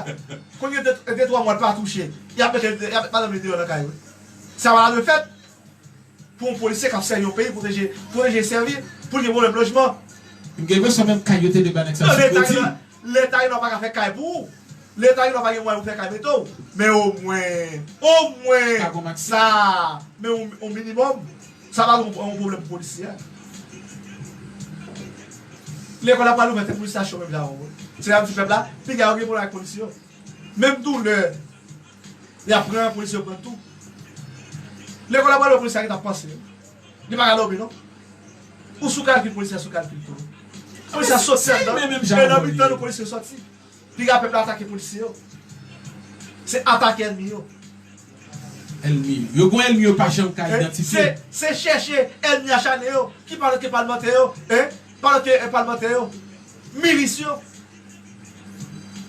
konn gen de, de twa mwa l pa touche. Y ap mete, y ap met madanm li deyò nan kay, wi. Sa pa dwe fèt. Pou yon polisye k ap sèvi yon peyi, pwoteje, pwoteje, sèvi, pou l gen pwoblèm lojman. M gen enpresyon menm kay yo te dwe bay nèg sa sou kredi. Leta genlè pa ka fè kay pou ou. Leta genlè pa gen mwayen pou fè kay mete w. Men omwen, omwen, sa, men yon, yon minimòm, sa pa yon, yon pwoblèm pou polisye a. Lekòl la pral ouvè, se polisye a cho menm jan avè w. Se la m di pèp la, piga yo gen pwoblèm ak polisye yo. Menm doulè y ap pran, polisye yo pran tou. Lekòl ap pale, polisye a gentan panse. Li pa ka dòmi, non. Ou sou kalkil, polisye a sou kalkil tou. Polisye a soti anndan, e nan mitan nou, polisye yo sòti. Piga pèp la atake polisye yo. Se atake ènmi yo. Ènmi yo. Yo gon ènmi yo pa janm ka idantifye. Se, se chèche ènmi acharne yo, ki pa lòt ke palmantè yo, en, pa lòt ke, e, palmantè yo, milis yo.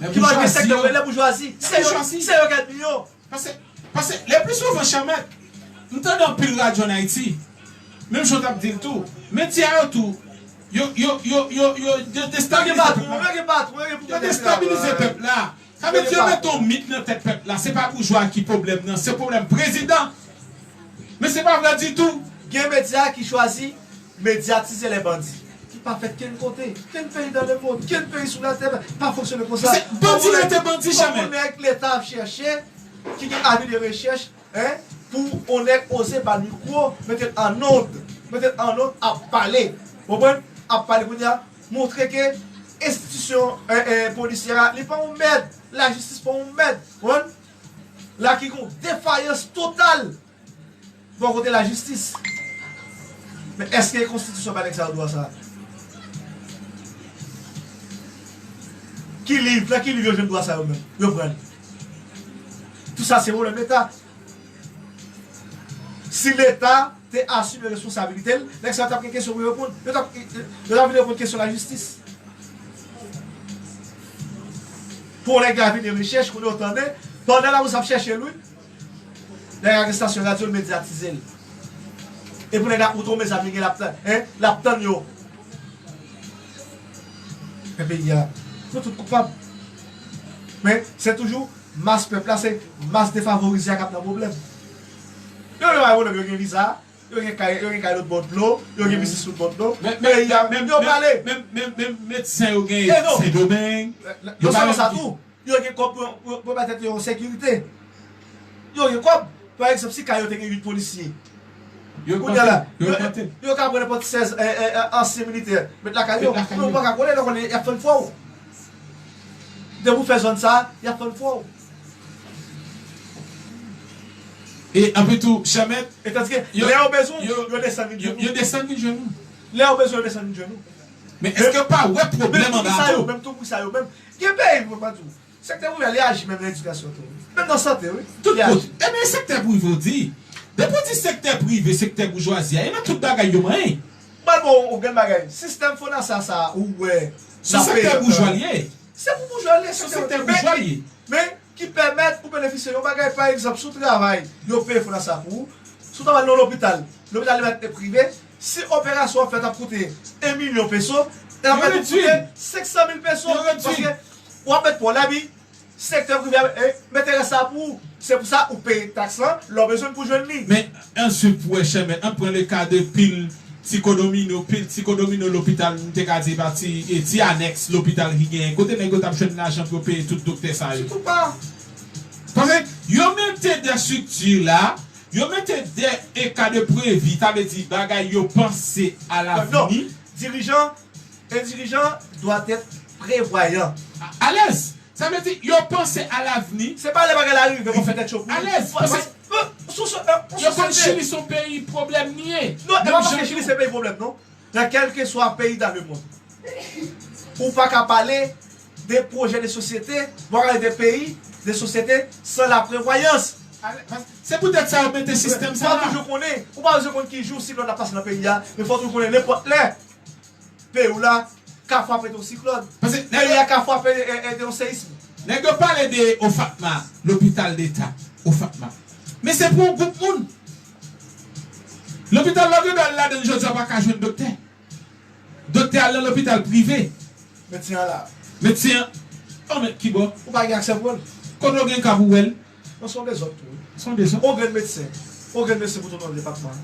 Ki pa lòt ke sektè, lè boujwazi, se yo, se yo k ènmi yo. Paske, paske, le pli souvan, Chanmèt, m tande anpil radyo ann Ayiti, menm jan w t ap di l tou, medya yo tou, yo, yo, yo, yo, yo, yo destabilize pèp la. Yo destabilize pèp la. Sa vle di yo mete yon mit nan tèt pèp la. Se pa boujwa ki pwoblèm nan, se pwoblèm prezidan. Men se pa vre ditou. Gen medya ki chwazi medyatize lè bandi, ki pa fèt kenn kote, kenn peyi dans le monde, kenn peyi sou latè pa fonksyone konsa. Bandi rete bandi, Chanmèt. Yon nèg Leta ap chèche, ki gen avi de rechèch, en, pou yon nèg oze ba l mikwo, mete l an nond, mete l an nond ap pale. Ou konprann? Ap pale kounye a, montre ke enstitisyon, en, en, polisyè a, li pa yon mèd, lajistis pa yon mèd. Ou konprann? La ki gon defayans total bò kote lajistis. Men èske konstitisyon ba nèg sa yo dwa sa a? Ki liv, nan ki liv yo jwenn dwa sa yo menm? Yo pran l. Tout sa se pwoblèm Leta. Si Leta te asime responsabilite l, nèg sa yo t ap gen kesyon pou yo reponn. Yo t ap, yo t ap vin reponn kesyon lajistis. Pou nèg la vin rechèch, kounye yo tande, pandan lapolis ap chèche l, wi. Nèg la gen estasyon radyo, l medyatize l. E pou nèg la, ou tonbe zam li gen, l ap tann, en, l ap tann yo. Men peyi a, nou tout koupab. Men, se toujou mas pèp la, se mas defavorize a k ap nan pwoblèm. Yo, yo pa gen pwoblèm, yo gen viza, yo gen kay, yo gen kay lòt bò dlo, yo gen biznis lòt bò dlo. Peyi a, yo prale. Menm, menm, menm medsen yo gen Sendomeng. Non sèlman sa tou, yo gen kòb pou, pou, pou bay tèt yo yon sekirite. Yo gen kòb. Pa egzanp, si kay yo te gen uit polisye, kounye a la, yo, yo ka pran nenpòt sèz, e, e, e, ansyen militè, met lakay yo. Men ou pa ka konnen, lè w konnen, y ap fann fwa w. Depi w fè zòn sa a, y ap fann fwa w. E anpi tou, Chanmèt, e tandike, lè yo bezwen w, yo desann vin jwenn ou. Yo desann vin jwenn ou. Lè yo bezwen w, yo desann vin jwenn ou. Men èske w pa wè pwoblèm anba tou? Menm tou pou sa yo menm. Gen peyi, mwen pa di w. Sektè prive a, li aji menm nan edikasyon tou. Menm nan sante, wi. Tout kote. Ebyen, sektè prive w di. Depi w di sektè prive, sektè boujwazi a, e nan tout bagay yo manyen. Mwen bon, ou gen bagay. Sistèm FONASA sa a, ou wè. Se sektè boujwa li ye. Se pou boujwa li ye. Se sektè boujwa li ye. Men, ki pèmèt ou benefisye yon bagay, pa egzanp, si w travay, yo peye FONASA pou ou, si w travay nan lopital, lopital li mèt prive, si operasyon an fèt ap koute en milyon peso, l ap mèt koute senk san mil peso, paske w ap mèt pran labi, sektè prive a mete rès la pou ou, se pou sa ou peye taks lan lè w bezwen l pou jwenn li. Men answit pou wè chèmèt, ann pran le ka de pil ti kondomino, pil ti kondomino lopital, m te ka di pa ti, e, ti anèks lopital ki genyen, kote nèg yo t ap jwenn lajan pou yo peye tout doktè sa yo. Sitou pa. Paske yo mete de estrikti la, yo mete de e ka de previ, sa vle di bagay yo panse alavni. Dirijan, en dirijan doit être prévoyant. Alèz. Sa vle di, yo panse alavni. Se pa lè bagay la rive pou fè tèt cho pou yo. Alèz, paske yo konn Chili se yon peyi pwoblèm li ye. Non, e pa paske Chili se peyi pwoblèm, non. Nan kèlkeswa peyi dans le monde, ou pa ka pale de pwojè de sosyete, ou pa ka pale de peyi, de sosyete, san laprevwayans. Se poutèt sa yo mete sistèm sa la. Fò w toujou konnen, ou pa bezwen konn ki jou siklòn ap pase nan peyi a, men fò w toujou konnen nenpòt lè. Peyi w la ka frape de yon siklòn. Peyi a ka frape de yon seyism. Nèg yo pale de OFATMA, lopital deta, OFATMA. Men se pou yon gwoup moun. Lopital Lòdridwal ladann jodi a pa ka jwenn doktè. Doktè al nan lopital prive. Medsen an la. Medsen an. Oh, men kibò? Ou pa gen aksè pou wè l. Kote w gen ka pou wè l? Non, se yon dezòd tou wi. Se yon dezòd. Yon grenn medsen. Yon grenn medsen pou tout nan depatman an.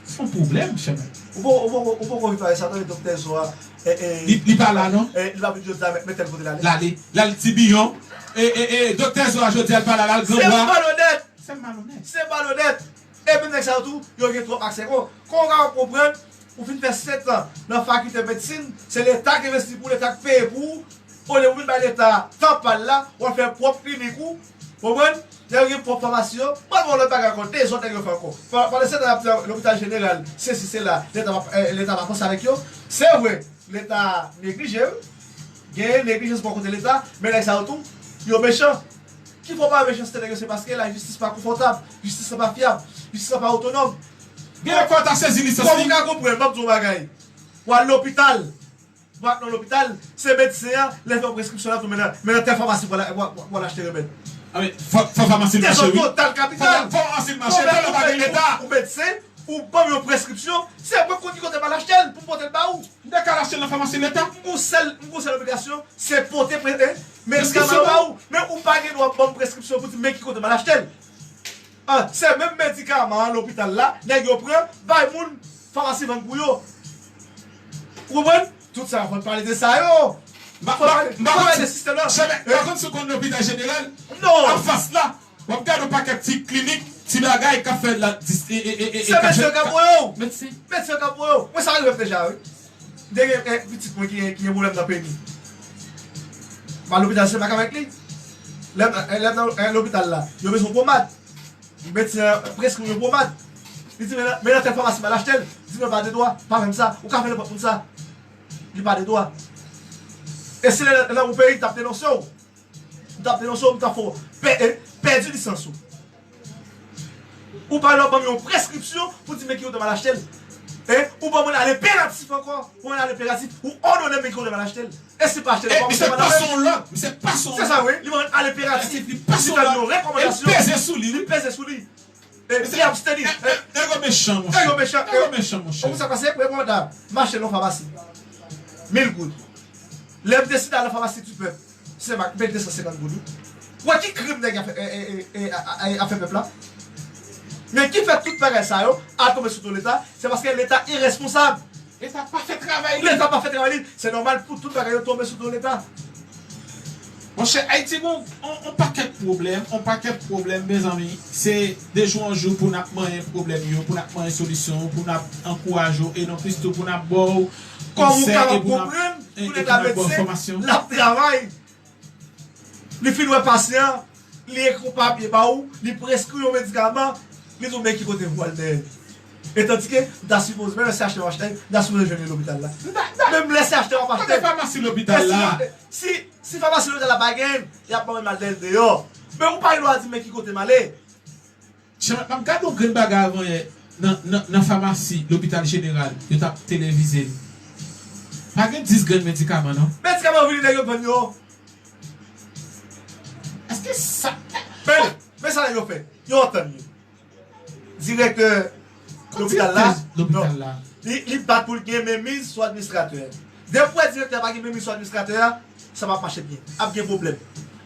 Se yon pwoblèm, chèmèt. Ou poko ou poko ou poko vin pale sa tande doktè Zo a. E, e, li, li pa la non. E, li pa vin jodi a met, met tèl kote l ale. L ale. L al Tibiyon. E, e, e, doktè Zo a jodi a l pa la, l al Grangwa. Se malonèt. Se malonèt. Se malonèt. Epi nèg sa yo tou, yo gen twòp aksè. Kon, kon w ka konprann, ou fin fè sèt an nan fakilte medsin, se Leta k envesti pou ou, Leta k peye pou ou, olye pou vin bay Leta tan pa l la, w al fè pwòp klinik ou, konprann? Lè yo gen pwòp famasi yo, pral gen yon lòt bagay ankò, dezòd nèg yo fè ankò. Pandan sèt an y ap fè lopital jeneral, sesi sela, Leta pa, Leta pa panse avèk yo. Se vre, Leta neglije wi. Genyen neglijans bò kote Leta, men nèg sa yo tou, yo mechan. Ki fè w pa wè mechanste nèg yo, se paske lajistis pa konfòtab, jistis lan pa fyab, jistis lan pa otonòm. Gen lè fò w ta sezi lisans li. Kòman w ka konprann, m ap di w yon bagay. W al lopital, w al nan lopital, se medsen an, lè l fè yon preskripsyon l ap di w men nan, men nan tèl famasi pou w al, pou w al achte remèd. Fò, fò famasi l mache wi. Dezòd total kapital. Fò, fò famasi l mache, tèlman pa gen Leta. Ou medsen, ou ban m yon preskripsyon, se mwen k konn ki kote m al achte l pou m pote l ba ou. M te ka al achte l nan famasi Leta. M gon sèl, m gon sèl obligasyon, se pote pre, e, medikaman yo ba ou. Men ou pa gen dwa ban m preskripsyon pou di men ki kote m al achte l. A, se menm medikaman an lopital la, nèg yo pran, bay moun, famasi vann pou yo. Ou konprann? Tout sa, fò n pale de sa yo. Fò n pale, fò n pale de sistèm nan. Chèmèt, pa konn si w konn lopital jeneral? Non. Anfas la. W ap gade yon pakèt ti klinik, ti bagay k ap fè la, dis, e, e, e, e, e, se medsen k ap voye w. Medsen. Medsen k ap voye w. Mwen sa rive m deja wi. M te gen, e, pitit mwen ki, ki gen pwoblèm nan peni. M al lopital se mak avèk li. Lè m, e, lè m nan, e, lopital la, yo bezwen yon pomad. Medsen an preskri m yon pomad. Li di, men nan, men nan tèl famasi m al achte l. Li di, men pa de dwa, pa fè m sa. Ou ka fè nenpòt moun sa. Li pa de dwa. E si lè, lè nan yon peyi, m t ap denonse w. M t ap denonse w, m t ap fè w pè, e, pèdi lisans ou. Ou pa lè w ban m yon preskripsyon pou di men ki kote m al achte l. E, ou ban mwen al enperatif ankò. Ou ban mwen al enperatif, ou òdone m men ki kote m al achte l. E si m pa achte l, ou pa mete m nan men. Misye pase yon lòd, misye pase yon lòd. Se sa wi, li ban mwen al enperatif. Li pase yon lòd, li peze sou li. Li peze sou li. E, li absteni. Nèg yo mechan, monchè. Nèg yo mechan. Nèg yo mechan, monchè. Ou konn sa k pase? Premye kòmandan, m achte l nan yon famasi. Mil goud. Lè m deside al nan famasi Dipèp, se mak m peye de san senkant goud wi. Ou wè ki krim nèg ap fè, e, e, e, e, a, a, a, ap fè pèp la? Men ki fè tout bagay sa yo al tonbe sou do Leta, se paske Leta iresponsab. Leta pa fè travay li. Leta pa fè travay li. Se nòmal pou tout bagay yo tonbe sou do Leta. Monchè, Ayiti gon on, on pakèt pwoblèm, on pakèt pwoblèm, mezanmi. Se de jou an jou pou n ap manyen pwoblèm yo, pou n ap manyen solisyon yo, pou n ap ankouraje w, e non plis tou pou n ap ba w konsèy e pou n ap, e, e pou n ap ba w enfòmasyon. Kòman w kapab konprann pou nèg la medsen, l ap travay, li fin wè pasyan, li ekri yon papye ba ou, li preskri yon medikaman, li di w men ki kote pou w al dèyè. E tandike, m ta sipoze, menm lè se achte w ap achte, m ta sipoze jwenn li lopital la. Menm lè se achte w ap achte. Kote famasi lopital la? Si, si famasi lopital la pa gen, y ap ban mwen mal dèyè deyò. Men ou pa gen dwa di m men ki kote m ale. Chanmèt, m ap gade yon grenn bagay avan yè nan, nan, nan famasi lopital jeneral, yo t ap televize l. Pa gen dis grenn medikaman, non. Medikaman vini, nèg yo vann yo. Èske sa. Men, men sa nèg yo fè. Yo antann yo. Direktè lopital la, lopital la, li, li bat pou l gen menmiz sou administratè a. Depi w wè direktè a pa gen menmiz sou administratè a, sa p ap mache byen. Ap gen pwoblèm.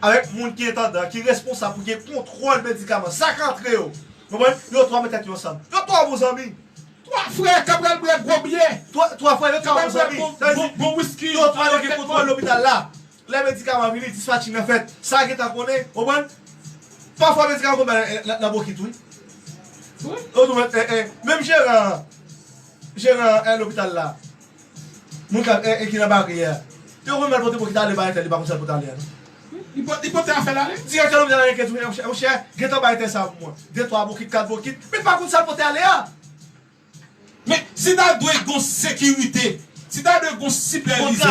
Avèk moun ki entandan, ki responsab pou gen kontwòl medikaman, sa k antre yo. Konprann? Yo twa met tèt yo ansanm. Yo twa bon zanmi. Twa frè k ap pral bwè gwo byè. Twa, twa frè, yo twa bon zanmi. Sa vle di, bon, bon wiski, yo twa yo gen kontwòl lopital la. Lè medikaman vini, dispatching nan fèt. Sa gentan konnen, konprann? Pafwa medikaman konn bay nan, nan, nan bokit, wi. Wi. Yo tou mèt, eh, eh, menm jeran, jeran, eh, lopital la. Moun k ap, eh, eh, ki nan baryè a. Yo konn mal pote bokit ale bay entèl, li pa konn sa l pote ale a, non. Li po-, li pote afè l ale. Direktè lopital la gen kèk di, monchè, monchè, gentan bay entèl sa pou mwen. De twa bokit, kat bokit, men li pa konn sa l pote ale a. Men, si ta dwe gon sekirite, si ta dwe gon sipèvizè,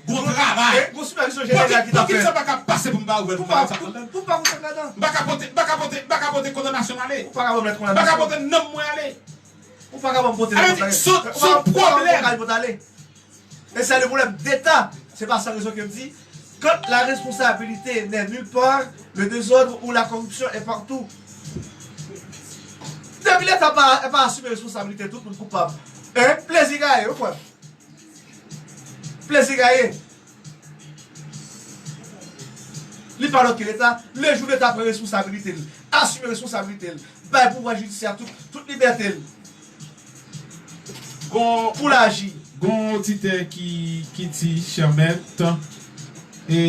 gon travay, gon sipèvizyon jeneral ki ta fèt. Poukisa m pa ka pase pou m pa ouvè l pou m pa wè sa k anndan? Pou m pa konn sa k ladan. M pa ka pote, m pa ka pote, m pa ka pote kondanasyon m ale. Ou pa ka pote kondanasyon. M pa ka pote nanm mwen ale. Ou pa ka ban m pote nanm mwen ale. Sa vle di, se yon pwoblèm. E c'est le problème d'État. Se pa san rezon ke m di, quand la responsabilité n'est nulle part, le désordre ou la corruption est partout. Depi Leta pa, pa asime responsablite, tout moun koupab. Hein? Plezi gaye, wi frè m. Plezi gaye. Li pa lòt ke Leta. Le jou Leta pran responsablite l, asime responsablite l, bay pouvwa jidisyè a tout, tout libète l. Gon, pou l aji. Gon oditè ki, ki di, Chèmèt, e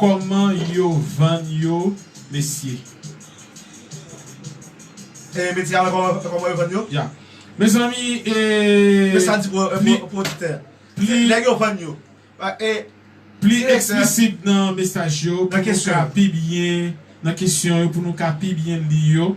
kòman yo vann yo, mesye? E medikaman, kòman, kòman yo vann yo? Ya. Mezanmi, e. Men sa di pou, pou, pou oditè. Nèg yo vann yo. E, pli eksplisit nan mesaj yo, pou nou ka pi byen, nan kesyon yo, pou nou ka pi byen li yo,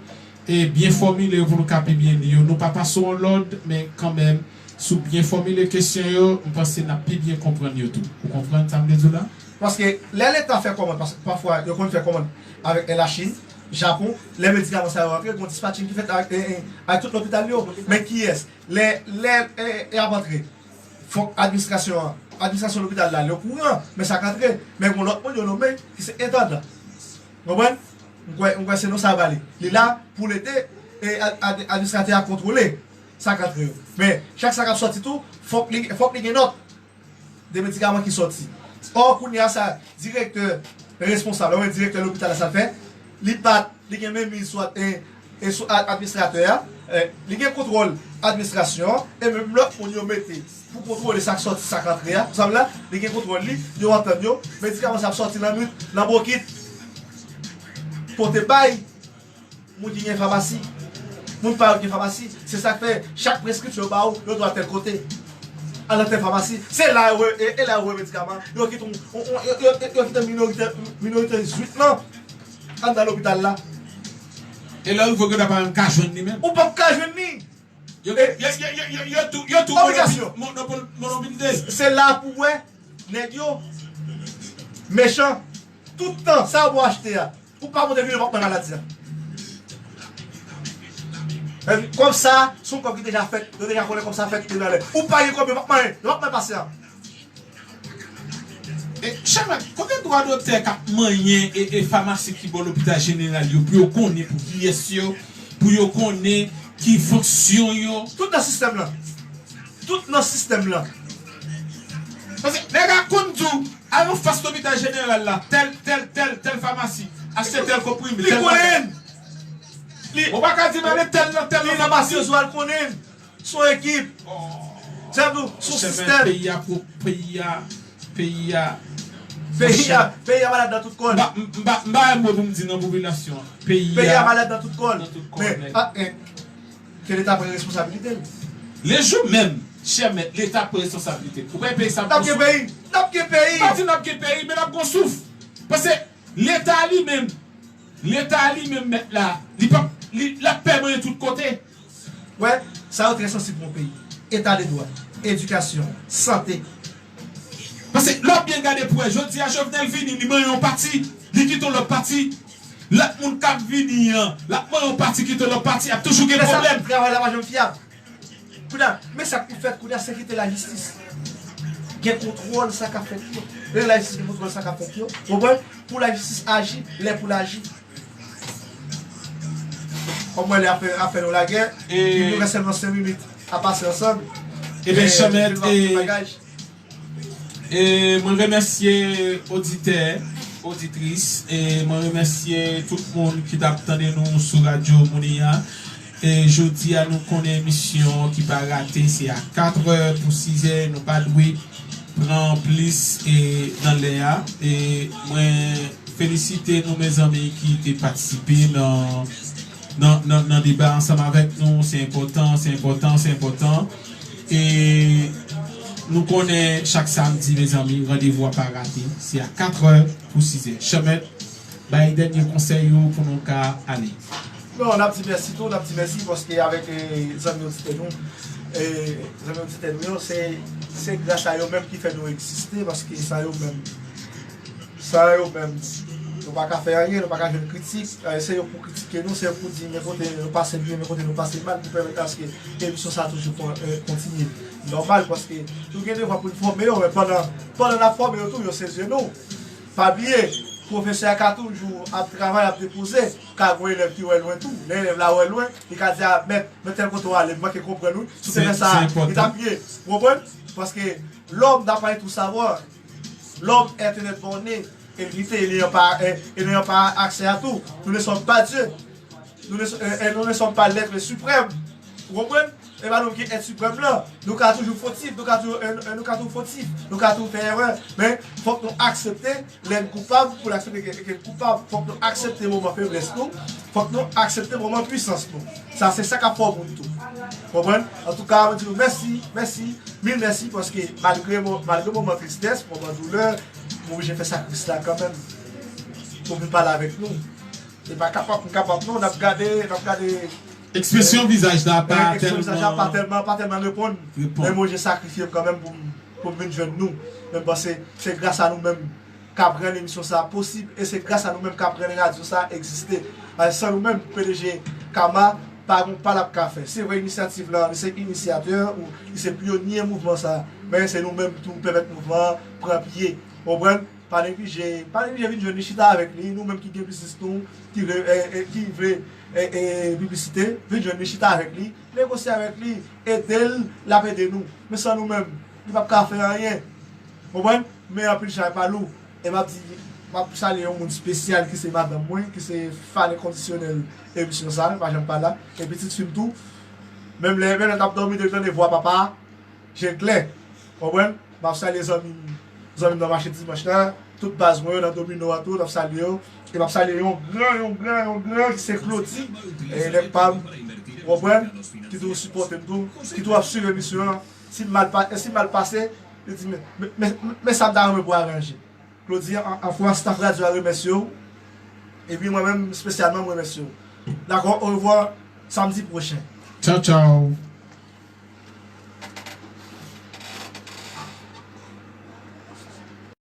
e byen fòmile yo, pou nou ka pi byen li yo. Nou pa pase yon lòd, men kanmenm, si w byen fòmile kesyon yo, m panse n ap pi byen konprann yo tou. Ou konprann sa m vle di w la? Paske lè Leta fè kòmand, paske pafwa yo konn fè kòmand avèk la Chine, Japon, lè medikaman sa yo rantre, gon dispatching ki fèt avèk, e, e, avèk tout lopital yo. Men kiyès? Lè, lè, e, e ap antre, fòk administrasyon an, administrasyon lopital la, li okouran, men sa k antre, men gon lòt moun yo nonmen ki se entandan. Konprann? M kwè, m kwè se non sa yo ba li. Li la pou l ede, e, ad-, ad-, administratè a kontwole sa k antre yo. Men, chak sa k ap sòti tou, fòk li, fòk li gen nòt de medikaman ki sòti. Ò, kounye a sa, direktè responsab la, oubyen direktè lopital la, sa l fè, li bat, li gen menmiz sou, e, e sou a-, administratè a, e, li gen kontwòl administrasyon an, e menm lòt moun yo mete pou kontwole sa k sòti, sa k antre a, sa vle di, li gen kontwòl li, yo antann yo, medikaman sa ap sòti nan nwit, nan bokit, pote bay moun ki gen famasi. Moun pa yo ki gen famasi, se sa k fè chak preskripsyon yo ba ou, yo dwe al tèl kote. Al nan tèl famasi. Se la yo, e, e la yo voye medikaman. Yo kite yon, yon, yon, yo, yo, yo kite minorite, minorite zwit lan anndan lopital la. E lè w rive, ou gentan pa menm ka jwenn li menm. Ou p ap ka jwenn li. Yo, yo, yo, yo, yo, yo tou, yo tou obligasyon. Mono-, mono-, monobilite. Se la pou wè nèg yo mechan. Tout tan, sa yo pou achte a. Ou pa montre vini, w ap pran maladi a. Epi, kòb sa, se yon kòb ki deja fèt, yo deja konnen kòb sa fèt, li nan lè. Ou pa gen kòb, yo p ap manyen, yo p ap manyen pase a. E, Chèmèt, konbyen dwa doktè k ap manyen e, e famasi ki bò lopital jeneral yo, pou yo konnen pou kiyès yo, pou yo konnen ki fonksyon yo? Tout nan sistèm lan. Tout nan sistèm lan. Paske nèg la konn di w, al anfas lopital jeneral la, tèl, tèl, tèl, tèl famasi, achte tèl konprime, tèl bagay. Li konnen. Ou pa ka di m ale tèl nan, tèl nan famasi. Li nan masyozwa, l konnen. Se yon ekip. Se yon sistèm. Peyi a, peyi a, peyi a, peyi a, peyi a malad nan tout kòn. M pa, m pa, m pa gen mo pou m di nan popilasyon an. Peyi a malad nan tout kòn. Nan tout kòn, men, nèg. A, e, ke Leta pran responsabilite l. Le jou menm, Chèmèt, Leta pran responsabilite l. Ou pa peyi sa. N ap gen peyi. N ap gen peyi. M pa di n ap gen peyi, men n ap gon souf. Paske Leta li menm, Leta li menm mèt la, li p ap, li, l ap pè manyen tout kote. Wè, Sa yo trè sansib pou yon peyi. Eta de dwa, edikasyon, sante. Paske lè w ap byen gade pou wè, jodi a Jovenel vini, li manyen yon pati, li kite yon lòt pati, lòt moun k ap vini an, l ap manyen yon pati, kite yon lòt pati, ap toujou gen pwoblèm. Travay la pa janm fyab. Kounye a, men sa k pou fèt kounye a, se kite lajistis gen kontwòl sa k ap fèt yo. Lè lajistis gen kontwòl sa k ap fèt yo, konprann? Pou lajistis aji, lè pou l aji. Kòm mwen lè ap fè, ap fè nou lagè, e nou gen sèlman senk minit ap pase ansanm. Ebyen, Chanmèt, e, e mwen remèsye oditè, oditris, e mwen remèsye tout moun ki t ap tande nou sou radyo Mounia. E jodi a, nou konnen emisyon ki pa rate, se a katrè pou sizè, nou pa dwe pran plis, e, nan lè a. E mwen felisite nou, mezanmi, ki te patisipe nan, nan, nan, nan deba ansanm avèk nou. Se enpòtan, se enpòtan, se enpòtan. E nou konnen chak samdi, mezanmi, randevou a pa rate. Se a katrè pou sizè. Chanmèt, bay dènye konsèy ou pou nou ka ale. Non, n ap di mèsi tou, n ap di mèsi paske avèk, e, zanmi oditè nou, e, zanmi oditè nou yo, se, se gras a yo menm ki fè nou egziste, paske san yo menm, san yo menm, nou pa ka fè anyen, nou pa ka jwenn kritik, e, se yo pou kritike nou, se yo pou di men kote nou pase byen, men kote nou pase mal, pou pèmèt aske emisyon sa a toujou kon-, e, kontinye nòmal, paske nou gen devwa pou n fòme yo, men pandan, pandan n ap fòme yo tou, yo se zye nou. Pa bliye, pwofesè a ka toujou ap travay, ap depoze, ka gen yon elèv ki wè lwen tou. Lè elèv la wè lwen, li ka di, a, mèt, men tèl kote w ale, m manke konprann, wi. Si w te fè sa, li t ap byen. Ou konprann? Paske l'homme n'a pas tout savoir. L'homme est un être borné et limité, et n'ayant pas, et, et n'ayant pas accès à tout. Nous ne sommes pas Dieu. Nous ne, euh, euh, nous ne sommes pas l'être suprême. Ou konprann? E pa nou ki èt siprèm lan. Nou ka toujou fotif, nou ka toujou, euh, euh, nou ka toujou fotif, nou ka toujou fè erè. Men, fòk nou aksepte lè n koupab, pou n aksepte ke, ke n koupab. Fòk nou aksepte moman feblès nou. Fòk nou aksepte moman pwisans nou. Sa, se sa k ap fè w moun tou. Konprann? Antouka, mwen di nou mèsi, mèsi, mil mèsi, paske malgre mo-, malgre moman tristès, moman doulè, m oblije fè sakrifis la kanmenm pou vin pale avèk nou. E pa kapab, m kapab non, n ap gade, n ap gade. Ekspresyon vizaj la pa tèlman, pa tèlman, pa tèlman reponn. Men mwen, j sakrifye m kanmenm pou m, pou m vin jwenn nou. Men m panse se gras a nou menm k ap rann emisyon sa a posib, e se gras a nou menm k ap rann radyo sa a egziste. Paske san nou menm, P D G Kama pa gon pa l ap ka fè. Se vre, inisyativ la, li se inisyatè, ou li se pyonye mouvman sa a, men se nou menm tou pèmèt mouvman an pran pye. Konprann? Pa neglije, pa neglije vin jwenn li, chita avèk li. Nou menm ki gen biznis nou, ki vle, e, e, ki vle, e, e, piblisite, vin jwenn li, chita avèk li, negosye avèk li, ede l, l ap ede nou. Men san nou menm, li p ap ka fè anyen. Konprann? Men anpil chay pa lou. E m ap di, m ap salye yon moun espesyal ki se madanm mwen, ki se fan enkondisyonèl emisyon sa a, pa janm pa la. E pitit fi m tou. Menm lè, menm lè l t ap dòmi, depi l tande vwa papa a, je klè. Konprann? M ap salye zanmi m, zanmi m nan mache dimanch la, tout baz mwen yo nan domino a tou, n ap salye yo. E m ap salye yon gran, yon gran, yon gran ki se Claudy, e, nèg pa m, konprann? Ki toujou sipòte m tou, ki toujou ap swiv emisyon an. Si m mal pa-, si m mal pase, li di, men, men, men, men sa m ta renmen pou aranje. Claudy, an, an fwa, staff radyo a remèsye w. Epi mwen menm, espesyalman, m remèsye w. Dakò, orevwa, samdi pwochen. Tchaw, tchaw.